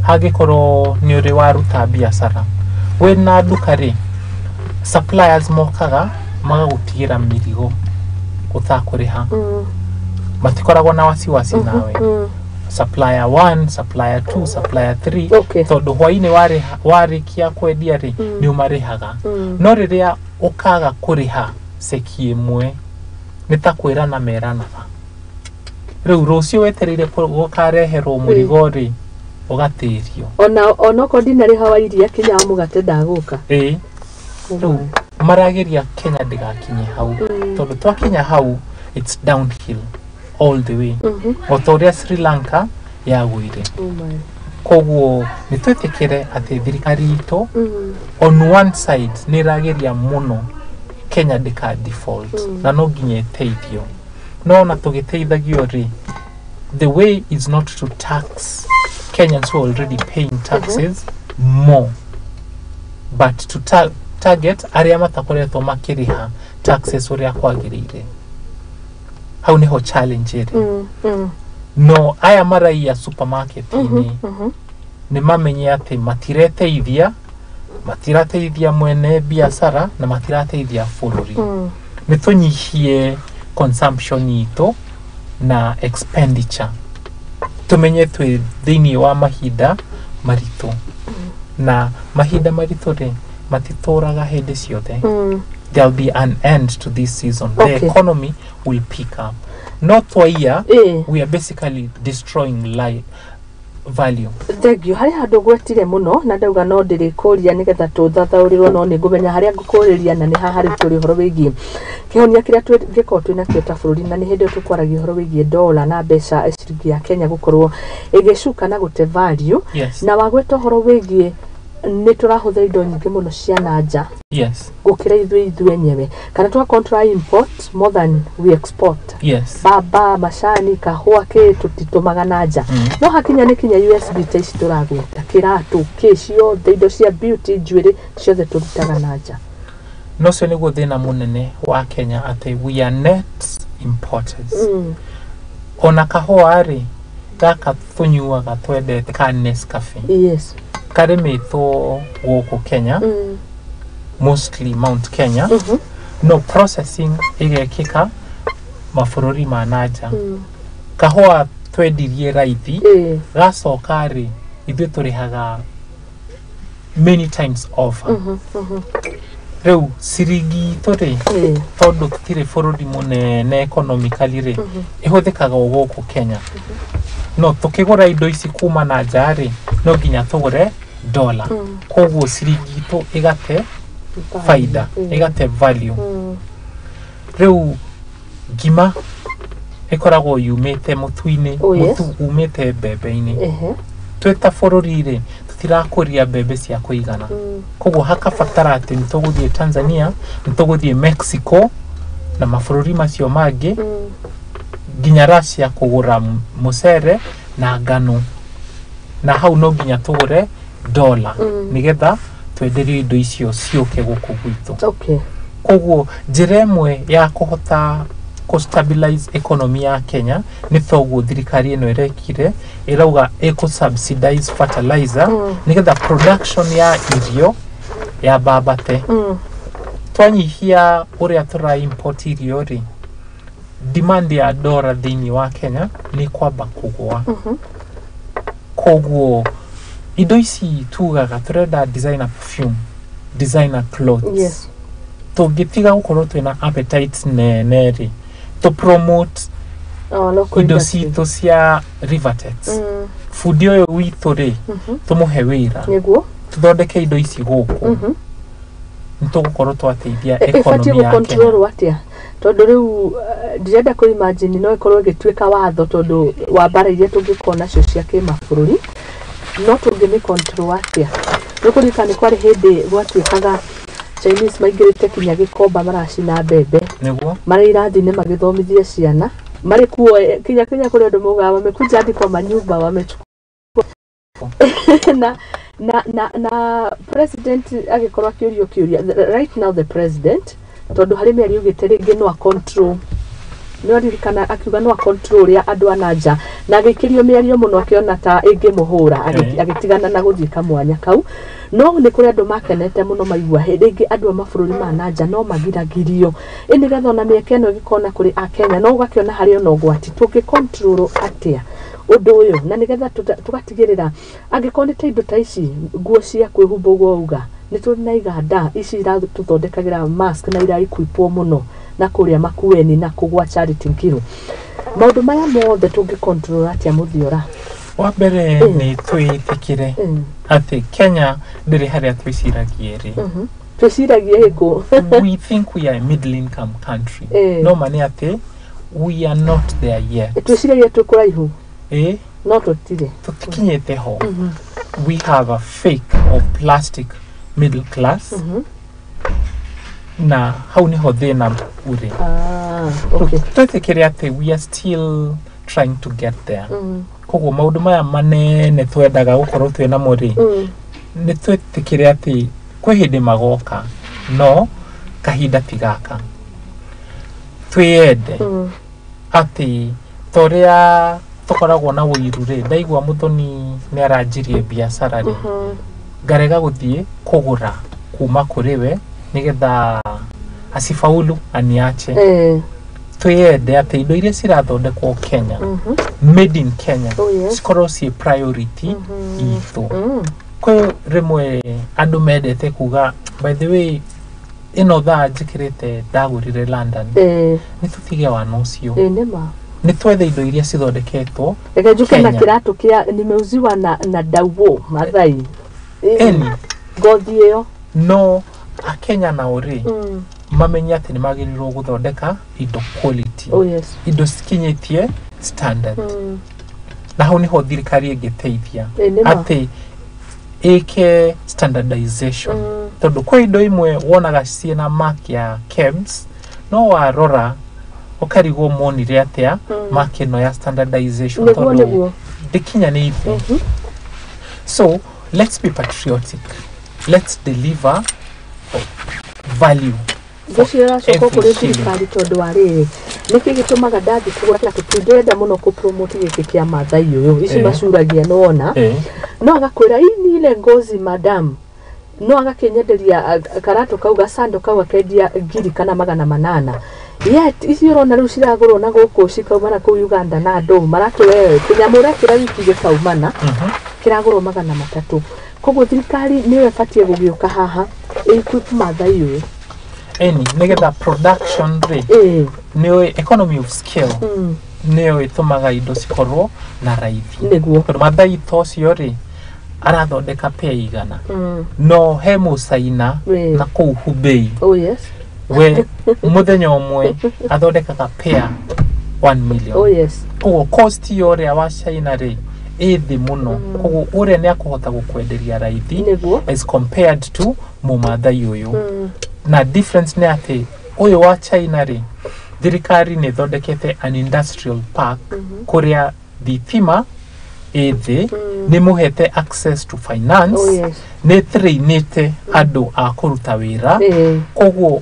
hangĩkorwo nĩ ũrĩ waruta biacara wĩna nduka rĩ, suppliers mokaga magagũtigĩra mĩrigo ũtakũrĩha, matikoragwo na wasiwasi nawe. Supplier 1, supplier 2, supplier 3. Okay. Tondũ hwainĩ warĩkia kwendia rĩ, nĩ ũmarĩhaga. No rĩrĩa ũkaga kũrĩha ceki ĩmwe nĩ ta kwĩrana meranaga. Rĩu rũciũ wetereire gũkareherwo mũrigo rĩ, ũgatĩrio. Ona onokorwo ndinarĩha wa iria kinya wa mũgate ndagũka. Ĩĩ. Rĩu marageria Kenya ndĩgakinye hau, tondũ twakinya hau it's downhill all the way. O ta ũrĩa Sri Lanka yagũire. Koguo nĩ twĩtĩkĩre atĩ thirikari itũ on one side nĩ ĩrageria mũno Kenya ndĩka default, na no nginya ĩteithio. No ona tũgĩteithagio rĩ, the way is not to tax Kenyans who are already paying taxes more, but to target arĩa matakoretwo makĩrĩha taxes ũrĩa kwagĩrĩire. Hau niho challenge ĩrĩ. No aya maraiya supermarket-inĩ nĩ mamenye atĩ matireteithia, matirateithia mwene biacara na matirateithia bũrũri. Nĩ tũnyihie consumption itũ na expenditure, tumenye twĩ thĩinĩ wa mahinda maritũ, na mahinda maritũ rĩ matitũraga hĩndĩ ciothe. There'll be an end to this season. The economy will pick up. Not twaia, we are basically destroying life value. Thank you. Harĩ handũ gwetire mũno na ndauga no ndĩrĩkũria nĩgetha tũthathaũrĩrwo, no nĩ ngũmenya harĩa ngũkũrĩria na nĩ haha rĩu tũrĩ ũhoro wĩgiĩ kĩhonia kĩrĩa tũngĩkorwo twĩ nakĩo ta bũrũri, na nĩ hĩndĩ ĩyo tũkwaragia ũhoro wĩgiĩ dola na mbeca ciringi ya Kenya gũkorwo ĩgĩcuka na gũte value. Yes. Na wagweta ũhoro wĩgiĩ nĩ tũrahũthĩra indo nyingĩ mũno cia na nja Yes. gũkĩra ithuĩ enyewe, kana tũgakorwo tũra import more than we export. Yes. Baba, macani, kahũa, kĩ tũtitũmaga na nja. No hakinya nĩ kinya USB ta ici tũragweta, kĩratũ, kĩ ciothe, indo cia beauty, njuĩrĩ ciothe tũrutaga na nja. No ũcio nĩguo thĩna mũnene wa Kenya, atĩ we are net importers. Ona kahũa rĩ, gaka tũnyuaga twendete ka Nescafe, Yes. karĩmĩtwo gũkũ Kenya, mostly Mount Kenya, no processing ĩgekĩka mabũrũri ma na nja. Kahũa twendirie raithi, gacoka rĩ, ithuĩ tũrĩhaga many times over. Rĩu ciringi itũ rĩ, tondũ tũtirĩ bũrũri mũnene economically rĩ, ĩhũthĩkaga o gũkũ Kenya. No tũkĩgũra indo ici kuma na nja rĩ, no nginya tũgũre dola. Koguo ciringi itũ ĩgate faida, ĩgate value. Rĩu ngima ĩkoragwo yumĩte mũtu-inĩ, Oh, yes. mũtu umĩte mbembe-inĩ. Ehe. Twĩ ta bũrũri rĩ, tũtirakũria mbembe cia kũigana, koguo hakabatara atĩ nĩ tũgũthiĩ Tanzania, nĩ tũgũthiĩ Mexico na mabũrũri macio mangĩ, nginya Russia kũgũra mũcere na ngano, na hau no nginya tũgũre dola nĩgetha twenderio indo icio ciũke gũkũ gwitũ. Okay. Koguo njĩra ĩmwe ya kũhota kũ stabilize economy ya Kenya nĩ toguo thirikari ĩno ĩrekire, ĩrauga ĩkũ subsidize fertilizer nĩgetha production ya irio yambambate. Twanyihia ũrĩa tũra import irio rĩ, demand ya dora thĩinĩ wa Kenya nĩ kwamba kũgũa. Koguo indo ici tugaga tũrenda designer perfume, designer clothes, Yes. tũngĩtiga gũkorwo twĩna appetite nene rĩ, tũ promote Oh, local indo industry. citũ cia Rivertex, bundi ũyũ witũ rĩ, tũmũhe wĩra, Nĩguo. tũthondeke indo ici gũkũ. Nĩ tũgũkorwo twateithia Ĩbatiĩ economy ya Kenya. gũcontrolwo atĩa? Tondũ rĩu ndirenda kũ imagine no ĩkorwo ĩgĩtuĩka watho tondũ wa mbara iria tũngĩkorwo nacio cia kĩmabũrũri, no tũngĩmĩ control atĩa? Nĩ kũririkana nĩ kwarĩ hĩndĩ gwatuĩkaga Chinese maingĩrĩte kinya Gĩkomba maracina mbembe. Nĩguo. Marĩ irathi-inĩ magĩthomithia ciana marĩ kuo, kinya kinya kũrĩ andũ maugaga wamekuja hadi kwa manyumba wamechukua na president agĩkorwo akĩũrio kĩũria. Right now the president, tondũ harĩ mĩario augĩte rĩngĩ no a control, nĩ aririkana akiuga no a control ũrĩa andũ a nanja, na agĩikĩrio mĩario mũno akĩona ta ĩngĩmũhũra, agĩtigana na gũthiĩ kamwanya kau. No nĩ kũrĩ andũ makenete mũno maigua hĩndĩ ĩngĩ andũ a mabũrũri ma nanja no magiragirio ĩ nĩgetha ona mĩeke ĩno ĩgĩkorwo na kũrĩ akenya, no ũgakĩona harĩ ona ũgwati. Tũngĩ control atĩa ũndũ ũyũ na nĩgetha tũgatigĩrĩra angĩkorwo nĩ ta indo ta ici, nguo cia kwĩhumba ũguo auga, nĩ tũrĩ na iganda ici iratũthondekagĩra mask na iraequipwo mũno na kũrĩa Makueni na kũgwa Charity Ngilu? Maũndũ maya mothe tũngĩ control atĩa, Mũthiora? Wa mbere, nĩ twĩtĩkĩre atĩ Kenya ndĩrĩ harĩa twĩciragia ĩrĩ. Twĩciragia ĩkũ? We think we are a middle income country, no ma nĩ atĩ we are not there yet. Twĩciragia twĩ kũraihu, ĩ no tũtirĩ. Tũtikinyĩte ho. We have a fake or plastic middle class, na hau niho thĩna ũrĩ. Twĩtĩkĩre atĩ we are still trying to get there. Koguo maũndũ maya manene twendaga gũkorwo twĩ namo rĩ, nĩ twĩtĩkĩre atĩ kwĩ hĩndĩ magoka, no kahinda ti gaka. Twĩyende atĩ ta ũrĩa tũkoragwo na ũiru rĩ, ndaigua Mũthoni nĩ aranjirie biacara rĩ, ngarega gũthiĩ kũgũra kuma kũrĩ we nĩgetha asifaulu aniache. Twĩyende atĩ indo iria cirathondekwo Kenya, made in Kenya, cikorwo ciĩ priority itũ. Kwĩ rĩmwe andũ mendete kuga, "By the way, ĩno thaa njĩkĩrĩte ndagũrire London." Nĩ tũtige wana ũcio. Ĩ nĩma. Nĩ twethe indo iria cithondeketwo Reke njuke na Kenya. kĩratũ kĩa nimeuziwa na Dauo Mathai. Eni. Ngothi ĩyo. No akenya nao rĩ, mamenye atĩ nĩ magĩrĩirwo gũthondeka indo quality, indo cikinyĩtie standard, na hau niho thirikari ĩngĩteithia Ĩ nĩma. atĩ ĩke standardization, tondũ kwĩ indo imwe wonaga ciĩna mark ya KEBS, no warora ũkarigwo monire atĩa mark ĩno ya standardization, tondũ ndĩkinyanĩirie. So let's be patriotic, let's deliver value for Ngwĩciria ũracoka every kũrĩ shilling. thirikari, tondũ wa rĩrĩ, nĩkĩ gĩtũmaga ndathiĩ kũgũra kĩratũ kĩu ndĩrenda mũno kũ promote gĩkĩ kĩa Mathai ũyũ, ici macuragia nĩwona, no agakwĩra, "Hii ni ile ngozi, madam," no agakĩnyenderia karatũ kau gacando kau akendia 1800, yet ici ũrona rĩu ciragũrwo na gũkũ cikauma na kũu Uganda na andũ maratũwe kĩnyamũ ũrekĩra wiki gĩkaumana, kĩragũrwo 300. Koguo thirikari nĩyo ĩbatiĩ gũgĩũka haha ĩequip Mathai ũyũ. Eni, nĩgetha production rĩ, nĩyo economy of scale, nĩyo ĩtũmaga indo cikorwo na raithi. Tondũ Mathai ta ũcio rĩ, arathondeka pea 100, no he mũcaina na kũu Hubei, we mũthenya ũmwe athondekaga pea 1 million. Koguo cost ya ũrĩa wa China rĩ, ĩ thĩ mũno. Koguo ũrĩa nĩ akũhota gũkwenderia raithi as compared to mũmathai ũyũ. Na difference nĩ atĩ ũyũ wa China rĩ, thirikari nĩ ĩthondekete an industrial park kũrĩa thitima ĩ thĩ, nĩ mũhete access to finance, nĩ trainĩte andũ a kũruta wĩra. Koguo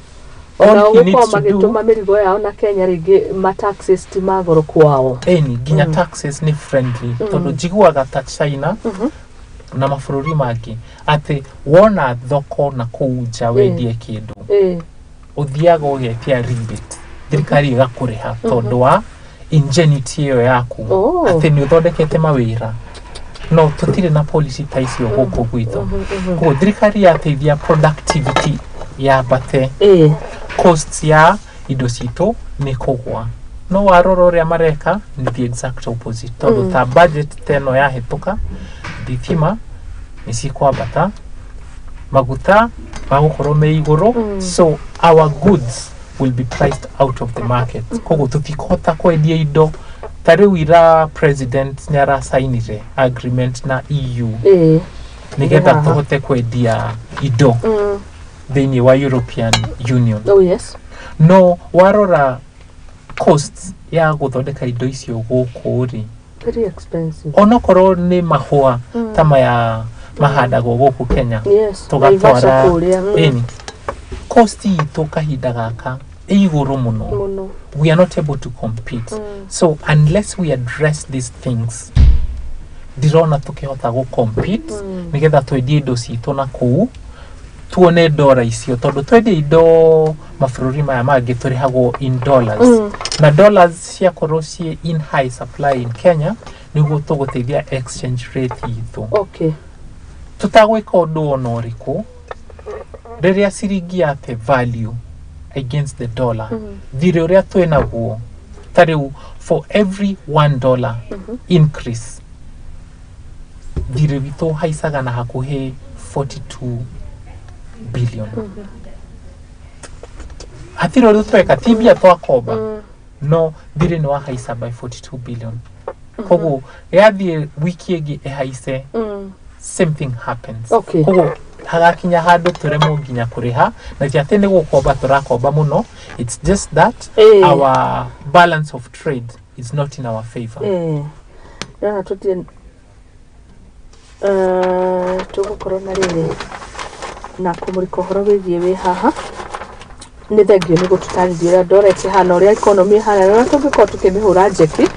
Ona all he gũkorwo needs to do, magĩtũma mĩrigo yao na Kenya rĩngĩ ma taxes ti magoro kwao. Eni, nginya taxes nĩ friendly, tondũ njiguaga ta China na mabũrũri mangĩ atĩ wona thoko na kũu nja wendie kĩndũ, ũthiaga ũgetia rebate, thirikari ĩgakũrĩha tondũ wa ingenuity ĩyo yaku, atĩ nĩ ũthondekete mawĩra. No tũtirĩ na policy ta icio gũkũ gwitũ. Koguo thirikari yateithia productivity yambate, costs ya indo citũ nĩ kũgwa. No warora ũrĩa mareka nĩ the exact opposite, tondũ ta budget ta ĩno yahĩtũka, thitima nĩ cikwambata, maguta Magũkorwo me igũrũ, so our goods will be priced out of the market. Koguo tũtikũhota kwendia indo. Ta rĩu ira president nĩ aracainire agreement na EU nĩgetha tũhote kwendia indo thĩinĩ wa European Union. Oh yes. No warora costs ya gũthondeka indo icio gũkũ rĩ, very expensive. Onokorwo nĩ mahũa ta maya mahandagwo gũkũ Kenya, yes, tũgatwara ĩni, cost itũ kahinda gaka ĩ igũrũ mũno. We are not able to compete. So unless we address these things, ndirona tũkĩhota gũ compete nĩgetha twendie indo citũ na kũu tuone dola icio, tondũ twendie indo mabũrũri maya mangĩ tũrĩhagwo in dollars, na dollars ciakorwo ciĩ in high supply in Kenya nĩguo tũgũteithia exchange rate itũ. Okay. Tũtagwĩka ũndũ ona ũrĩkũ, rĩrĩa ciringi yate value against the dollar, thirĩ ũrĩa twĩnaguo ta rĩu for every $1 increase, thirĩ witũ haicaga na hakuhĩ 42 billion. Hatirĩ ũndũ tweka, ti mbia twakomba, no thirĩ nĩ wahaica by 42 billion. Koguo yathiĩ wiki ĩngĩ ĩhaice, same thing happens. Okay. Koguo hagakinya handũ tũremwo nginya kũrĩha, na ti atĩ nĩ gũkomba tũrakomba mũno, it's just that our balance of trade is not in our favor. Ndĩrona tũthiĩ tũgũkorwo na rĩrĩ na kũmũrĩka ũhoro wĩgiĩ wĩ haha. Nĩ thengio nĩ gũtũtarĩria ũrĩa ndora ĩkĩhana, ũrĩa economy ĩhana, na ũrĩa tũngĩkorwo tũkĩmĩhũra njeki.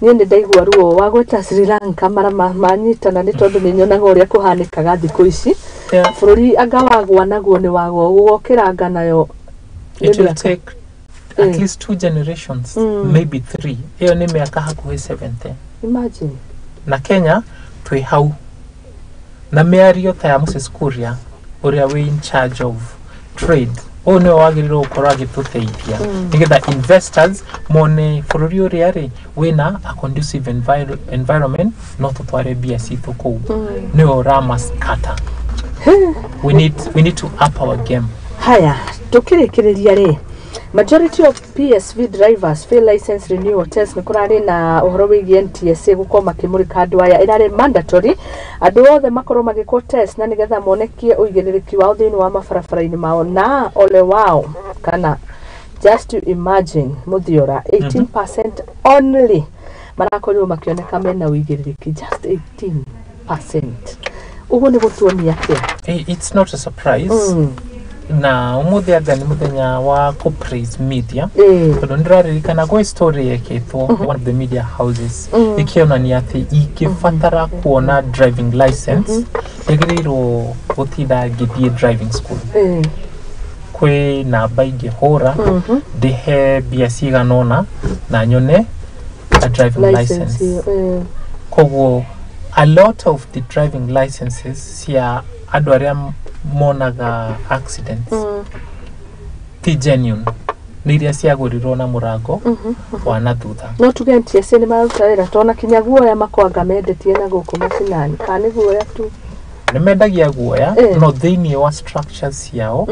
Niĩ nĩ ndaigua ruo wa gwĩta Sri Lanka mara manyitana, nĩ tondũ nĩ nyonaga ũrĩa kũhanĩkaga thikũ ici. Bũrũri anga wagwa naguo nĩ wagwa, gũgokĩra nayo. It will take at least 2 generations, maybe 3. Ĩyo nĩ mĩaka hakuhĩ 70. Imagine. Na Kenya twĩ hau na mĩario ta ya Moses Kuria ũrĩa wĩ in charge of trade, ũyũ nĩwe wagĩrĩirwo gũkorwo agĩtũteithia nĩgetha investors mone bũrũri ũrĩa rĩ wĩna a conducive environment, no tũtware mbia citũ kũu. Nĩwe ũramaskata. We need to up our game. Haya, tukĩrĩkĩrĩria rĩ, majority of PSV drivers fail license renewal test. Nĩ kũrarĩ na ũhoro wĩgiĩ NTSA gũkorwo makĩmũrĩka andũ aya, ĩrarĩ mandatory andũ othe makorwo magĩkwo test na nĩgetha monekie ũigĩrĩrĩki wao thĩinĩ wa mabarabara-inĩ mao na ole wao, kana just to imagine Muthiora 18% only marakorirwo makĩoneka mena ũigĩrĩrĩki, just 18%. Ũguo nĩ gũtuonia atĩa? It's not a surprise. Na ũmũthĩ anga nĩ mũthenya wa kũ-praise media, tondũ nĩndĩraririkana gwĩ story yekĩtwo one of the media houses ĩkĩonania atĩ ingĩbatara kuona driving license njagĩrĩirwo gũtinda ngĩthiĩ driving school. Kwĩ namba ingĩhũra ndĩhe mbia cigana ũna na nyone a driving license. Koguo a lot of the driving licenses cia andũ arĩa monaga accidents ti genuine, nĩ iria ciagũrirwo na mũrango wa na thutha. No tuge NTSA nĩ mararuta wĩra, tona kinya guoya makwanga mendetie na gũkũ macinani, kana nĩ guoya tu? Nĩ mendagia guoya, no thĩinĩ wa structures ciao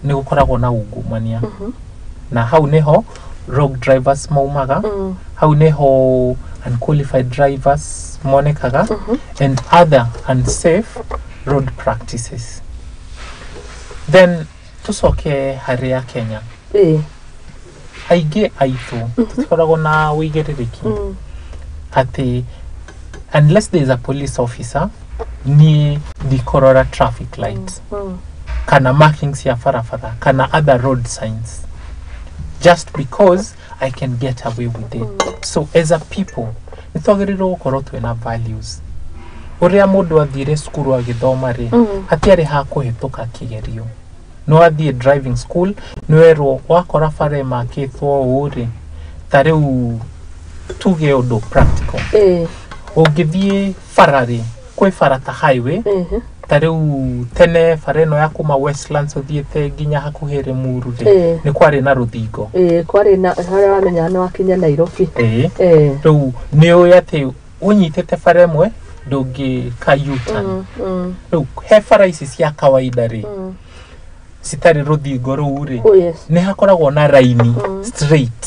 nĩ gũkoragwo na ungumania, na hau nĩho rogue drivers maumaga, hau nĩho unqualified drivers monekaga, and other unsafe road practices. Then tucoke harĩa Kenya, aingĩ aitũ tũtikoragwo na ũigĩrĩrĩki atĩ unless there is a police officer niĩ ndikorora traffic light kana markings ya barabara kana other road signs just because I can get away with it. So as a people nĩ twagĩrĩirwo gũkorwo twĩna values. Ũrĩa mũndũ athire cukuru agĩthoma rĩ, hatiarĩ ha kũhĩtũka kĩgerio. No athiĩ driving school nĩwerwo wakora bara ĩmakĩtwo ũũ rĩ, ta rĩu tuge ũndũ practical, ũngĩthiĩ bara rĩ, kwĩ bara ta highway, ta rĩu tene bara ĩno ya kuma Westlands ũthiĩte nginya hakuhĩ Limuru rĩ, nĩ kwarĩ na rũthingo. Kwarĩ na harĩa wamenya nĩ wakinya Nairobi. Rĩu nĩ ũĩ atĩ ũnyitĩte bara ĩmwe Ndũngĩka U-turn. Rĩu he bara ici cia kawaida rĩ, citarĩ rũthingo rũu rĩ, Oh, yes. nĩ hakoragwo na raini straight.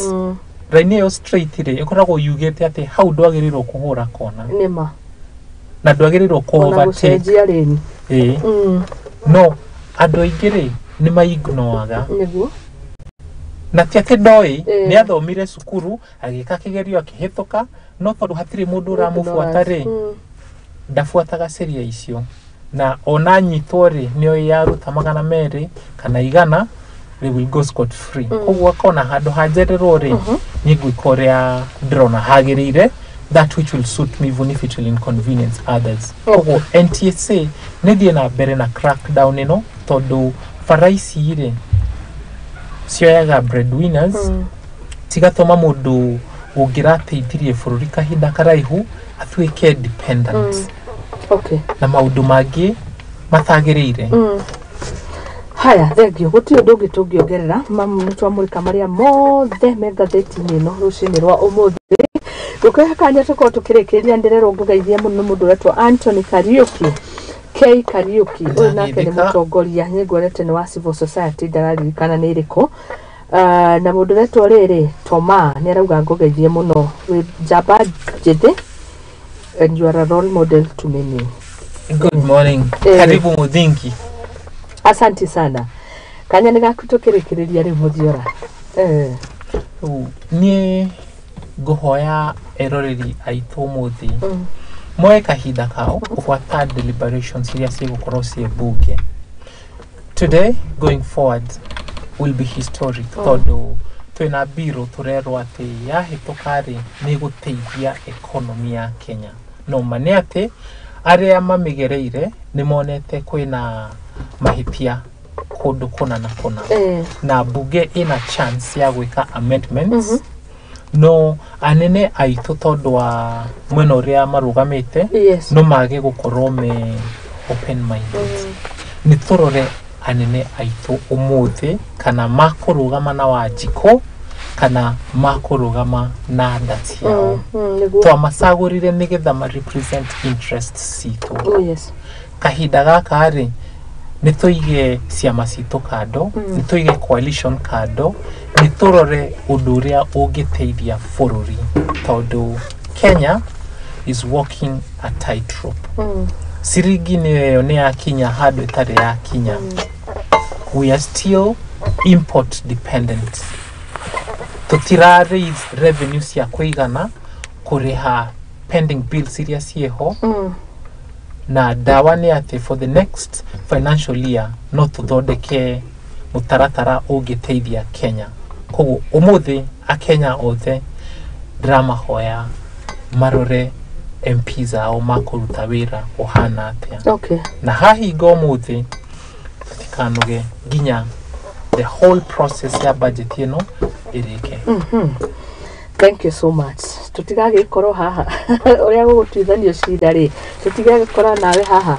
Raini ĩyo straight rĩ, ĩkoragwo yugĩte atĩ hau ndwagĩrĩirwo kũhũra kona Nĩma. na ndwagĩrĩirwo kũ Ona overtake. gũcenjia lane. Ĩĩ. No andũ aingĩ rĩ, nĩ maignoaga. Na ti atĩ ndoĩ. Nĩ athomire cukuru, agĩka kĩgerio, akĩhĩtũka, no tondũ hatirĩ mũndũ ũramũbuata rĩ, ndabuataga ciria icio, na ona nyitwo rĩ, nĩoĩ yaruta 200 kana 100, they will go scot free. Koguo akona handũ hanjererwo rĩ, niĩ ngwĩka ũrĩa ndĩrona hagĩrĩire, that which will suit me even if it will inconvenience others. Koguo NTSA nĩ thiĩ na mbere na crackdown ĩno, tondũ bara ici rĩ, cioyaga breadwinners, cigatũma mũndũ ũngĩrateithirie bũrũri kahinda karaihu atuĩke dependent na maũndũ mangĩ matagĩrĩire. Haya, thengio. Gũtirĩ ũndũ ũngĩ tũngĩongerera. Mamu, nĩ twamũrĩka marĩa mothe me ngathĩti-inĩ ĩno rũcinĩ rwa ũmũthĩ. Ngũkũhe kanya tũkorwo tũkĩrĩkĩrĩria. Ndĩrerwo ngũgeithie mũno mũndũ ũretwo Anthony Kariuki K Kariuki. Ũyũ nake nĩ Ndageithĩka. mũtongoria, nĩngwĩrĩte nĩ wa civil society, ndararirikana nĩ ĩrĩkũ. Na mũndũ ũretwo rĩrĩ Toma nĩ arauga ngũgeithie mũno, wĩ njamba njĩthĩ and you are a role model to many. Good morning. Karibu Muthingi. Asante sana. Kanya nĩ gaku tũkĩrĩkĩrĩria rĩu, Mũthiora. Rĩu niĩ ngũhoya eroreri aitũ ũmũthĩ moe kahinda kao kũbuata deliberations iria cigũkorwo ciĩ bunge. Today going forward will be historic, tondũ twĩna mbirũ tũrerwo atĩ yahĩtũka rĩ, nĩ ĩgũteithia economy ya Kenya. No ma nĩ atĩ arĩa mamĩgereire nĩ monete kwĩna mahĩtia kũndũ kũna na kũna, na bunge ĩna chance ya gwĩka amendments, no anene aitũ, tondũ wa mwena ũrĩa marũgamĩte, no mage gũkorwo me open minded. Nĩ tũrore anene aitũ ũmũthĩ kana makũrũgama na Wanjikũ kana makũrũgama na nda ciao. Nĩguo. Twamacagũrire nĩgetha ma represent interests citũ. Oh, yes. Kahinda gaka rĩ, nĩ tũige ciama citũ kando, nĩ tũige coalition kando, nĩ tũrore ũndũ ũrĩa ũngĩteithia bũrũri, tondũ Kenya is walking a tightrope. Ciringi nĩ ĩyo nĩ yakinya handũ ĩtarĩ yakinya. We are still import dependent. Tũtira raise revenue cia kũigana kũrĩha pending bills iria ciĩho, na ndawa nĩ atĩ for the next financial year no tũthondeke mũtaratara ũngĩteithia Kenya. Koguo ũmũthĩ akenya othe ndĩramahoya marore MPs ao makũruta wĩra ũhana atĩa, na hahinga ũmũthĩ tũtikanoge nginya the whole process ya budget ĩno ĩrĩke. Thank you so much. Tũtigagĩkorwo haha ũrĩa gũgũtuithanio cira rĩ, tũtigagĩkorwo nawe haha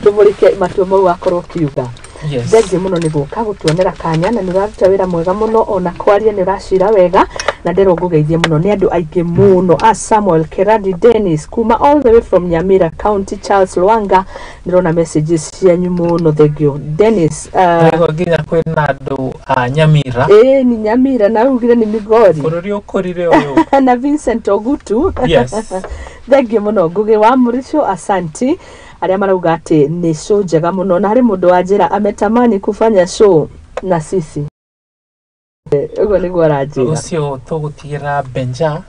tũmũrĩke matua mau wakorwo ũkiuga. Yes. Thengiũ mũno nĩ gũka gũtuonera kanya, na nĩ ũraruta wĩra mwega mũno, ona kwaria nĩ ũracira wega, na ndĩrwo ngũgeithie mũno nĩ andũ aingĩ mũno, a Samuel Kerandi Dennis kuma all the way from Nyamira County, Charles Lwanga, ndĩrona messages cianyu mũno. Thengiũ Dennis. Ndĩraigua nginya kwĩna andũ a Nyamira. Ĩĩ, nĩ Nyamira, na ugire nĩ Migori. Bũrũri ũkũrire ũyũ. Na Vincent Ogutu. Yes. Thengiũ mũno Ngugi wa Mũricho, asanti. Arĩa marauga atĩ nĩ show njega mũno, na harĩ mũndũ wa njĩra ametamani kufanya show na sisi. Ũguo nĩguo aranjĩra. Ũcio tũgũtigĩra Benja.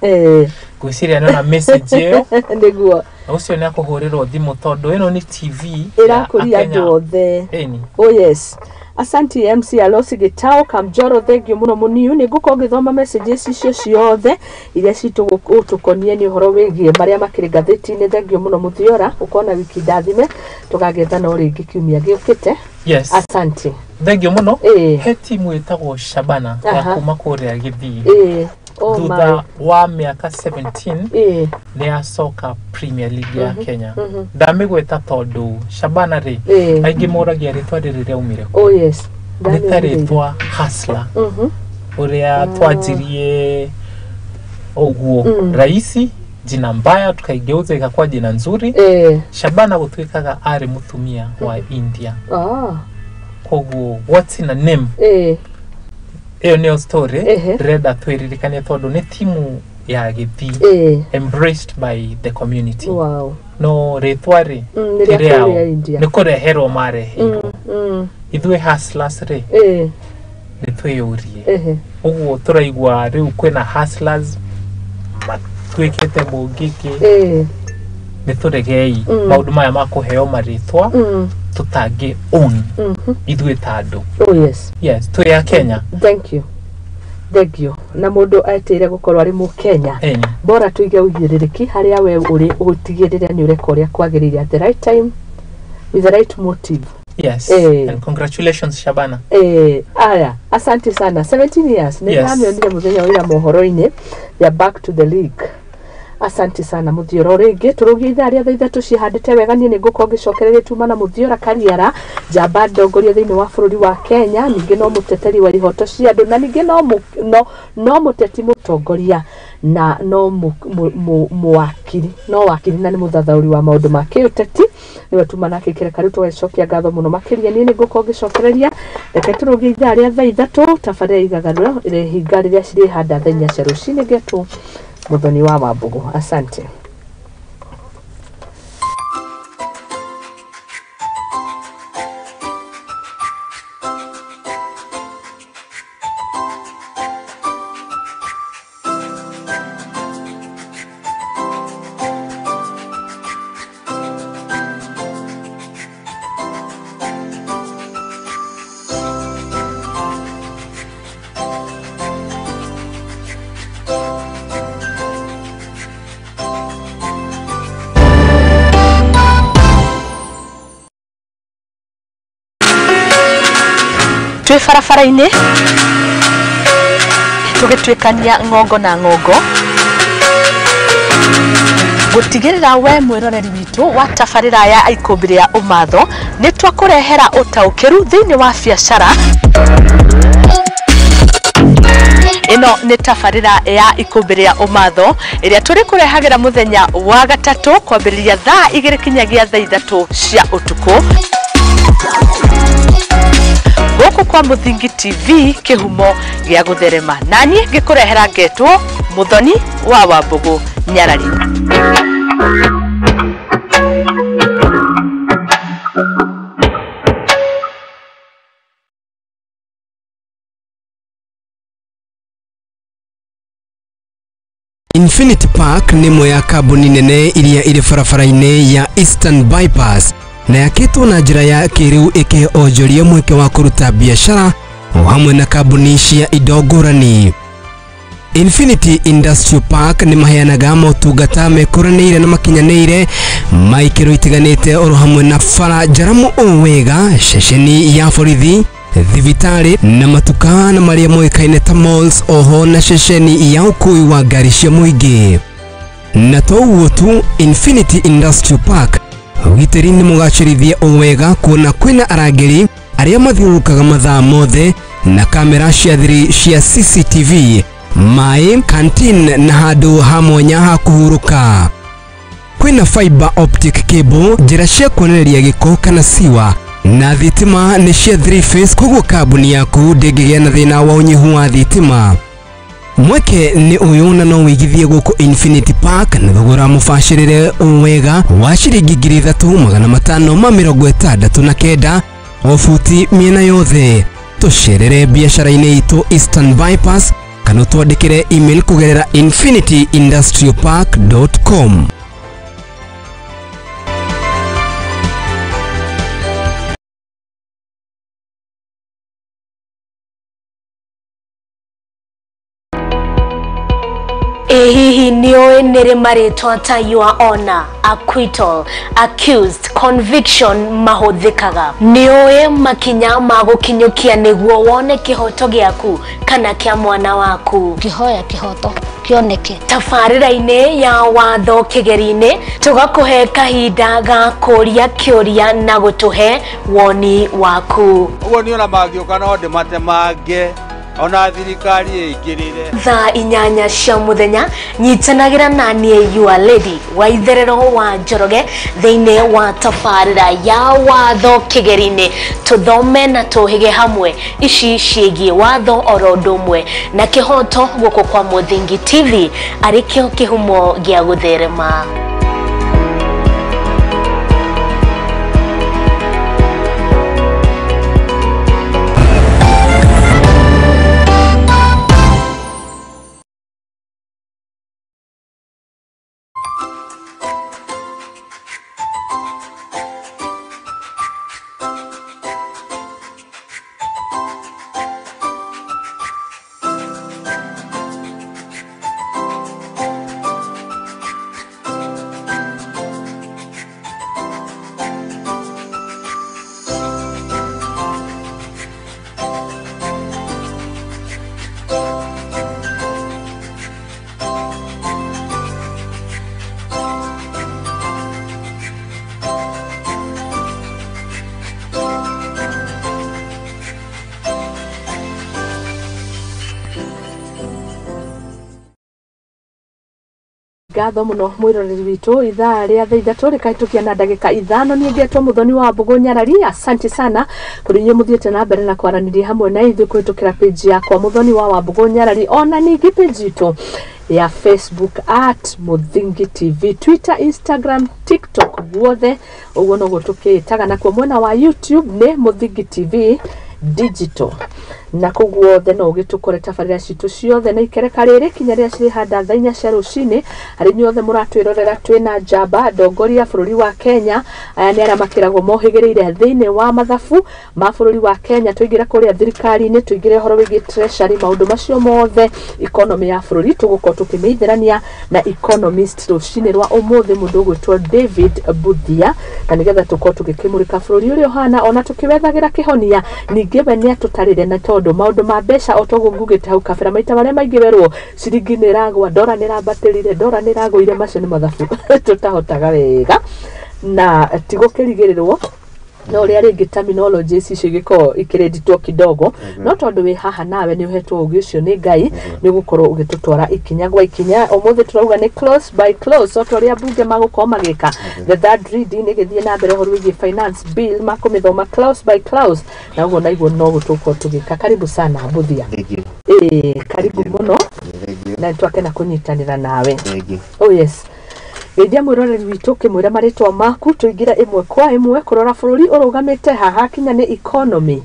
Ngwĩciria nĩona message ĩyo. Nĩguo. Na ũcio nĩ akũhũrĩrwo thimũ, tondũ ĩno nĩ TV ya ĩrakũria Akenya. Andũ othe. Ĩni. Oh yes. Asanti MC Alosi Gitao Kamjoro, thengiũ mũno mũniu. Nĩ ngũkorwo ngĩthoma messages icio ciothe iria citũ ũtũkonie nĩ ũhoro wĩgiĩ marĩa makĩrĩ ngathĩti-inĩ. Thengiũ mũno Mũthiora, ũkorwo na wiki ndathime, tũgagĩethana o rĩngĩ kiumia gĩũkĩte. Yes. Asante. Thengiũ mũno. He timu ĩtagwo Shabana ya kuma kũrĩa Gĩthii. Oh thutha my. Wa mĩaka 17 nĩ yacoka Premier League ya Kenya. Ndamĩgweta tondũ Shabana rĩ, aingĩ moragia rĩtwa rĩrĩ rĩaumire kũ. Oh yes. Nĩ ta rĩtwa Hustler ũrĩa twanjirie ũguo, raisi Jina mbaya tukaigeuza ikakuwa jina nzuri. Shabana gutuikaga ari mutumia wa India. Koguo what's in a name? Iyo niyo story ndĩrenda twĩririkanie tondũ nĩ timu ya Gĩthii embraced by the community. Wow. No rĩtwa rĩ nĩ ti rĩa rĩao, kũrĩa India. nĩ kũreherwo mareheirwo. Ithuĩ hustlers rĩ nĩ twĩyũrie ũguo tũraigua rĩu kwĩna hustlers matuĩkĩte mũngĩkĩ nĩ tũregei maũndũ maya ma kũheo marĩtwa tũtangĩ own ithuĩ ta andũ. Oh yes. Yes, twĩ a Kenya. Thank you. Thank you. Na mũndũ etĩire gũkorwo arĩ mũkenya bora tuige ũigĩrĩrĩki harĩa we ũrĩ ũtigĩrĩre nĩ ũreka ũrĩa kwagĩrĩire at the right time with the right motive. Yes. And congratulations Shabana. Aya, asante sana. 17 years. Nĩ ndamĩonire mũthenya wa ira mohoro-inĩ. They are back to the league. Asante sana Muthiora rĩngĩ tũrũgie ithaa rĩa thaa ithatũ cihandĩte wega niĩ nĩngũkorwo ngĩcokereria tuma na Muthiora Kariara njamba ndongoria thĩinĩ wa bũrũri wa Kenya ningĩ no mũteteri wa ihoto cia andũ na ningĩ no mũteti mũtongoria na no mwakiri no wakiri na nĩ mũthathaũri wa maũndũ ma kĩũteti nĩwe tuma nake kĩreka rĩu tũgagĩcokia ngatho mũno makĩria niĩ nĩngũkorwo ngĩcokereria reke tũrũgie ithaa rĩa thaa ithatũ tabarĩra igagarũra ĩrĩhinga rĩrĩa cirĩhanda thaa inya cia rũcinĩ ngetwo Muthoni wa Wambugu. Asante. Twĩ barabara-inĩ tũgĩtuĩkania ng'ongo na ng'ongo gũtigĩrĩra we mwĩroreri witũ wa tabarĩra ya ikũmbĩ rĩa ũmatho nĩ twakũrehera ũtaũkĩru thĩinĩ wa biacara. Ĩno nĩ tabarĩra ya ikũmbĩ rĩa ũmatho ĩrĩa tũrĩkũrehagĩra mũthenya wa gatatũ kwambĩrĩria thaa 2 kinyagia thaa 3 cia ũtukũ gũkũ kwa Mũthingi TV kĩhumo gĩa gũtherema naniĩ ngĩkũrehera ngetwo Muthoni wa Wambugu Nyarari. Infinity Park nĩ ĩmwe ya kambuni nene iria irĩ barabara-inĩ ya Eastern Bypass na yakĩtwo na njĩra ya kĩrĩu ĩkĩhe onjoria mweke wa kũruta biacara o hamwe na kambuni cia indo ngũrani. Infinity Industrial Park nĩ maheanaga motungata mekũranĩire na makinyanĩire ma ikĩro itiganĩte oro hamwe na bara njaramu o wega, ceceni ya borithi, thibitarĩ na matuka na marĩa moĩkaine ta malls, oho na ceceni ya ũkui wa ngari cia mũingĩ. Na to ũguo tu, Infinity Industrial Park ũgitĩri nĩ mũgacĩrithie o wega kuona kwĩna arangĩri arĩa mathiũrũrũkaga mathaa mothe na kamera cia thiri cia CCTV, maĩ, canteen na handũ ha mwanya ha kũhurũka. Kwĩna fiber optic cable, njĩra cia kuonereria gĩko kana siwa, na thitima nĩ cia 3 phase, koguo kambuni yaku ndĩngĩgĩa na thĩna wa ũnyihu wa thitima. Mweke nĩ ũyũ na no wĩigithie gũkũ Infinity Park na thogora mũbacĩrĩre wega wa ciringi 3569 o buti mĩena yothe. Tũcerere biacara-inĩ itũ Eastern Bypass kana ũtwandĩkĩre email kũgerera infinityindustrialpark.com. Hihi nĩũĩ nĩrĩ marĩtwa ta your honor, acquittal, accused, conviction mahũthĩkaga? Nĩũĩ makinya ma gũkinyũkia nĩguo wone kĩhoto gĩaku kana kĩa mwana waku? Kĩhoya kĩhoto kĩoneke. Tabarĩra-inĩ ya watho kĩgeri-inĩ tũgakũhe kahinda ga kũria kĩũria na gũtũhe woni waku. Ũguo niĩ ona mangĩũka no ndĩmatemange Ona thirikari ĩingĩrĩre. Thaa 8 cia mũthenya nyitanagĩra na niĩ Your Lady wa Itherero wa Njoroge thĩinĩ wa tabarĩra ya watho kĩgeri-inĩ, tũthome na tũhĩge hamwe ici ciĩgiĩ watho oro ũndũ ũmwe na kĩhoto gũkũ kwa Mũthingi TV arĩ kĩo kĩhumo gĩa gũtherema. Ngatho muno mwiroreri witu ithaa ria thaa 3 rĩkahĩtũkia na ndagĩka 5. Niĩ ngetwo Muthoni wa Mbũgũ Nyarari. Asante sana kũrĩ inyuĩ mũthiĩte na mbere na kwaranĩria hamwe na ithuĩ kũhĩtũkĩra page yakwa Muthoni wa Wambũgũ Nyarari, ona ningĩ page itũ ya Facebook at Muthingi TV, Twitter, Instagram, TikTok guothe ũguo noguo tũkĩĩtaga, nakuo mwena wa YouTube nĩ Muthingi TV Digital. Na koguo the no ũgĩtũkore tabarĩra citũ ciothe na ikereka rĩrĩ kinya rĩrĩa cirĩhanda thaa 4 cia rũcinĩ. Harĩ inyuothe mũratwĩrorera twĩna njamba ndongoria bũrũri wa Kenya, aya nĩ arĩa makĩragwo mohĩgĩrĩire thĩinĩ wa mathabu ma bũrũri wa Kenya. Tũingĩre kũrĩa thirikari-inĩ, tũingĩre ũhoro wĩgiĩ treasury, maũndũ macio mothe, economy ya bũrũri tũgũkorwo tũkĩmĩithĩrania na economist rũcinĩ rwa ũmũthĩ, mũndũ ũgwĩtwo David Buthia, na nĩgetha tũkorwo tũgĩkĩmũrĩka bũrũri ũrĩa ũhana ona tũkĩwethagĩra kĩhonia. Ningĩ we nĩatũtarĩre na tondũ maũndũ ma mbeca o toguo ngugĩte hau kabere, maita marĩa maingĩ werwo ciringi nĩ ĩragwa, ndora nĩ ĩrambatĩrire, ndora nĩ ĩragũire, macio nĩ mathabu tũtahotaga wega na tigũkĩrigĩrĩrwo no ũrĩa rĩngĩ terminology ici cigĩkorwo ikĩrĩ nditũ kidogo, no tondũ wĩ haha nawe nĩ ũhetwo ũgĩ ũcio nĩ Ngai, nĩ ũgũkorwo ũgĩtũtwara ikinya gwa ikinya. Ũmũthĩ tũrauga nĩ close by close o ta ũrĩa mbunge magũkorwo magĩka the third reading ĩgĩthiĩ na mbere ũhoro wĩgiĩ finance bill, makũmĩthoma clause by clause, na ũguo naiguo no gũtũkorwo tũgĩka. Karibu sana Buthia. Karibu mũno na nĩtwakena kũnyitanĩra nawe. Oh yes. Geithia mwĩroreri witũ ũkĩmwĩra marĩtwa maku, tũingĩre ĩmwe kwa ĩmwe kũrora bũrũri ũrũgamĩte haha kinya nĩ economy.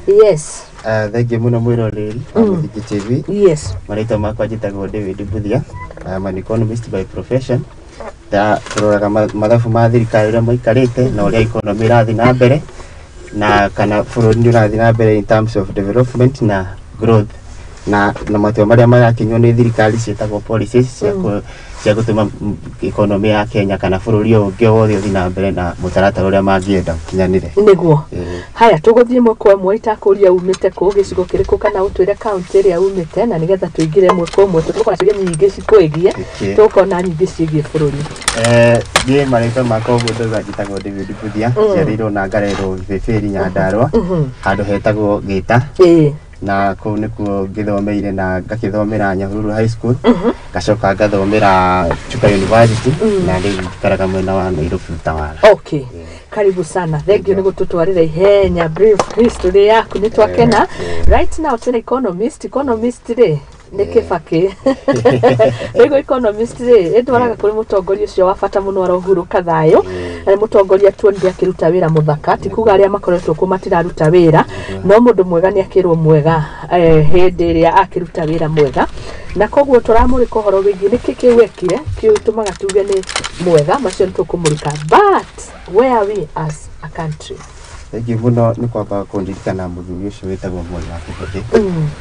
Yes. Thengiũ mũno mwĩroreri wa Mũthingi TV. Yes. Marĩtwa makwa njĩtagwo David Buthia. I am an economist by profession. Tũroraga mathabu ma thirikari ũrĩa maikarĩte na ũrĩa economy ĩrathiĩ na mbere na kana bũrũri nĩ ũrathiĩ na mbere in terms of development na growth na matua marĩa marakinywo nĩ thirikari ciĩtagwo policies cia gũtũma economy ya Kenya kana bũrũri ũngĩ wothe ũthiĩ na mbere na mũtaratara ũrĩa mangĩenda ũkinyanĩre. Nĩguo. Haya, tũgũthiĩ ĩmwe kwa ĩmwe itakũria umĩte kũ, gĩcigo kĩrĩkũ, kana ũtwĩre kaũntĩ ĩrĩa umĩte, na nĩgetha tũingĩre ĩmwe kwa ĩmwe. Tũgũkorwo na ciũria nyingĩ cikwĩgiĩ, tũgũkorwo nyingĩ ciĩgiĩ bũrũri. Niĩ marĩtwa makwa ũguo ndauga njĩtagwo David Buthia, njiarĩirwo na ngarerwo Gĩbĩri Nyandarũa, handũ hetagwo Gĩta. Na kũu nĩkuo ngĩthomeire na ngakĩthomera Nyahururu High School, ngacoka ngathomera Chuka University, na rĩu njikaraga mwena wa Nairobi Utawala. Okay. Karibu sana. Thank you nĩ gũtũtwarĩra ihenya brief history yaku, nĩ twakena. Right now twĩna economist. Economist rĩ nĩ Kĩbakĩ. Rĩu economist rĩ ĩtwaraga kũrĩ mũtongoria ũcio wa bata mũno arohurũka thayũ, na nĩ mũtongoria tuonire akĩruta wĩra mũthaka, ti kuga arĩa makoretwo kuo matiraruta wĩra, no mũndũ mwega nĩ akĩrwo mwega hĩndĩ ĩrĩa akĩruta wĩra mwega, na koguo tũramũrĩka ũhoro wĩgiĩ nĩkĩ kĩu ekire kĩu tũmaga tuge nĩ mwega, macio nĩ tũkũmũrĩka. But where are we as a country? Thengiũ mũno nĩ kwamba kũndirikana mũthuri ũcio wĩtagwo Moi wa Kĩbakĩ.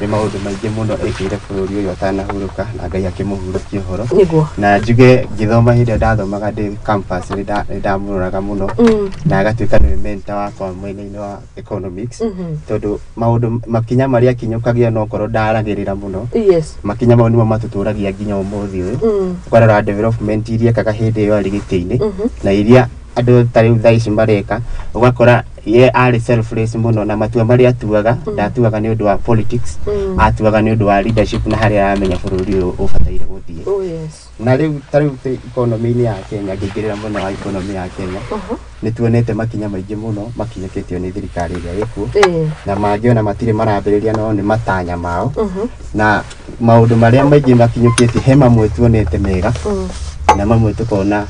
Nĩ maũndũ maingĩ mũno ekĩire bũrũri ũyũ atanahurũka na Ngai akĩmũhurũkia ũhoro. Nĩguo. Na njuge ngĩthoma hĩndĩ ĩrĩa ndathomaga ndĩ campus nĩ ndamũroraga mũno na agatuĩka nĩwe mentor wakwa mwena-inĩ wa economics, tondũ maũndũ makinya marĩa akinyũkagia no korwo ndaragĩrĩra mũno. Yes. Makinya mau nĩmo matũtũragia nginya ũmũthĩ ũyũ. Ũkarora development iria ekaga hĩndĩ ĩyo arĩ gĩtĩ-inĩ na iria andũ ta rĩu thaa ici mareka, ũgakora ye arĩ selfless mũno na matua marĩa atuaga, ndatuaga nĩ ũndũ wa politics, atuaga nĩ ũndũ wa leadership na harĩa aramenya bũrũri ũyũ ũbataire gũthiĩ. Oh yes. Na rĩu ta rĩu economy-inĩ ya Kenya, ngĩingĩrĩra mũno wa economy ya Kenya, nĩ tuonete makinya maingĩ mũno makinyũkĩtio nĩ thirikari ĩrĩa ĩkuo, na mangĩ ona matirĩ marambĩrĩria no nĩ matanya mao, na maũndũ marĩa maingĩ makinyũkĩtie he mamwe tuonete mega, na mamwe tukona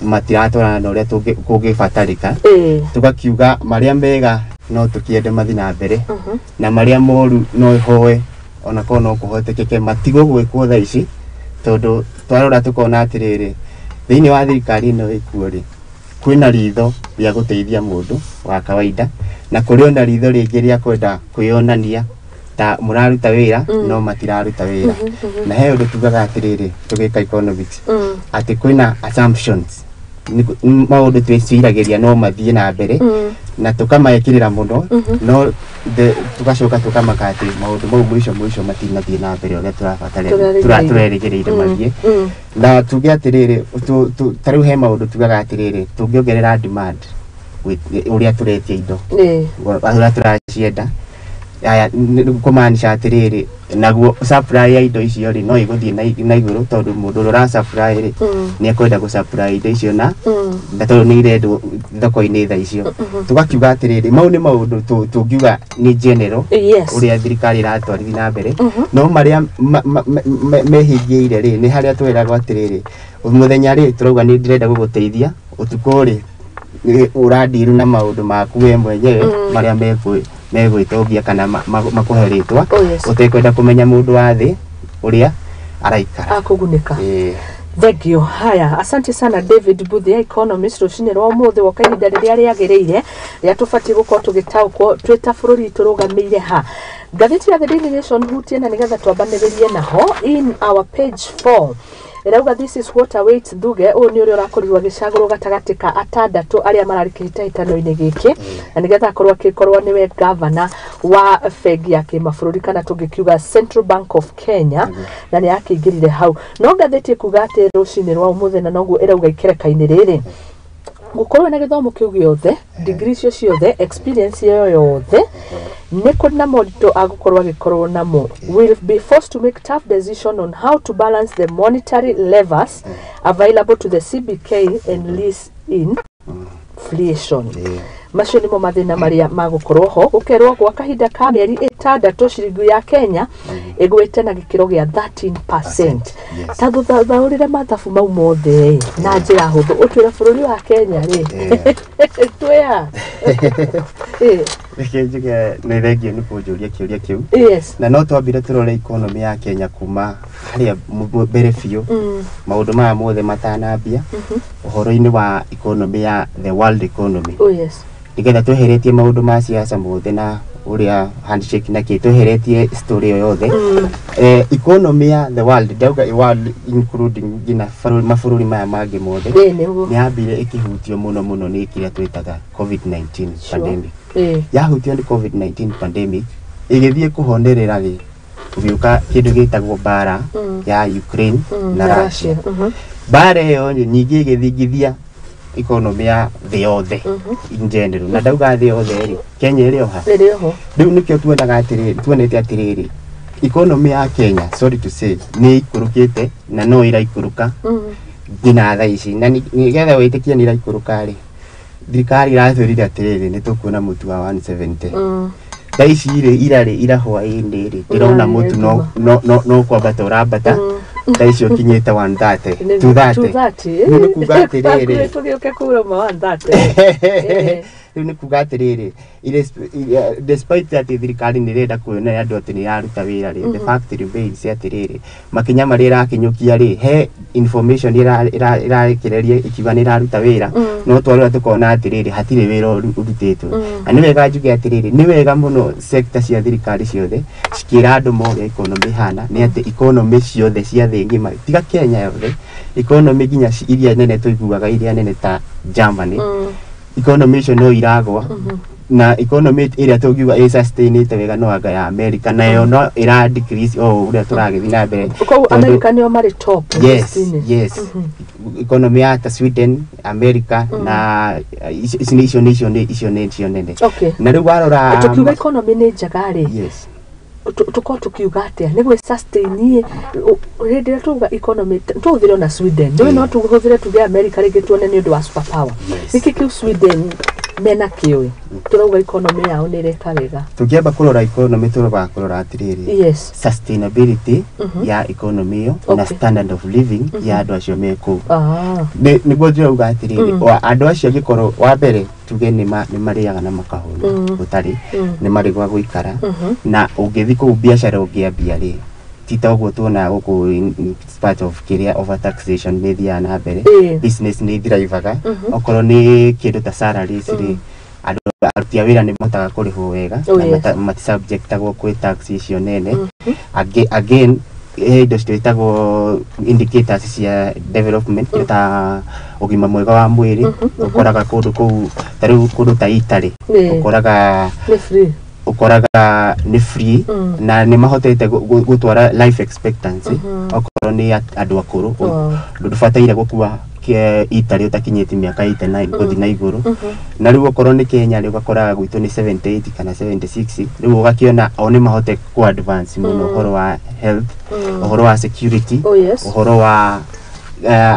matiratwarana na ũrĩa kũngĩbatarĩka. Tugakiuga marĩa mega no tũkĩende mathiĩ na mbere, na marĩa moru no hoe ona korwo no kũhotekeke matigwo gwĩkwo thaa ici, tondũ twarora tukona atĩrĩrĩ, thĩinĩ wa thirikari ĩno ĩkuo rĩ, kwĩna ritho rĩa gũteithia mũndũ wa kawaida, na kũrĩ ona ritho rĩngĩ rĩa kwenda kwĩyonania ta mũraruta wĩra, no matiraruta wĩra. Na he ũndũ tugaga atĩrĩrĩ tũgĩka economics, atĩ kwĩna assumptions, maũndũ twĩciragĩria no mathiĩ na mbere, na tũkamekĩrĩra mũno, no tugacoka tũkamaka atĩ maũndũ mau mũico mũico matinathiĩ na mbere ũrĩa tũrerĩgĩrĩire mathiĩ. Na tuge atĩrĩrĩ, ta rĩu he maũndũ tugaga atĩrĩrĩ, tũngĩongerera demand ũrĩa tũretia indo, ũrĩa tũracienda, aya kũmaanisha atĩrĩrĩ, naguo supply ya indo icio rĩ no ĩgũthiĩ na igũrũ, tondũ mũndũ ũrĩa ũra supply rĩ nĩ ekwenda gũ supply indo icio na tondũ nĩ irendwo thoko-inĩ thaa icio. Tugakiuga atĩrĩrĩ, mau nĩ maũndũ tũngiuga nĩ general ũrĩa thirikari ĩratwarithia na mbere, no marĩa mehingĩire rĩ nĩ harĩa twĩragwo atĩrĩrĩ, mũthenya rĩ tũrauga nĩ ndĩrenda gũgũteithia, ũtukũ rĩ ũrandiru na maũndũ maku we mwenyewe marĩa megwĩtongia kana makũhe rĩtwa, ũtekwenda kũmenya mũndũ wa thĩ ũrĩa araikara akũgunĩka. Thank you. Haya, asante sana David Mbuthia, economist, rũcinĩ rwa ũmũthĩ woka ihinda rĩrĩa rĩagĩrĩire rĩa tũbatiĩ gũkorwo tũgĩtaũkwo twĩ ta bũrũri tũrũgamĩire ha. Ngathĩti ya The Daily Nation hutie na nĩgetha twambanĩrĩrie naho in our page 4. Ĩrauga this is what awaits Thuge. Ũyũ nĩ ũrĩa ũrakorirwo agĩcagũrwo gatagatĩ ka atandatũ arĩa mararĩ kĩhĩtahĩtano-inĩ gĩkĩ, na nĩgetha akorwo akĩkorwo nĩwe gavana wa bengi ya kĩmabũrũri kana tũngĩkiuga Central Bank of Kenya, na nĩ akĩingĩrire hau. No ngathĩti ĩkuga atĩ rũcinĩ rwa ũmũthĩ, na noguo ĩrauga ikereka-inĩ rĩrĩ, gũkorwo na gĩthomo kĩu gĩothe, degree icio ciothe, experience ĩyo yothe, nĩ kũrĩ na moritũ agũkorwo agĩkorwo namo. Will be forced to make tough decision on how to balance the monetary levers available to the CBK and lease inflation. Macio nĩmo mathĩna marĩa magũkorwo ho. Gũkerwo gwa kahinda ka mĩeri 6 ciringi ya Kenya ĩgwĩte na gĩkĩro gĩa 13%. Ta thuthaũrĩre mathabu mau mothe na njĩra hũthũ, ũtwĩre bũrũri wa Kenya rĩ twĩa. Reke njuge nĩ thengio nĩ kũnjũria kĩũria kĩu. Na no twambire tũrore economy ya Kenya kuma harĩa mbere biũ, maũndũ maya mothe matanambia, ũhoro-inĩ wa economy ya the world economy. Oh yes. Nĩgetha tweheretie maũndũ ma siasa mothe na ũrĩa handshake na kĩ, tweheretie story ĩyo yothe. Economy ya the world, ndauga world including nginya mabũrũri maya mangĩ mothe, nĩ yambire ĩkĩhutio mũno mũno nĩ kĩrĩa twĩtaga COVID-19 pandemic. Yahutio nĩ COVID-19 pandemic, ĩgĩthiĩ kũhonerera rĩ, gũgĩũka kĩndũ gĩtagwo mbara ya Ukraine na Russia. Mbara ĩyo ningĩ ĩgĩthingithia economy ya thĩ yothe in general, na ndauga thĩ yothe rĩ, Kenya ĩrĩ o ha. Rĩu nĩkĩo tuonaga atĩrĩrĩ, tuonete atĩrĩrĩ, economy ya Kenya, sorry to say, nĩ ĩikũrũkĩte na no ĩraikũrũka nginya thaa ici. Na nĩgetha wĩtĩkie nĩ ĩraikũrũka rĩ, thirikari ĩratwĩrire atĩrĩrĩ, nĩ tũkuona mũtu wa 170. Thaa ici rĩ, ira rĩ, ira hwaĩ-inĩ rĩ, ndĩrona mũtu no kwambata ũrambata, thaa ici ũkinyĩte 130, 230. Rĩu nĩ kuga atĩrĩrĩ, tũgĩũke kura ma 130. Rĩu nĩ kuga atĩrĩrĩ, despite atĩ thirikari nĩ ĩrenda kuonia andũ atĩ nĩ ĩraruta wĩra rĩ, the fact remains atĩrĩrĩ, makinya marĩa ĩrakinyũkia rĩ, he information ĩrarekereria ĩkiuga nĩ ĩraruta wĩra, no twarora tũkona atĩrĩrĩ, hatirĩ wĩra ũrutĩtwo. Na nĩ wega njuge atĩrĩrĩ, nĩ wega mũno sector cia thirikari ciothe cikĩra andũ ma ũrĩa economy ĩhana, nĩ atĩ economy ciothe cia thĩ ng'ima, tiga Kenya yothe, economy nginya iria nene tũiguaga, iria nene ta Germany, economy icio no iragwa, na economy ĩrĩa tũngiuga ĩ sustainĩte wega no anga ya America, nayo no ĩra decrease o ũrĩa tũragĩthiĩ na mbere. Koguo America nĩo marĩ top. Yes, yes. economy ya ta Sweden, America na icio nĩ nene. Na rĩu warora tukiuga economy nĩ njega rĩ, yes, tukorwo tukiuga atĩa nĩguo sustain hĩndĩ ĩrĩa tuga economy tũhũthĩre ona Sweden, nĩwe no tũhũthĩre tuge America rĩngĩ tuone nĩ ũndũ wa super power. Nĩkĩ kĩu Sweden mena kĩũĩ tũrauga economy yao nĩ ĩreka wega? Tũngĩamba kũrora economy tũrora kũrora atĩrĩrĩ, yes, sustainability ya economy ĩyo na standard of living ya andũ acio me kũu. Nĩguo ndĩrauga atĩrĩrĩ, andũ acio angĩkorwo wa mbere tuge nĩ marĩaga na makahũna gũtarĩ, nĩ marĩ gwa gũikara, na ũngĩthiĩ kũu biacara ũngĩambia rĩ, ti ta ũguo tuonaga gũkũ part of kĩrĩa overtaxation nĩ ĩthiaga na mbere, business nĩ ithrivaga, okorwo nĩ kĩndũ ta salaries rĩ, andũ aruti a wĩra nĩ mahotaga kũrĩhwo wega na matisubjectagwo kwĩ tax icio nene. Again indo ciĩtagwo indicators cia development ta ũgima mwega wa mwĩrĩ, ũkoraga kũndũ kũu ta rĩu kũndũ ta Italy ũkoraga ũkoraga nĩ free na nĩ mahotete gũtwara life expectancy okorwo nĩ andũ akũrũ, ndũbataire gũkua Italy ũtakinyĩtie mĩaka 89 gũthiĩ na igũrũ. Na rĩu okorwo nĩ Kenya rĩ, ũgakoraga gwitũ nĩ 78 kana 76, rĩu ũgakĩona o nĩ mahote ku advance mũno ũhoro wa health, ũhoro wa security, ũhoro wa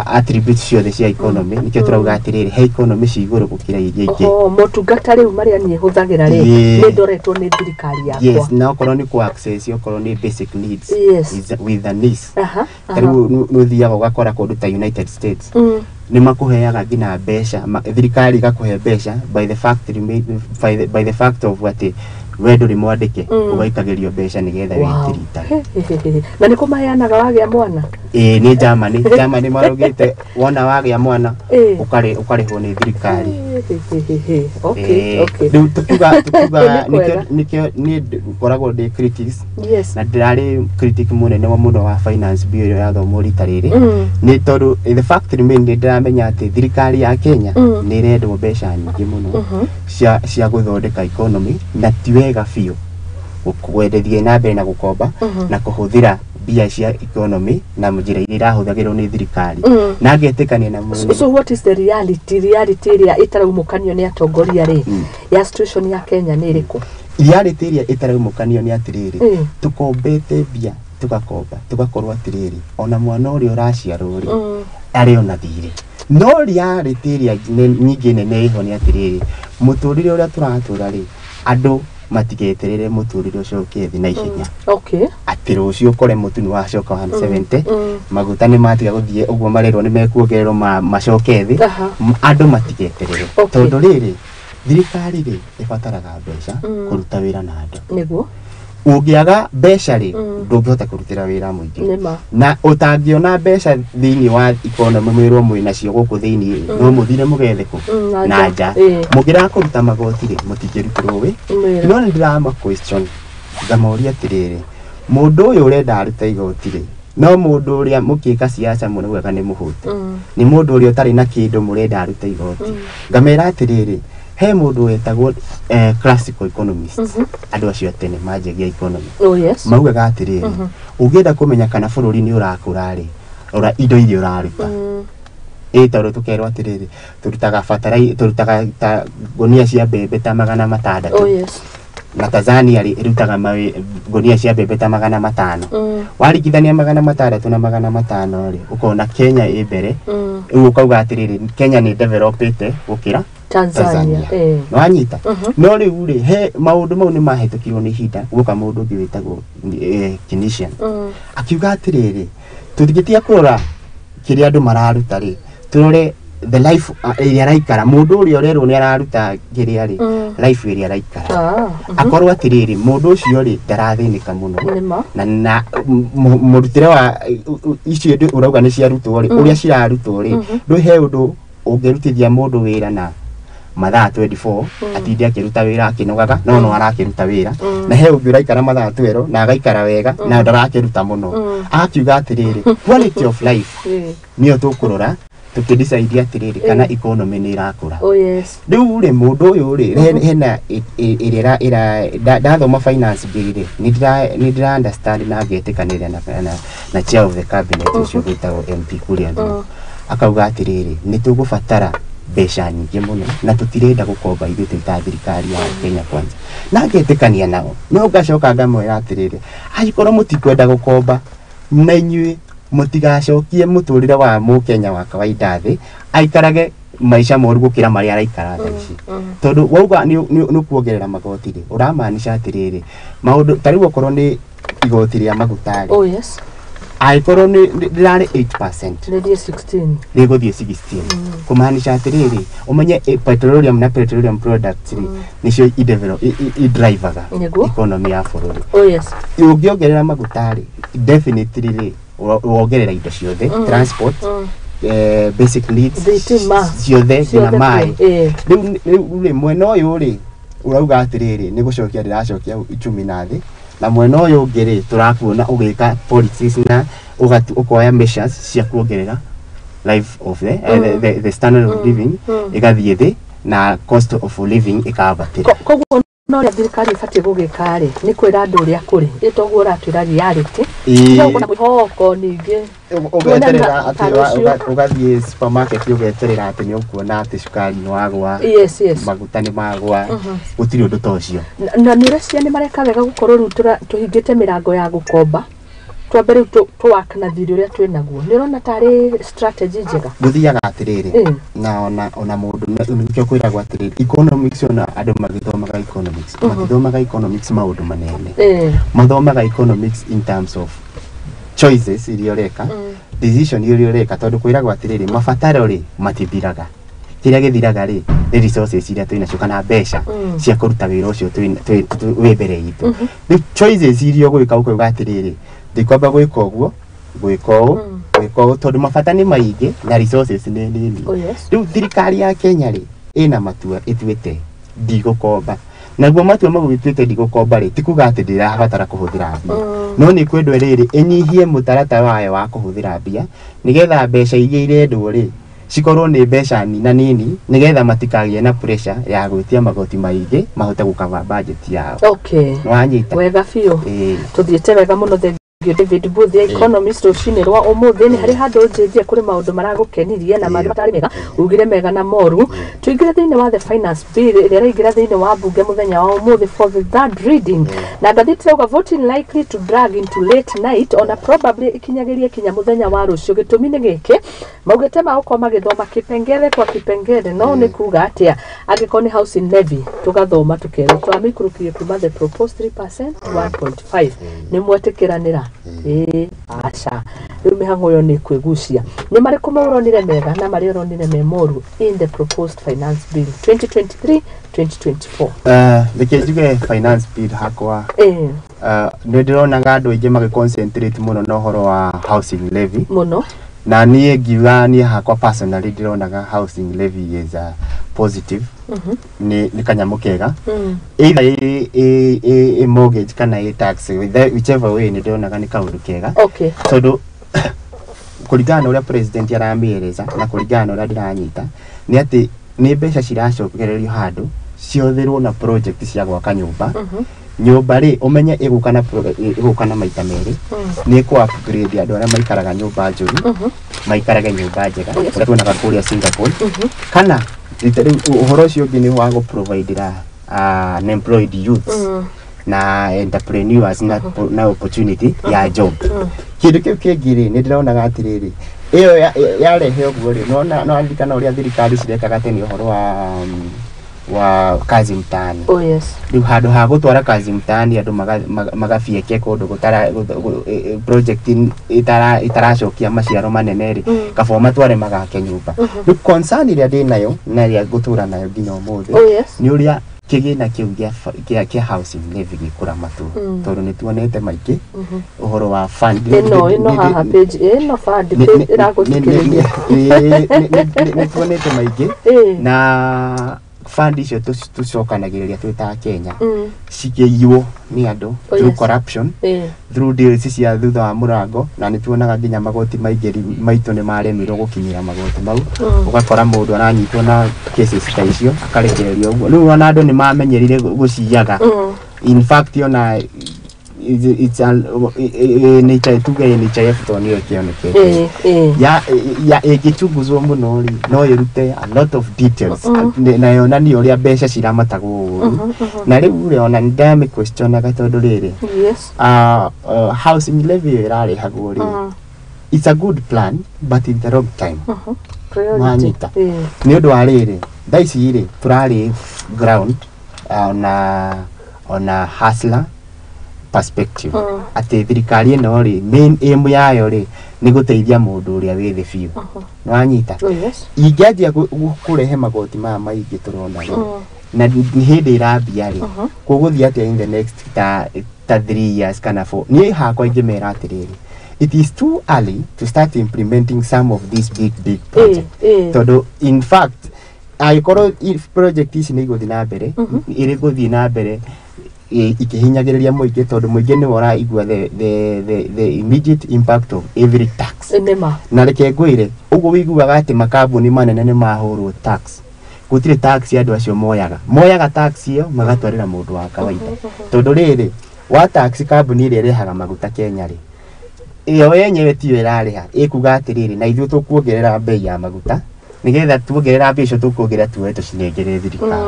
attributes ciothe cia economy. Nikĩo tũrauga atĩrĩrĩ, he economy ci igũrũ gũkĩra iria ingĩ. Motungata rĩu marĩa niĩ hũthagĩra rĩ, nĩ ndoretwo nĩ thirikari yakwa. Yes, na okorwo nĩ ku access, okorwo nĩ basic needs with the needs. Rĩu nĩ ũthiaga ũgakora kũndũ ta United States nĩ makũheaga nginya mbeca, thirikari ĩgakũhe mbeca by the fact by the fact of atĩ we ndũrĩ mwandĩke, ũgaikagĩrio mbeca nĩgetha wĩtirita. Na nĩ kũmaheanaga wagĩa mwana? Ĩĩ, nĩ Germany. Germany maraugĩte wona wagĩa mwana ũkarĩhwo nĩ thirikari. Rĩu tukiuga nĩkĩo niĩ ngoragwo ndĩ critics, na ndĩrarĩ critic mũnene mũno wa finance bill ĩrĩa yathomwo rita rĩrĩ, nĩ tondũ the fact remain nĩ ndĩramenya atĩ thirikari ya Kenya nĩ ĩrendwo mbeca nyingĩ mũno cia gũthondeka economy, na ti wega biũ kwendethia na mbere na gũkomba na kũhũthĩra mbia cia economy na njĩra iria irahũthagĩrwo nĩ thirikari. Na ngetĩkania na mũno. So what is the reality? Reality ĩrĩa ĩtaraumũkanio nĩ atongoria rĩ, ya situation ya Kenya nĩ ĩrĩkũ? Reality ĩrĩa ĩtaraumũkanio nĩ atĩrĩrĩ, tũkombete mbia, tũgakomba, tũgakorwo atĩrĩrĩ, ona mwana ũrĩa ũraciarwo rĩ, arĩ ona thirĩ. No reality ĩrĩa nyingĩ nene ĩho nĩ atĩrĩrĩ, mũtũrĩre ũrĩa tũratũra rĩ, andũ matigeterere mũtũrĩre ũcoke thĩ na ihenya. Atĩ rũciũ ũkore mũtu nĩ wacoka 170, maguta nĩ matiga gũthiĩ ũguo marerwo nĩ mekuongererwo macoke thĩ, andũ matigeterere. Tondũ rĩrĩ, thirikari rĩ ĩbataraga mbeca kũruta wĩra na andũ. Nĩguo. Ũngĩaga mbeca rĩ, ndũngĩhota kũrutĩra wĩra mũingĩ. Na ũtangĩona mbeca thĩinĩ wa economy mwĩrwo mwĩ nacio gũkũ thĩinĩ, no mũthire mũgethe kũ na nja. Mũngĩraga kũruta magoti rĩ, mũtingĩrutĩrwo wĩ. No nĩ ndĩrama question ngamoria atĩrĩrĩ, mũndũ ũyũ ũrenda arute igoti rĩ, no mũndũ ũrĩa mũkĩka siasa mũraugaga nĩ mũhũte, nĩ mũndũ ũrĩa ũtarĩ na kĩndũ mũrenda arute igoti. Ngamera atĩrĩrĩ, he mũndũ wetagwo classical economists, andũ acio a tene manjagia economy. Maugaga atĩrĩrĩ, ũngĩenda kũmenya kana bũrũri nĩ ũrakũra rĩ, rora indo iria ũraruta. Ĩ tondũ tũkerwo atĩrĩrĩ, tũrutaga bataraitha, tũrutaga ta ngũnia cia mbembe ta 600. Na Tanzania rĩ, ĩrutaga ngũnia cia mbembe ta 500. Waringithania 600 na 500 rĩ, ũkona Kenya ĩ mbere. Rĩu ũkauga atĩrĩrĩ, Kenya nĩ developĩte gũkĩra Tanzania. Nĩwanyita? No rĩu rĩ, he maũndũ mau nĩ mahĩtũkirwo nĩ ihinda, gũka mũndũ ũngĩ wĩtagwo Keynesian. Akiuga atĩrĩrĩ, tũtingĩtiga kũrora kĩrĩa andũ mararuta rĩ, tũrore the life ĩrĩa araikara, mũndũ ũrĩa ũrerwo nĩ araruta kĩrĩa rĩ, life ĩrĩa araikara. Akorwo atĩrĩrĩ, mũndũ ũcio rĩ ndarathĩnĩka mũno, na mũrutĩre wa icio ũrauga nĩ ciarutwo rĩ, ũrĩa cirarutwo rĩ, ndũ he ũndũ ũngĩrutithia mũndũ wĩra na mathaa 24 atinde akĩruta wĩra akĩnogaga, no arakĩruta wĩra, na he ũngĩ ũraikara mathaa 12 na agaikara wega na ndarakĩruta mũno. Akiuga atĩrĩrĩ, quality of life nĩyo tũkũrora tũkĩdecide atĩrĩrĩ kana economy nĩ ĩrakũra. Rĩu rĩ, mũndũ ũyũ rĩ, hena ĩrĩa ndathoma finance bill rĩ, nĩ ndĩra understand na ngetĩkanĩria na chair of the cabinet ũcio wĩtagwo MP Kuria Ndung'u. Akauga atĩrĩrĩ, nĩ tũgũbatara mbeca nyingĩ mũno na tũtirenda gũkomba ithuĩ twĩ ta thirikari ya Kenya Kwanza. Na ngetĩkania nao, no ngacoka ngamwĩra atĩrĩrĩ, angĩkorwo mũtikwenda gũkomba na inyuĩ mũtigacokie mũtũrĩre wa mũkenya wa kawaida thĩ, aikarage maica moru gũkĩra marĩa araikara thaa ici. Tondũ wauga nĩ kuongerera magoti rĩ, ũramaanisha atĩrĩrĩ, maũndũ ta rĩu okorwo nĩ igoti rĩa maguta rĩ, Oh yes. angĩkorwo nĩ rĩrarĩ 8%, Rĩthiĩ 16. Rĩgũthiĩ 16, kũmaanisha atĩrĩrĩ, ũmenye petroleum na petroleum products rĩ, nĩcio i-drivaga economy ya bũrũri. Oh yes. Ũngĩongerera maguta rĩ, definitely rĩ, wongerera indo ciothe, transport, basic needs Thitima. ciothe, nginya Ciothe maĩ. biũ. Rĩu rĩ, mwena ũyũ rĩ, ũrauga atĩrĩrĩ, nĩ gũcokia ndĩracokia uchumi na thĩ, na mwena ũyũ ũngĩ rĩ, tũrakuona ũgĩka policies na ũkoya measures cia kuongerera life of the, the standard of living ĩgathiĩ thĩ na cost of living ĩkambatĩra. Koguo no ũrĩa thirikari ĩbatiĩ gũgĩka rĩ, nĩ kwĩra andũ ũrĩa kũrĩ, ĩ toguo ũratwĩra reality. Ĩĩ. Ũguo na mwĩhoko ningĩ. Ũgeterera Ta atĩ rũciũ. Ũgathiĩ supermarket, ũgeterera atĩ nĩ ũkuona atĩ cukari nĩ wagwa, maguta nĩ magwa. Gũtirĩ ũndũ ta ũcio. Na nĩ ũreciria nĩ mareka wega gũkorwo rĩu tũhingĩte mĩrango ya gũkomba, twambe rĩu tũ-work na thirĩ ũrĩa twĩ naguo? Nĩ ũrona tarĩ strategy njega? Gũthiaga atĩrĩrĩ, na ona mũndũ nĩkĩo kwĩragwo atĩrĩrĩ, economics, ona andũ magĩthomaga economics, matithomaga economics maũndũ manene. Mathomaga economics in terms of choices iria ũreka, decision iria ũreka, tondũ kwĩragwo atĩrĩrĩ, mabataro rĩ, matithiraga. Kĩrĩa gĩthiraga rĩ, nĩ resources iria twĩnacio kana mbeca cia kũruta wĩra ũcio wĩ mbere itũ. Rĩu choices iria ũgwĩka, ũkauga atĩrĩrĩ, ndikwamba gwĩka ũguo, gwĩka ũũ, gwĩka ũũ, tondũ mabata nĩ maingĩ na resources nĩ nini. Oh yes. Rĩu thirikari ya Kenya rĩ, ĩna matua ĩtuĩte, ndigũkomba. Naguo matua mau ĩtuĩte ndigũkomba rĩ, ti kuga atĩ ndĩrabatara kũhũthĩra mbia, no nĩ kwendwo rĩrĩ, ĩnyihie mũtaratara wayo wa kũhũthĩra mbia, nĩgetha mbeca iria irendwo rĩ, cikorwo nĩ mbeca nina nini, nĩgetha matikagĩe na pressure ya gwĩtia magoti maingĩ mahote gũkava budget yao. Nĩwanyita? Wega biũ. Ĩĩ. Tũthiĩte wega mũno, thengiũ David Booth, economist. Rũcinĩ rwa ũmũthĩ nĩ harĩ handũ njĩnjie kũrĩ maũndũ maragũkenirie na marĩa matarĩ mega, ugire mega na moru. Tũingĩre thĩinĩ wa the finance bill ĩrĩa ĩraingĩra thĩinĩ wa mbunge mũthenya wa ũmũthĩ for the third reading, na ngathĩti ĩrauga voting likely to drag into late night, ona probably ikinyagĩrie kinya mũthenya wa rũciũ. Gĩtũmi nĩ gĩkĩ, maugĩte magũkorwo magĩthoma kipengele kwa kipengele. No nĩ kuga atĩa? Angĩkorwo nĩ housing levy, tũgathoma tũkerwo tũramĩikũrũkirie kuma the proposed 3% to 1.5, nĩ mwetĩkĩranĩra? Ĩĩ, aca. Rĩu mĩhang'o ĩyo nĩ kwĩgucia. Nĩ marĩkũ maũronire mega na marĩa ũronire me moru in the proposed finance bill 2023 2024? Reke njuge finance bill hakwa, nĩ ndĩronaga andũ aingĩ magĩ concentrate mũno na ũhoro wa housing levy. Mũno. Na niĩ ngiuga, niĩ hakwa personally ndĩronaga housing levy is a positive, nĩ kanyamũ kega, either ĩ mortgage kana ĩ tax, whichever way, nĩ ndĩronaga nĩ kaũndũ kega, tondũ kũringana na ũrĩa president aramĩereza na kũringana na ũrĩa ndĩranyita nĩ atĩ nĩ mbeca ciracokererio handũ cihũthĩrwo na project cia gwaka nyũmba. Nyũmba rĩ, ũmenye ĩgũka na maita merĩ. Nĩ kũ upgrade andũ arĩa maikaraga nyũmba njũru maikarage nyũmba njega, ũrĩa tuonaga kũrĩa Singapore. Kana rita rĩu ũhoro ũcio ũngĩ nĩ wa gũ providera unemployed youths na entrepreneurs na opportunity ya job. Kĩndũ kĩu kĩngĩ rĩ, nĩ ndĩronaga atĩrĩrĩ, ĩyo yarehe ũguo rĩ, nona no ririkana ũrĩa thirikari cirekaga tene ũhoro wa kazi mtaani. Oh yes. Rĩu handũ ha gũtwara kazi mtaani andũ magabieke kũndũ gũtara project itaracokia maciaro manene rĩ, kaba matware magake nyũmba. Rĩu concern ĩrĩa ndĩnayo na ĩrĩa ngũtũra nayo nginya ũmũthĩ Oh yes. nĩ ũrĩa kĩgĩna kĩu kĩa housing levy gĩkũramatwo, tondũ nĩ tuonete maingĩ ũhoro wa fund. Ĩno haha page ĩno fund page ĩragũthikĩrĩria. Nĩ tuonete maingĩ na fund icio tũcokanagĩrĩria twĩ ta Kenya cikĩiywo nĩ andũ through corruption, through deals cia thutha wa mũrango, na nĩ tuonaga nginya magoti maingĩ maitũ nĩ maremirwo gũkinyĩra magoti mau. Ũgakora mũndũ aranyitwo na cases ta icio akarekererio ũguo. Rĩu ona andũ nĩ mamenyerire gũciyaga. In fact, ona It's a NHIF, tuge NHIF to nĩyo kĩonekete ya ĩngĩchunguzwo mũno rĩ, no ĩrute a lot of details na yonanie ũrĩa mbeca ciramatagwo ũru. Na rĩu rĩ, ona nĩ questionaga tondũ rĩrĩ, housing levy ĩyo ĩrarĩhagwo rĩ, it's a good plan but in the wrong time. Priority. Wanyita? Nĩ ũndũ wa rĩrĩ, thaa ici rĩ, tũrarĩ ground ona hustler perspective, atĩ thirikari ĩno rĩ, main aim yayo rĩ, nĩ gũteithia mũndũ ũrĩa wĩ thĩ biũ. Nĩwanyita? Oh, yes. Ingĩanjia kũrehe magoti maya maingĩ tũrona rĩ, na nĩ hĩndĩ ĩrambia rĩ, kũgũthiĩ atĩa in the next ta 3 years kana 4? Niĩ hakwa ingĩmera atĩrĩrĩ, it is too early to start implementing some of these big big projects, tondũ in fact angĩkorwo if project ici nĩ igũthiĩ na mbere, ĩrĩ gũthiĩ na mbere ikĩhinyagĩrĩria mũingĩ, tondũ mũingĩ nĩwe ũraigua the immediate impact of every tax. Nĩma. Na reke ngwĩre, ũguo wĩiguaga atĩ makambuni manene nĩ mahũrwo tax, gũtirĩ tax andũ acio moyaga tax ĩyo magatwarĩra mũndũ wa kawaida, tondũ rĩrĩ wa tax, kambuni ĩrĩa ĩrehaga maguta Kenya rĩ, ĩyo yenyewe tiyo ĩrarĩha, ĩkuga atĩrĩrĩ, na ithuĩ tũkuongerera bei ya maguta, nĩgetha tuongerera mbia icio tũkuongerera tuoe tũcinengere thirikari.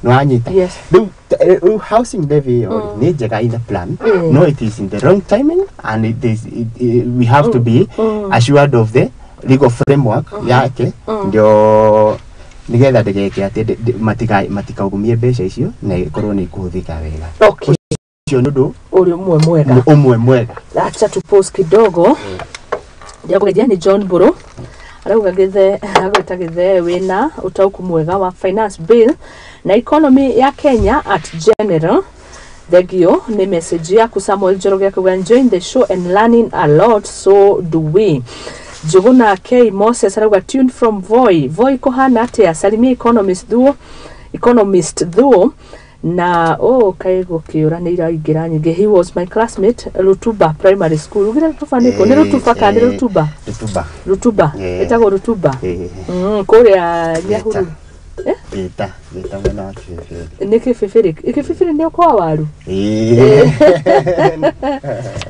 Nĩwanyita? Yes. Rĩu housing levy ĩyo rĩ, nĩ njega in the plan, no it is in the wrong timing and it is it, it, we have to be assured of the legal framework yake, ndio nĩgetha ndĩgeke atĩ matikaugumie mbeca icio na ikorwo nĩ ikũhũthĩka wega. Ũcio nĩ ũndũ Ũrĩ ũmwe mwega. Ũmwe mwega. Acha tu pause kidogo. Ndiakũgeithia nĩ John Mbũrũ, arauga gĩthe agwĩta gĩthe wĩna ũtaũku mwega wa finance bill na economy ya Kenya at general. Thengio nĩ message yaku. Samuel Njoroge akauga, "Enjoying the show and learning a lot." So do we. Njuguna K Moses arauga, "Tuned from Voi." Voi kũhana atĩa? Salimia economist thuo, economist thuo na oh, kaĩ gũkĩũra nĩ iraingĩra nyingĩ. He was my classmate, Rutuba Primary School. Ugire Rutuba nĩkũ? Nĩ Rutuba kana nĩ Rutuba? Rutuba. Rutuba. Yeah. Ĩtagwo Rutuba. Eh. Kũrĩa Nyahururu. Gĩta mwena wa Kĩbĩbĩrĩ. Nĩ Kĩbĩbĩrĩ? Kĩbĩbĩrĩ nĩ kwa waru? Ĩĩ.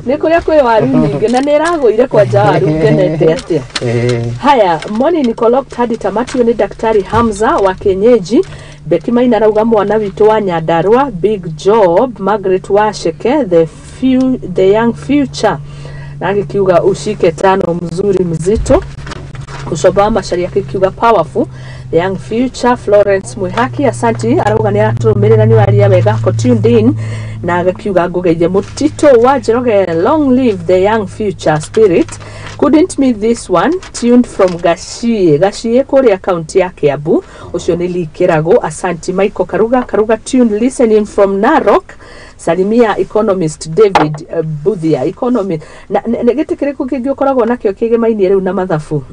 Nĩ kũrĩa kwĩ waru nyingĩ na nĩ ĩragũire kwanja waru ngenete atĩa. Haya, moni Nicolok hadi tamati. Huyu ni Daktari Hamza wa kienyeji. Beki Maina arauga, "Mwana witũ wa Nyandarua, big job." Margaret Washeke, the young future, na agĩkiuga, "Ushike tano mzuri mzito." Ucoba wa Macharia akikiuga, "Powerful, the young future." Florence Mwihaki, asanti, arauga nĩ aratũrũmĩrĩra, nĩ waria wega, ko tuned in, na agakiuga, "Ngũgeithie Mũtito wa Njoroge, long live the young future spirit." Couldn't miss this one, tuned from Gachie, Gachie kũrĩa kaunti ya Kiambu. Ũcio nĩ Likĩrago, asanti. Michael Karuga Karuga, tuned, listening from Narok. Salimia economist David Buthia, economist. Na nĩ gĩtĩ kĩrĩkũ kĩngĩ ũkoragwo nakĩo kĩgemainie rĩu na mathabu?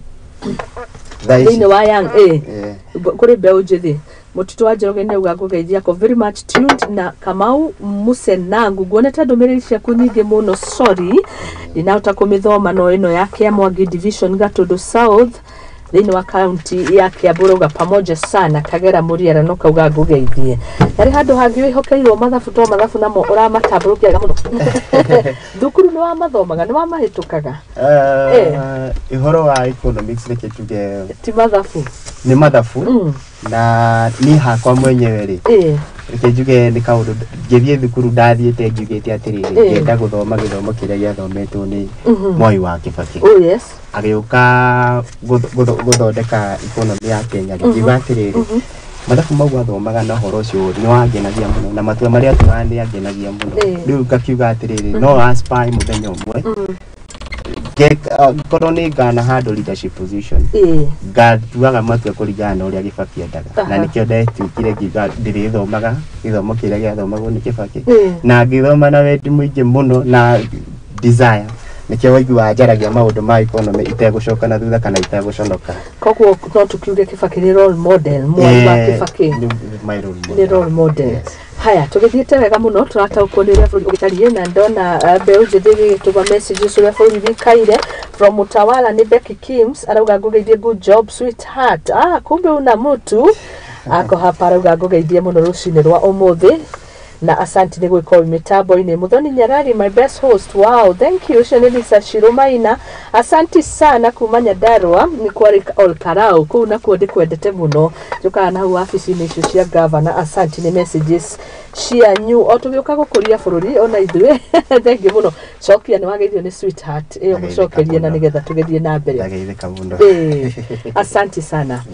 Thaa ici? Thĩinĩ wa young kũrĩ mbeũ njĩthĩ. Mũtitũ wa Njoroge nĩ auga, "Ngũgeithia ko very much tuned." Na Kamau Musenangu, nguonete ndũmĩrĩri ciaku nyingĩ mũno, sorry ndinahota kũmĩthoma, no ĩno ya Kĩamwangi Division, Gatũndũ South, thĩinĩ wa kaunti ya Kiambu, rauga, "Pamoja sana." Kagera Mũriara no kauga, "Ngũgeithie." Harĩ handũ hangĩ wĩhokeirwo mathabu to mathabu namo ũramatambũrũkia wega mũno? Thukuru nĩ wamathomaga, nĩ wamahĩtũkaga? Ũhoro wa economics, reke tuge ti mathabu. Nĩ mathabu, na niĩ hakwa mwenyewe rĩ, reke njuge nĩ kaũndũ ngĩthiĩ thukuru ndathiĩte njugĩte atĩrĩrĩ, ngenda gũthoma gĩthomo kĩrĩa gĩathometwo nĩ Moi wa Kibaki. Agĩũka gũthondeka economy ya Kenya rĩ, ngiuga atĩrĩrĩ, mathabu mau athomaga na ũhoro ũcio nĩ wangenagia mũno, na matua marĩa atuaga nĩ angenagia mũno. Rĩu ngakiuga atĩrĩrĩ, no aspire mũthenya ũmwe korwo nĩ ngana handle leadership position, ngatuaga matua kũringana na ũrĩa Kibaki endaga. Na nĩkĩo ndetuĩkire ngiuga ndĩrĩthomaga gĩthomo kĩrĩa gĩathomagwo nĩ Kibaki, na ngĩthoma na wendi mũingĩ mũno na desire. Nĩkĩo waiguaga njaragia maũndũ ma economy itegũcoka na thutha kana itegũconoka. Koguo no tukiuge Kibaki nĩ role model, Mwai wa Kibaki? Nĩ my role nĩ model. Role model. Haya, tũgĩthiĩte wega mũno, tũrataũkwo nĩ ũrĩa bũrũri ũgĩtariĩ, na ndona mbeũ njĩthĩ ĩgĩtũma messages ũrĩa bũrũri wĩikaire. From Utawala nĩ Becky Kims arauga, "Ngũgeithie, good job sweetheart." Ah, kumbe una mtu ako hapa. Arauga, "Ngũgeithie mũno rũcinĩ rwa ũmũthĩ." Na asanti nĩ gwĩka ũyũ mĩtambo-inĩ. Muthoni Nyarari, my best host, wow, thank you. Ũcio nĩ Lisa Shirumaina, asanti sana kuma Nyandarua nĩ kwarĩ Olkarau kũu nakuo ndĩkwendete mũno, njũkaga na hau wabici-inĩ icio cia gavana. Asanti nĩ messages cianyu o tũgĩũka gũkũria bũrũri ona ithuĩ. Thank you mũno. Cokia nĩ wageithio nĩ sweetheart ĩyo, mũcokerie na nĩgetha tũgĩthiĩ na mbere. Ndageithĩka mũno. Ĩĩ, asanti sana.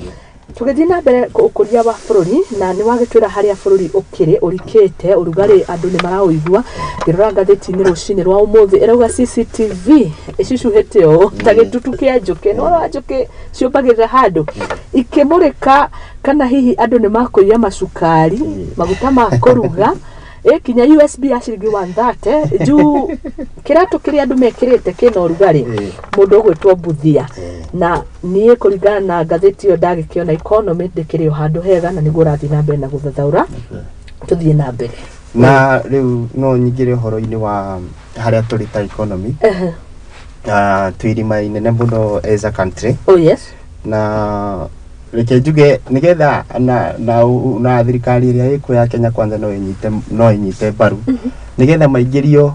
Tũgĩthiĩ na mbere ũkũria wa bũrũri, na nĩ wagĩtwĩra harĩa bũrũri ũkĩrĩ ũrikĩte ũrugarĩ, andũ nĩ maraũigua. Ngĩrora ngathĩti-inĩ rũcinĩ rwa ũmũthĩ ĩrauga CCTV ĩcucuhĩte ũũ ta gĩtutu kĩa njũkĩ, nĩ wona njũkĩ ciũmbagĩrĩra handũ ikĩmũrĩka, kana hihi andũ nĩ makũiya macukari, maguta ma kũruga, ĩkinya USB ya ciringi 130 juu kĩratũ kĩrĩa andũ mekĩrĩte kĩna ũrugarĩ. Mũndũ ũgwĩtwo Mbuthia, na niĩ kũringana na ngathĩti ĩyo ndagĩkĩona economy ndĩkĩrĩ o handũ hega, na nĩguo ũrathiĩ na mbere na gũthathaũra. Tũthiĩ na mbere. Na rĩu no nyingĩre ũhoro-inĩ wa harĩa tũrĩ ta economy. Twĩ irima inene mũno as a country. Oh yes. Na reke njuge nigetha na thirikari ĩrĩa ĩkuo ya Kenya Kwanza no ĩnyite mbaru nigetha maingĩrio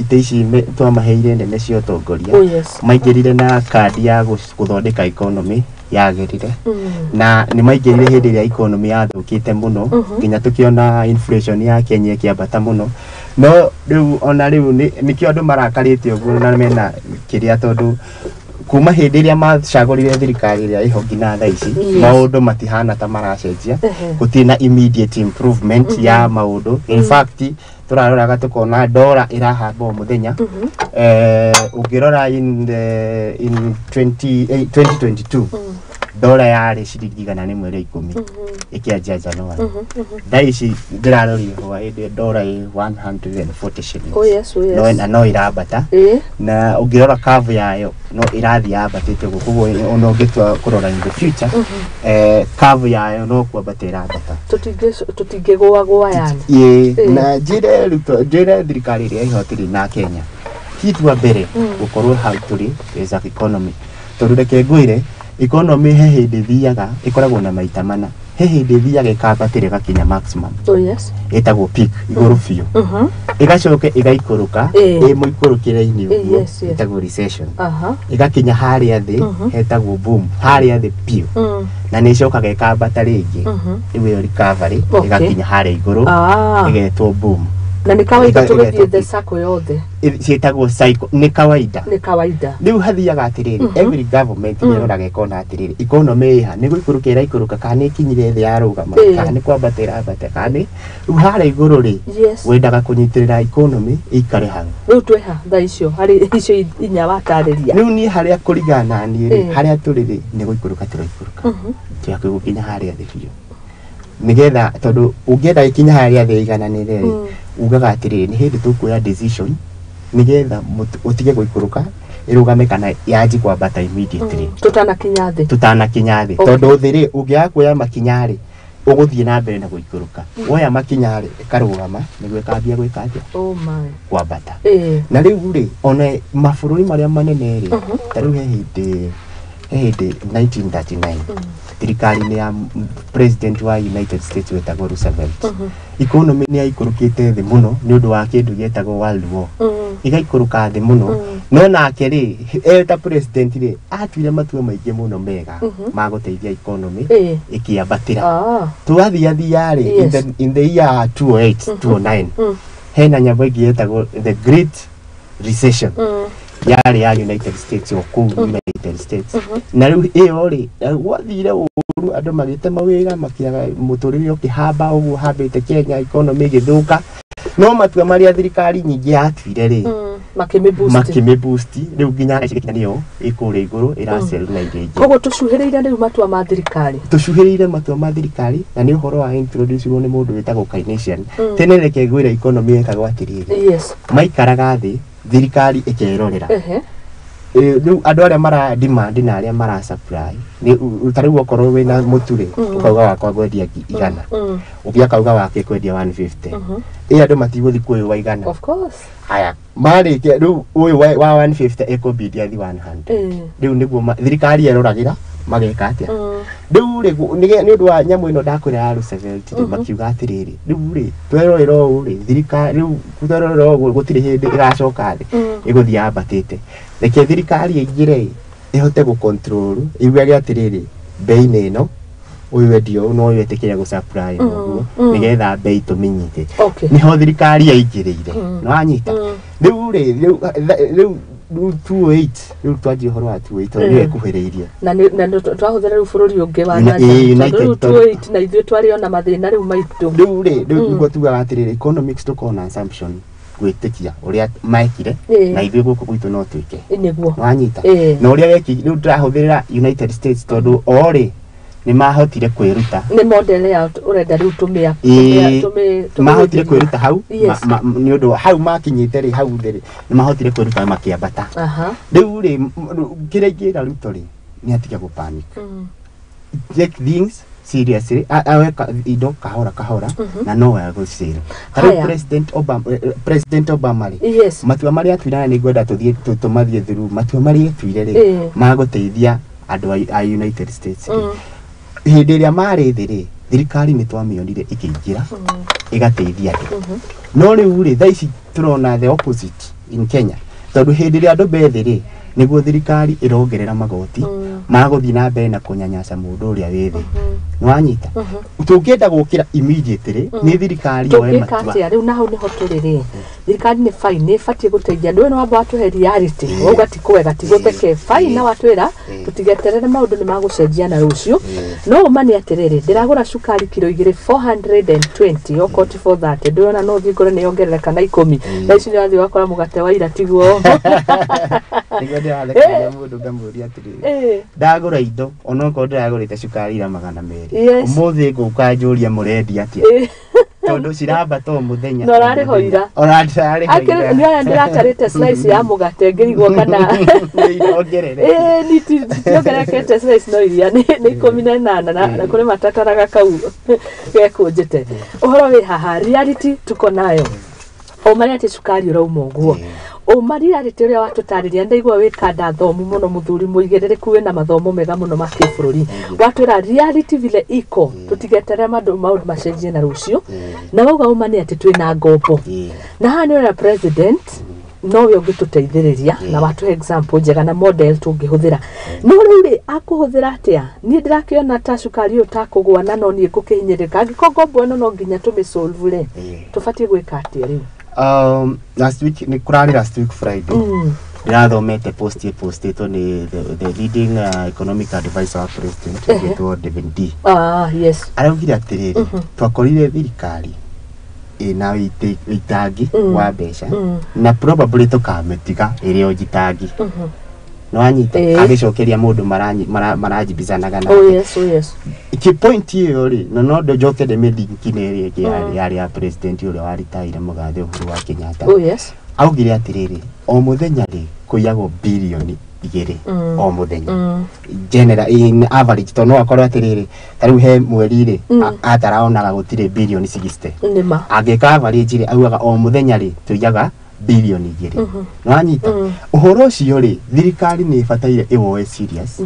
itĩ ici twamaheire nene cia ũtongoria. Oh yes. Maingĩrire na kandi ya gũthondeka economy yagĩrire, na nĩ maingĩrire hĩndĩ ĩrĩa economy yathũkĩte mũno, nginya tũkĩona inflation ya Kenya ĩkĩambata mũno. No rĩu ona rĩu nĩkĩo andũ marakarĩte ũguo na mena kĩrĩa, tondũ kuma hĩndĩ ĩrĩa macagũrire thirikari ĩrĩa ĩho nginya thaa ici, maũndũ matihana ta maracenjia. Gũtirĩ na immediate improvement ya maũndũ. In fact, tũraroraga tũkona ndora ĩrahamba o mũthenya. Ũngĩrora in 20, 2022 ndora yarĩ ciringi 110 ĩkĩanjia January. Thaa ici ndĩrarorire hwaĩ ndora ĩ 140 shillings. Oh yes, oh yes. No, na no irambata. Na ũngĩrora curve yayo no ĩrathiĩ yambatĩte ũguo, koguo ona ũngĩtua kũrora in the future, curve yayo no kwambata ĩrambata. Tũtingĩgũagũa yani. Ĩĩ, na njĩre Ruto, njĩre thirikari ĩrĩa ĩho atĩrĩ, na Kenya ti itua mbere gũkorwo hau tũrĩ as a economy, tondũ reke ngwĩre, economy he hĩndĩ ĩthiaga ĩkoragwo na maita mana. He hĩndĩ ĩthiaga ĩkambatĩra ĩgakinya maximum, Oh yes. ĩtagwo peak, igũrũ biũ, ĩgacoka ĩgaikũrũka ĩ mũikũrũkĩre-inĩ ũguo, ĩtagwo recession, ĩgakinya harĩa thĩ, hetagwo boom, harĩa thĩ biũ, na nĩ ĩcokaga ĩkambata rĩngĩ, rĩu ĩyo recovery, ĩgakinya harĩa igũrũ, ĩgetwo boom. Na nĩ kawaida tũgĩthiĩ ĩgetwo the circle yothe? Ciĩtagwo cycle, nĩ kawaida. Nĩ kawaida. Rĩu hathiaga atĩrĩrĩ, every government nĩ ĩroraga ĩkona atĩrĩrĩ, economy ĩha nĩ gũikũrũka ĩraikũrũka, kana nĩ ĩkinyire thĩ yarũgama, kana nĩ kwambata ĩrambata, kana nĩ rĩu harĩa igũrũ rĩ, wendaga kũnyitĩrĩra economy ĩikare hau. Rĩu twĩha thaa icio harĩ icio inya watarĩria? Rĩu niĩ harĩa kũringana na niĩ rĩ, harĩa tũrĩ rĩ, nĩ gũikũrũka tũraikũrũka, twĩhakuhĩ gũkinya harĩa thĩ biũ, nĩgetha tondũ ũngĩenda gĩkinya harĩa thĩ ĩigananĩre rĩ, ugaga atĩrĩrĩ, nĩ hĩndĩ tũkuoya decision nĩgetha ũtige gũikũrũka, ĩrũgame kana yanji kwambata immediately. Tũtanakinya thĩ. Tũtanakinya thĩ. Tondũ thĩ rĩ, ũngĩaga kuoya makinya rĩ, ũgũthiĩ na mbere na gũikũrũka. Woya makinya rĩ, ĩkarũgama nĩguo ĩkambia gwĩka atĩa? Oh my. Kwambata. Na rĩu rĩ, ona mabũrũri marĩa manene rĩ, ta rĩu he hĩndĩ 1939 thirikari-inĩ ya president wa United States wetagwo Roosevelt, economy nĩ yaikũrũkĩte thĩ mũno nĩ ũndũ wa kĩndũ gĩetagwo World War, ĩgaikũrũka thĩ mũno. No nake rĩ, e ta president rĩ, atuire matua maingĩ mũno mega ma gũteithia economy ĩkĩambatĩra. Twathiathia rĩ, in the year 2008 2009, hena nyamũ ĩngĩ yetagwo the Great Recession, yarĩ ya United States, o kũu United States. Na rĩu ĩyo rĩ, gwathire ũru, andũ magĩte mawĩra, makĩaga, mũtũrĩre ũkĩhamba ũguo hambĩte Kenya, economy ĩgĩthũka. No matua marĩa thirikari nyingĩ yatuire rĩ, Makĩmĩ boost. Makĩmĩ boost rĩu nginya ici nĩyo ĩkũrĩa igũrũ ĩracel na iria ingĩ. Koguo tũcuhĩrĩire rĩu matua ma thirikari. Tũcuhĩrĩire matua ma thirikari, na nĩ ũhoro wa introduce irwo nĩ mũndũ wĩtagwo Keynesian. Tene reke ngwĩre, economy yekagwo atĩrĩrĩ, maikaraga thĩ, thirikari ĩkerorera. Rĩu andũ arĩa mara demand na arĩa mara supply nĩ ta rĩu okorwo wĩna mũtu rĩ, ũkauga wakwa ngwendia 100, ũngĩ akauga wake kwendia 150. Ĩ andũ matigũthi kwĩ wa 100? Of course. Haya, marĩkia rĩu ũyũ wa 150 ekũbidi athi 100. Rĩu nĩguo thirikari ĩroragĩra Mageka atia? Rĩu rĩ nĩ ũndũ wa nyamũ ĩno ndakwĩra ya Roosevelt rĩ, makiuga atĩrĩrĩ, rĩu rĩ twerorera ũũ rĩ, thirikari rĩu twerorera ũũ gũtirĩ hĩndĩ ĩgacoka thĩ, ĩgũthiĩ yambatĩte. Reke thirikari ĩingĩre ĩhote gũ-control, ĩugage atĩrĩrĩ, bei nĩ ĩno, ũyũ endio ũũ, no ũyũ etĩkĩre gũ-supply ũguo, nĩgetha bei tũmĩnyite. Nĩho thirikari yaingĩrĩire. Nĩwanyita? Rĩu rĩ, rĩu 208, rĩu twanjie ũhoro wa 208 tondũ nĩyo ĩkuhĩrĩirie. Na nĩ twahũthĩra rĩu bũrũri ũngĩ wa nanja, tondũ rĩu 208 na ithuĩ twarĩ ona mathĩna rĩu maitũ. Rĩu rĩ, rĩu nĩguo tugaga atĩrĩrĩ, economics tũkorwo na assumption gwĩtĩkia ũrĩa mekire na ithuĩ gũkũ gwitũ no twĩke. Nĩguo. Nĩwanyita? Na ũrĩa wekire, rĩu ndĩrahũthĩra United States tondũ o rĩ nĩ mahotire kwĩruta. Nĩ model ya ũrenda rĩu tũmĩa mahotire kwĩruta hau, nĩ ũndũ hau makinyĩte rĩ, hau thĩ rĩ, nĩ mahotire kwĩruta makĩambata. Rĩu rĩ, kĩrĩa ingĩra Ruto rĩ, nĩ atige gũ panic. Take things seriously, awe indo kahora kahora, na no agũcira. Ta rĩu President Obama rĩ, matua marĩa atuire, na nĩngwenda tũthiĩ tũmathiĩ through matua marĩa atuire rĩ, magũteithia andũ a United States rĩ. Hĩndĩ ĩrĩa marĩ thĩ rĩ, thirikari nĩ twamĩonire ĩkĩingĩra ĩgateithia andũ. No rĩu rĩ, thaa ici tũrona the opposite in Kenya, tondũ hĩndĩ ĩrĩa andũ me thĩ rĩ, nĩguo thirikari ĩrongerera magoti magũthiĩ na mbere na kũnyanyaca mũndũ ũrĩa wĩ thĩ. Nĩwanyita? Tũngĩenda gũkĩra immediately nĩ thirikari yoe matua. Tũngĩka atĩa rĩu? Na hau nĩho tũrĩ rĩ, thirikari nĩ fine, nĩ ĩbatiĩ gũteithia andũ. Nĩ wamba watũhe reality, wauga ti kwega, ti gũtheke, fine, na watwĩra tũtigeterere maũndũ nĩ magũcenjia na rũciũ. No ũma nĩ atĩrĩrĩ, ndĩragũra cukari kiro 2 420, okorwo ti 430, ndĩrona no thiĩ ngore nĩ yongerereka na 10. Thaa ici nĩ wathiĩ ũgakora mũgate wa ira tiguo. Nĩguo ndĩrathekania mũndũ ngamũria atĩrĩrĩ, ndagũra indo onokorwo ndĩragũrĩte cukari ira 200, ũmũthĩ ngũka njũrie mũrendia atĩa, tondũ cirambata o mũthenya. Na ũrarĩho ira. Ona ndĩrarĩho ira. Nĩ ũrĩa ndĩratarĩte slice ya mũgate ngĩrigwo kana nĩ tiongererekete slice, no iria nĩ 18, na kũrĩ matataraga kau gekũnjĩte. Ũhoro wĩ haha, reality tuko nayo. Ũma nĩ atĩ cukari ũrauma ũguo. Ũma reality ũrĩa watũtarĩria, ndaigua wĩ kanda thomu mũno, mũthuri mũigĩrĩrĩku wĩna mathomo mega mũno ma kĩbũrũri. Watwĩra reality vile iko, tũtigeterere maũndũ macenjie na rũciũ. Na wauga ũma nĩ atĩ twĩna ngombo. Na haha nĩ ũrĩa president nowe ũngĩtũteithĩrĩria na watũhe example njega na model tũngĩhũthĩra. No rĩu rĩ, akũhũthĩra atĩa? Niĩ ndĩrakĩona ta cukari ũyũ takũgũa, na no niĩ ngũkĩhinyĩrĩrĩka. Angĩkorwo ngombo ĩno no nginya tũmĩsolve rĩ, tũbatiĩ gwĩka atĩa rĩu? Last week, nĩ kũrarĩ last week Friday, ndĩrathomete post ĩpostĩtwo nĩ the leading economic advisor wa president ũgĩtwo David D. Ah, yes. Araugire atĩrĩrĩ, twakorire thirikari ĩna wĩitangi wa mbeca na probably tũkamĩtiga ĩrĩ o njitangi. Nĩwanyita? Agĩcokeria mũndũ marajibizanaga nake. Oh yes, oh yes. Ki point ĩyo rĩ, na no njoke ndĩmĩlinki na ĩrĩa ĩngĩ yarĩ ya president ũrĩa waritaire, mũgathe Uhuru wa Kenyatta. Oh yes. Augire atĩrĩrĩ, o mũthenya rĩ, kũiyagwo birioni 2 o mũthenya, general in average, tondũ no akorwo atĩrĩrĩ, ta rĩu he mweri rĩ ataraonaga gũtirĩ birioni 60. Nĩma. Angĩka average rĩ, augaga o mũthenya rĩ, tũiyaga birioni 2. Nĩwanyita ũhoro ũcio rĩ, thirikari nĩ ĩbataire ĩwoe serious,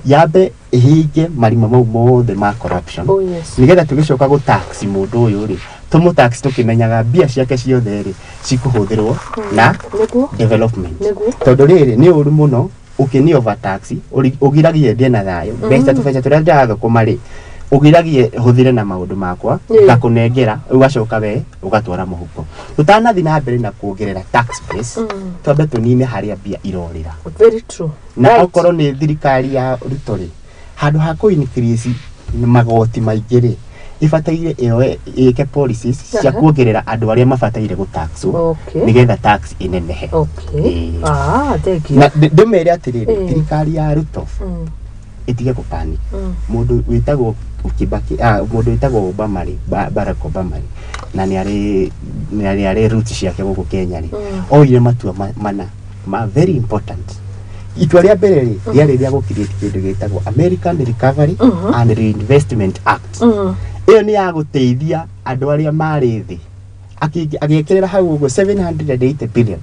yambe ĩhinge marima mau mothe ma corruption, Oh yes. nĩgetha tũgĩcoka gũ tax mũndũ ũyũ rĩ, tũmũ tax tũkĩmenyaga mbia ciake ciothe rĩ, cikũhũthĩrwo na development. Tondũ rĩrĩ nĩ ũru mũno ũkĩni overtax, ũgiragie ndie na thayũ, mbeca tũbeca tũrĩa ndĩrathũkũma rĩ, ũgiragie hũthĩre na maũndũ makwa, ngakũnengera, ũgacoka we ũgatwara mũhuko. Tũtanathiĩ na mbere na kuongerera tax base, twambe tũnine harĩa mbia irorĩra. Very true. Na okorwo nĩ thirikari ya Ruto rĩ, handũ ha kũ increase magoti maingĩ rĩ, ĩbataire ĩyoe ĩke policies cia kuongerera andũ arĩa mabataire gũtaxwo, nĩgetha tax ĩnenehe. Ah, thank you. Na ndĩmere atĩrĩrĩ, thirikari ya Ruto ĩtige gũpanic. Mũndũ wĩtagwo Kibaki, mũndũ wĩtagwo Obama rĩ, Barack Obama rĩ, na nĩ arĩ roots ciake gũkũ Kenya rĩ, oire matua mana ma very important. Itua rĩa mbere rĩ, rĩarĩ rĩa gũ create kĩndũ gĩtagwo American Recovery and Reinvestment Act. Ĩyo nĩ ya gũteithia andũ arĩa marĩ thĩ. Agĩkĩrĩra hau ũguo 780 billion.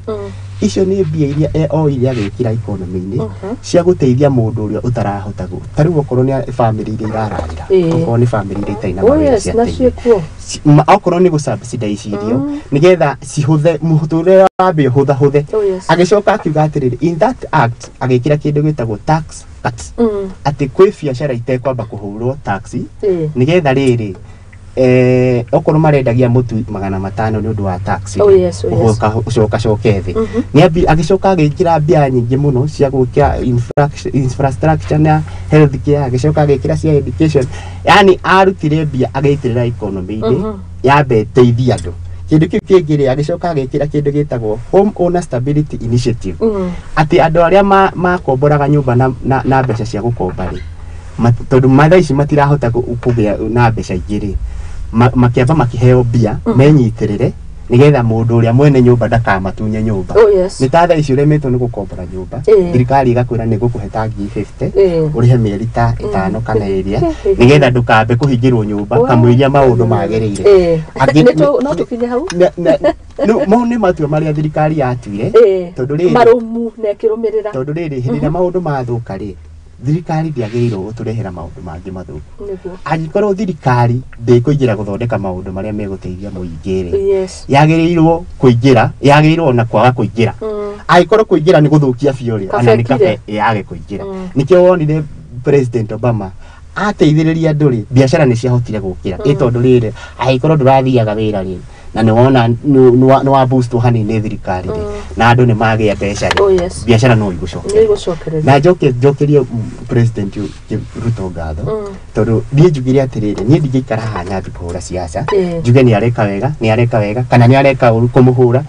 Icio nĩ mbia iria oire agĩkĩra economy-inĩ cia gũteithia mũndũ ũrĩa ũtarahota ta rĩu okorwo nĩ family iria irararĩra, okorwo nĩ family iria itarĩ na mawĩra cia teithia, okorwo nĩ gũ-subsidize irio nĩgetha cihũthe mũtũrĩre wambe ũhũthahũthe. Agĩcoka akiuga atĩrĩrĩ, in that act agĩkĩra kĩndũ gĩtagwo tax cut, atĩ kwĩ biacara itekwamba kũhũrwo tax nĩgetha rĩrĩ okorwo marendagia mũtu 500 nĩ ũndũ wa tax ũcoka thĩ. Nĩ agĩcoka agĩkĩra mbia nyingĩ mũno cia gwĩkĩra infrastructure na health care, agĩcoka agĩkĩra cia education, yani arutire mbia agĩitĩrĩra economy-inĩ yambe ĩteithie andũ. Kĩndũ kĩu kĩngĩ rĩ, agĩcoka agĩkĩra kĩndũ gĩtagwo Home Owner Stability Initiative, atĩ andũ arĩa makomboraga nyũmba na mbeca cia gũkomba rĩ, tondũ mathaa ici matirahota kũgĩa na mbeca ingĩ rĩ, makĩamba makĩheo mbia menyitĩrĩre nĩgetha mũndũ ũrĩa mwene nyũmba ndakamatunye nyũmba. Nĩ ta thaa ici ũremetwo nĩ gũkombora nyũmba, thirikari ĩgakwĩra nĩ gũkũhe ta 50,000 ũrĩhe mĩeri ta 5 kana ĩrĩa nĩgetha ndũkambe kũhingĩrwo nyũmba kamũiria maũndũ magĩrĩire. No tũkinye hau. Mau nĩ matua marĩa thirikari yatuire, tondũ rĩrĩ marũmu na ĩkĩrũmĩrĩra, tondũ rĩrĩ hĩndĩ ĩrĩa maũndũ mathũka rĩ, thirikari ndĩagĩrĩirwo gũtũrehera maũndũ mangĩ mathũku. Angĩkorwo thirikari ndĩkũingĩra gũthondeka maũndũ marĩa megũteithia mũingĩ rĩ, yagĩrĩirwo kũingĩra, yagĩrĩirwo ona kwaga kũingĩra. Angĩkorwo kũingĩra nĩ gũthũkia biũ rĩ, ona nĩ kabe yage kũingĩra. Nĩkĩo wonire President Obama ateithĩrĩria andũ rĩ, biacara nĩ ciahotire gũkĩra. Ĩ tondũ rĩrĩ, angĩkorwo ndũrathiaga wĩra rĩ, na nĩ wona nĩ wa boost hanini nĩ thirikari rĩ, na andũ nĩ magĩa mbeca rĩ, biacara no igũcokereria. Na njokerie President Ruto ngatho, tondũ niĩ njugire atĩrĩrĩ, niĩ ndingĩikara haha nyambi kũhũra siasa njuge nĩ areka wega, nĩ areka wega kana nĩ areka ũru kũmũhũra,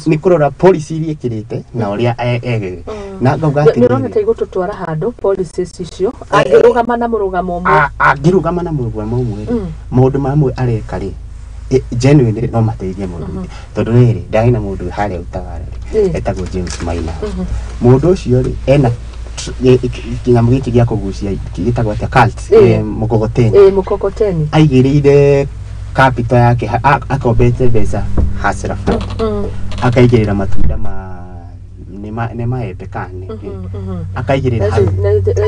nĩ kũrora policy iria ĩkĩrĩte na ũrĩa egĩrĩte. Na ngauga atĩrĩrĩ, nĩ ũrona ta igũtũtwara handũ policies icio angĩrũgama na mũrũgamo ũmwe, angĩrũgama na mũrũgamo ũmwe rĩ, maũndũ mamwe areka rĩ genuinely no mateithie mũndũ, tondũ rĩrĩ ndarĩ na mũndũ harĩa utawala rĩ etagwo James Maina. Mũndũ ũcio rĩ ena kĩnyamũ gĩkĩ gĩa kũgucia gĩtagwo atĩa, cult, mkokoteni. Mkokoteni aigĩrĩire capital yake, akombete mbeca Hustler Fund, akaigĩrĩra matunda ma nĩ maembe kana akaigĩrĩra hau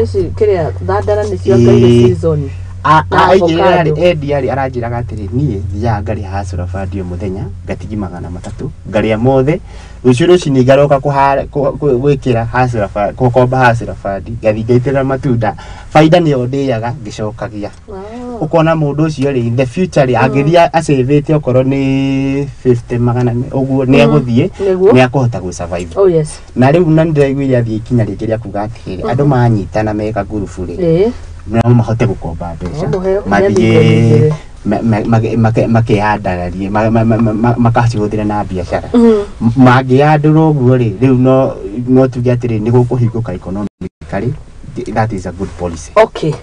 ici kĩrĩa thandara nĩcio akaigĩrĩra season. Aigĩrĩra rĩ, endia rĩ, aranjĩraga atĩrĩ, niĩ thiaga ngarĩha Hustler Fund o mũthenya ngatigi 300 ngarĩa mothe, rũciũ rũcinĩ ngaroka gwĩkĩra Hustler Fund, gũkomba Hustler Fund, ngathiĩ ngaitĩrĩra matunda, baida nĩyo ndĩaga ngĩcokagia. Ũkona mũndũ ũcio rĩ, in the future rĩ, angĩthiĩ acĩvĩte okorwo nĩ 50 magana ũguo nĩ egũthiĩ nĩ akũhota gũ survive. Na rĩu na nĩndĩraiguire athiĩ ikinya rĩngĩ rĩa kuga atĩrĩrĩ, andũ manyitana meka ngurubu rĩ, no mahote gũkomba mbeca mathiĩ makeyandararie makacihũthĩra na biacara. Mangĩyandũra ũguo rĩ, rĩu no tuge atĩrĩ nĩ gũkũhingũka economically. That is a good policy. Okay.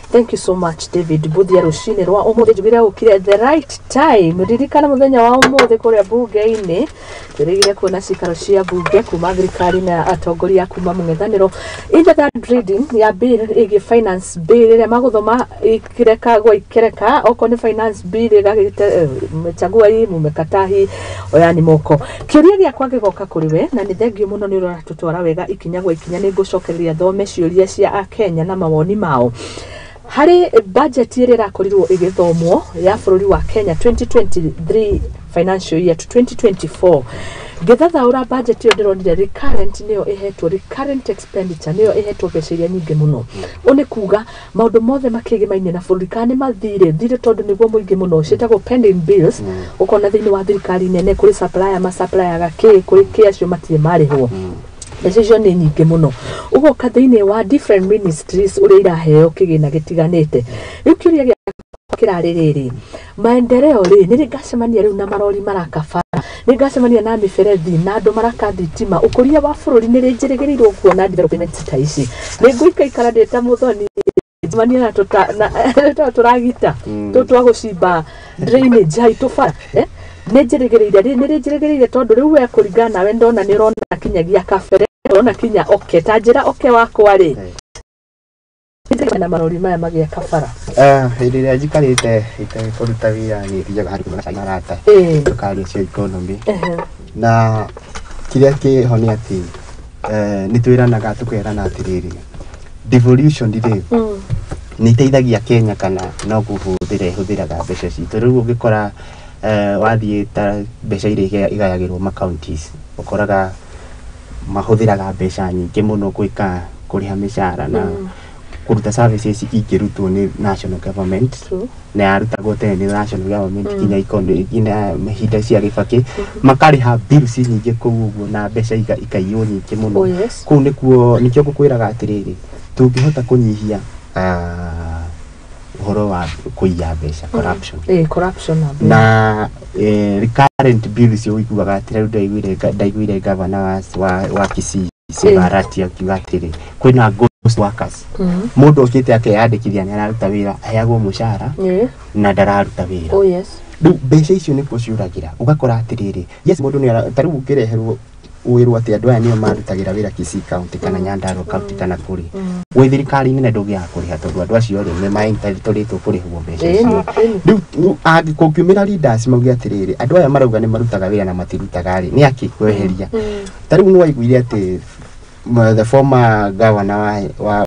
Thank you so much David Mbuthia rũcinĩ rwa ũmũthĩ njugire ũkire the right time. Ririkana mũthenya wa ũmũthĩ kũrĩa bunge-inĩ twĩrĩgĩrĩire kuona cikaro cia bunge kuma thirikari na atongoria kuma mũng'ethanĩro. In the third reading ya bill ĩgiĩ finance bill ĩrĩa magũthoma ikireka gwa ikereka okorwo nĩ finance bill ĩgagĩte mchagua hii mumekataa hii oyani moko. Kĩũria gĩakwa gĩgoka kũrĩ we na nĩ thengio mũno nĩ ũratũtwara wega ikinya gwa ikinya. Nĩ ngũcokereria thome ciũria cia Akenya na mawoni mao harĩ budget ĩrĩa ĩrakorirwo ĩgĩthomwo ya bũrũri wa Kenya 2023 financial year to 2024. Ngĩthathaũra budget ĩyo ndĩronire recurrent nĩyo ĩhetwo, recurrent expenditure nĩyo ĩhetwo mbeca iria nyingĩ mũno. Ũ nĩ kuga maũndũ mothe makĩgĩmainie na bũrũri kana nĩ mathirĩ thirĩ tondũ nĩguo mũingĩ mũno ciĩtagwo pending bills. Ũkona thĩinĩ wa thirikari nene kũrĩ supplier masuppliaga kĩ kũrĩ kĩ acio matirĩ marĩhwo. Mbeca icio nĩ nyingĩ mũno. Ũgoka thĩinĩ wa different ministries ũrĩa iraheo kĩgĩna gĩtiganĩte. Rĩu kĩũria gĩakwa kĩrarĩ rĩrĩ, maendeleo rĩ nĩ ngacemania rĩu na marori maraka bara, nĩ ngacemania na mĩberethi na andũ maraka thitima, ũkũria wa bũrũri nĩ njĩrĩgĩrĩirwo kuona development ta ici. Nĩ ngũikaikara ndĩ ta mũthoni njemanie na tũragita tũtũ twa gũcimba drainage haitũ bara. Nĩ njĩrĩgĩrĩire nĩ njĩrĩgĩrĩire tondũ rĩu we kũringana nawe ndona nĩ ũrona kinyagia kabere, ũrona kinya oke ta njĩra oke wakwa rĩ na marori maya magĩa kabara. Hĩndĩ ĩrĩa njikarĩte itekũruta wĩra nĩ thiaga handũ na arata tũkaria cia economy, na Kĩrĩa kĩho nĩ atĩ nĩ twĩranaga tũkerana atĩrĩrĩ, devolution rĩ nĩ iteithagia Kenya kana no kũhũthĩra ĩhũthĩraga mbeca citũ. Rĩu ũngĩkora wathiĩ ta mbeca iria igayagĩrwo ma counties, ũkoraga mahũthĩraga mbeca nyingĩ mũno gwĩka kũrĩha mĩcara na kũruta services ingĩrutwo nĩ national government na yarutagwo tene nĩ national government nginya ikondo nginya mahinda cia Gĩbakĩ, makarĩha bills nyingĩ kũu ũguo na mbeca ikaiywo nyingĩ mũno. Oh, yes. Kũu nĩkuo nĩkĩo ngũkwĩraga atĩrĩrĩ, tũngĩhota kũnyihia ũhoro wa kũiya mbeca, corruption. Corruption na Na recurrent bills ũiguaga atĩ rĩu ndaiguire governor wa Kisii Simba Arati akiuga atĩrĩ kwĩna ghost workers. Mũndũ okĩte akeyandĩkithia nĩ araruta wĩra, aheagwo mũcara na ndararuta wĩra. Oh yes. Rĩu mbeca icio nĩkuo ciũragĩra, ũgakora atĩrĩrĩ, yes, mũndũ nĩ ta rĩu ũngĩreherwo wĩrwo atĩ andũ aya nĩo marutagĩra wĩra Kisii County kana Nyandarua County kana kũrĩ wĩ thirikari-inĩ na ndũngĩaga kũrĩha tondũ andũ acio rĩ nĩ maentitũrĩtwo kũrĩhwo mbeca icio. Rĩu kũngiumĩra leaders mauge atĩrĩrĩ, andũ aya marauga nĩ marutaga wĩra na matirutaga rĩ, nĩ akĩ kweheria. Ta rĩu nĩ waiguire atĩ the former governor wa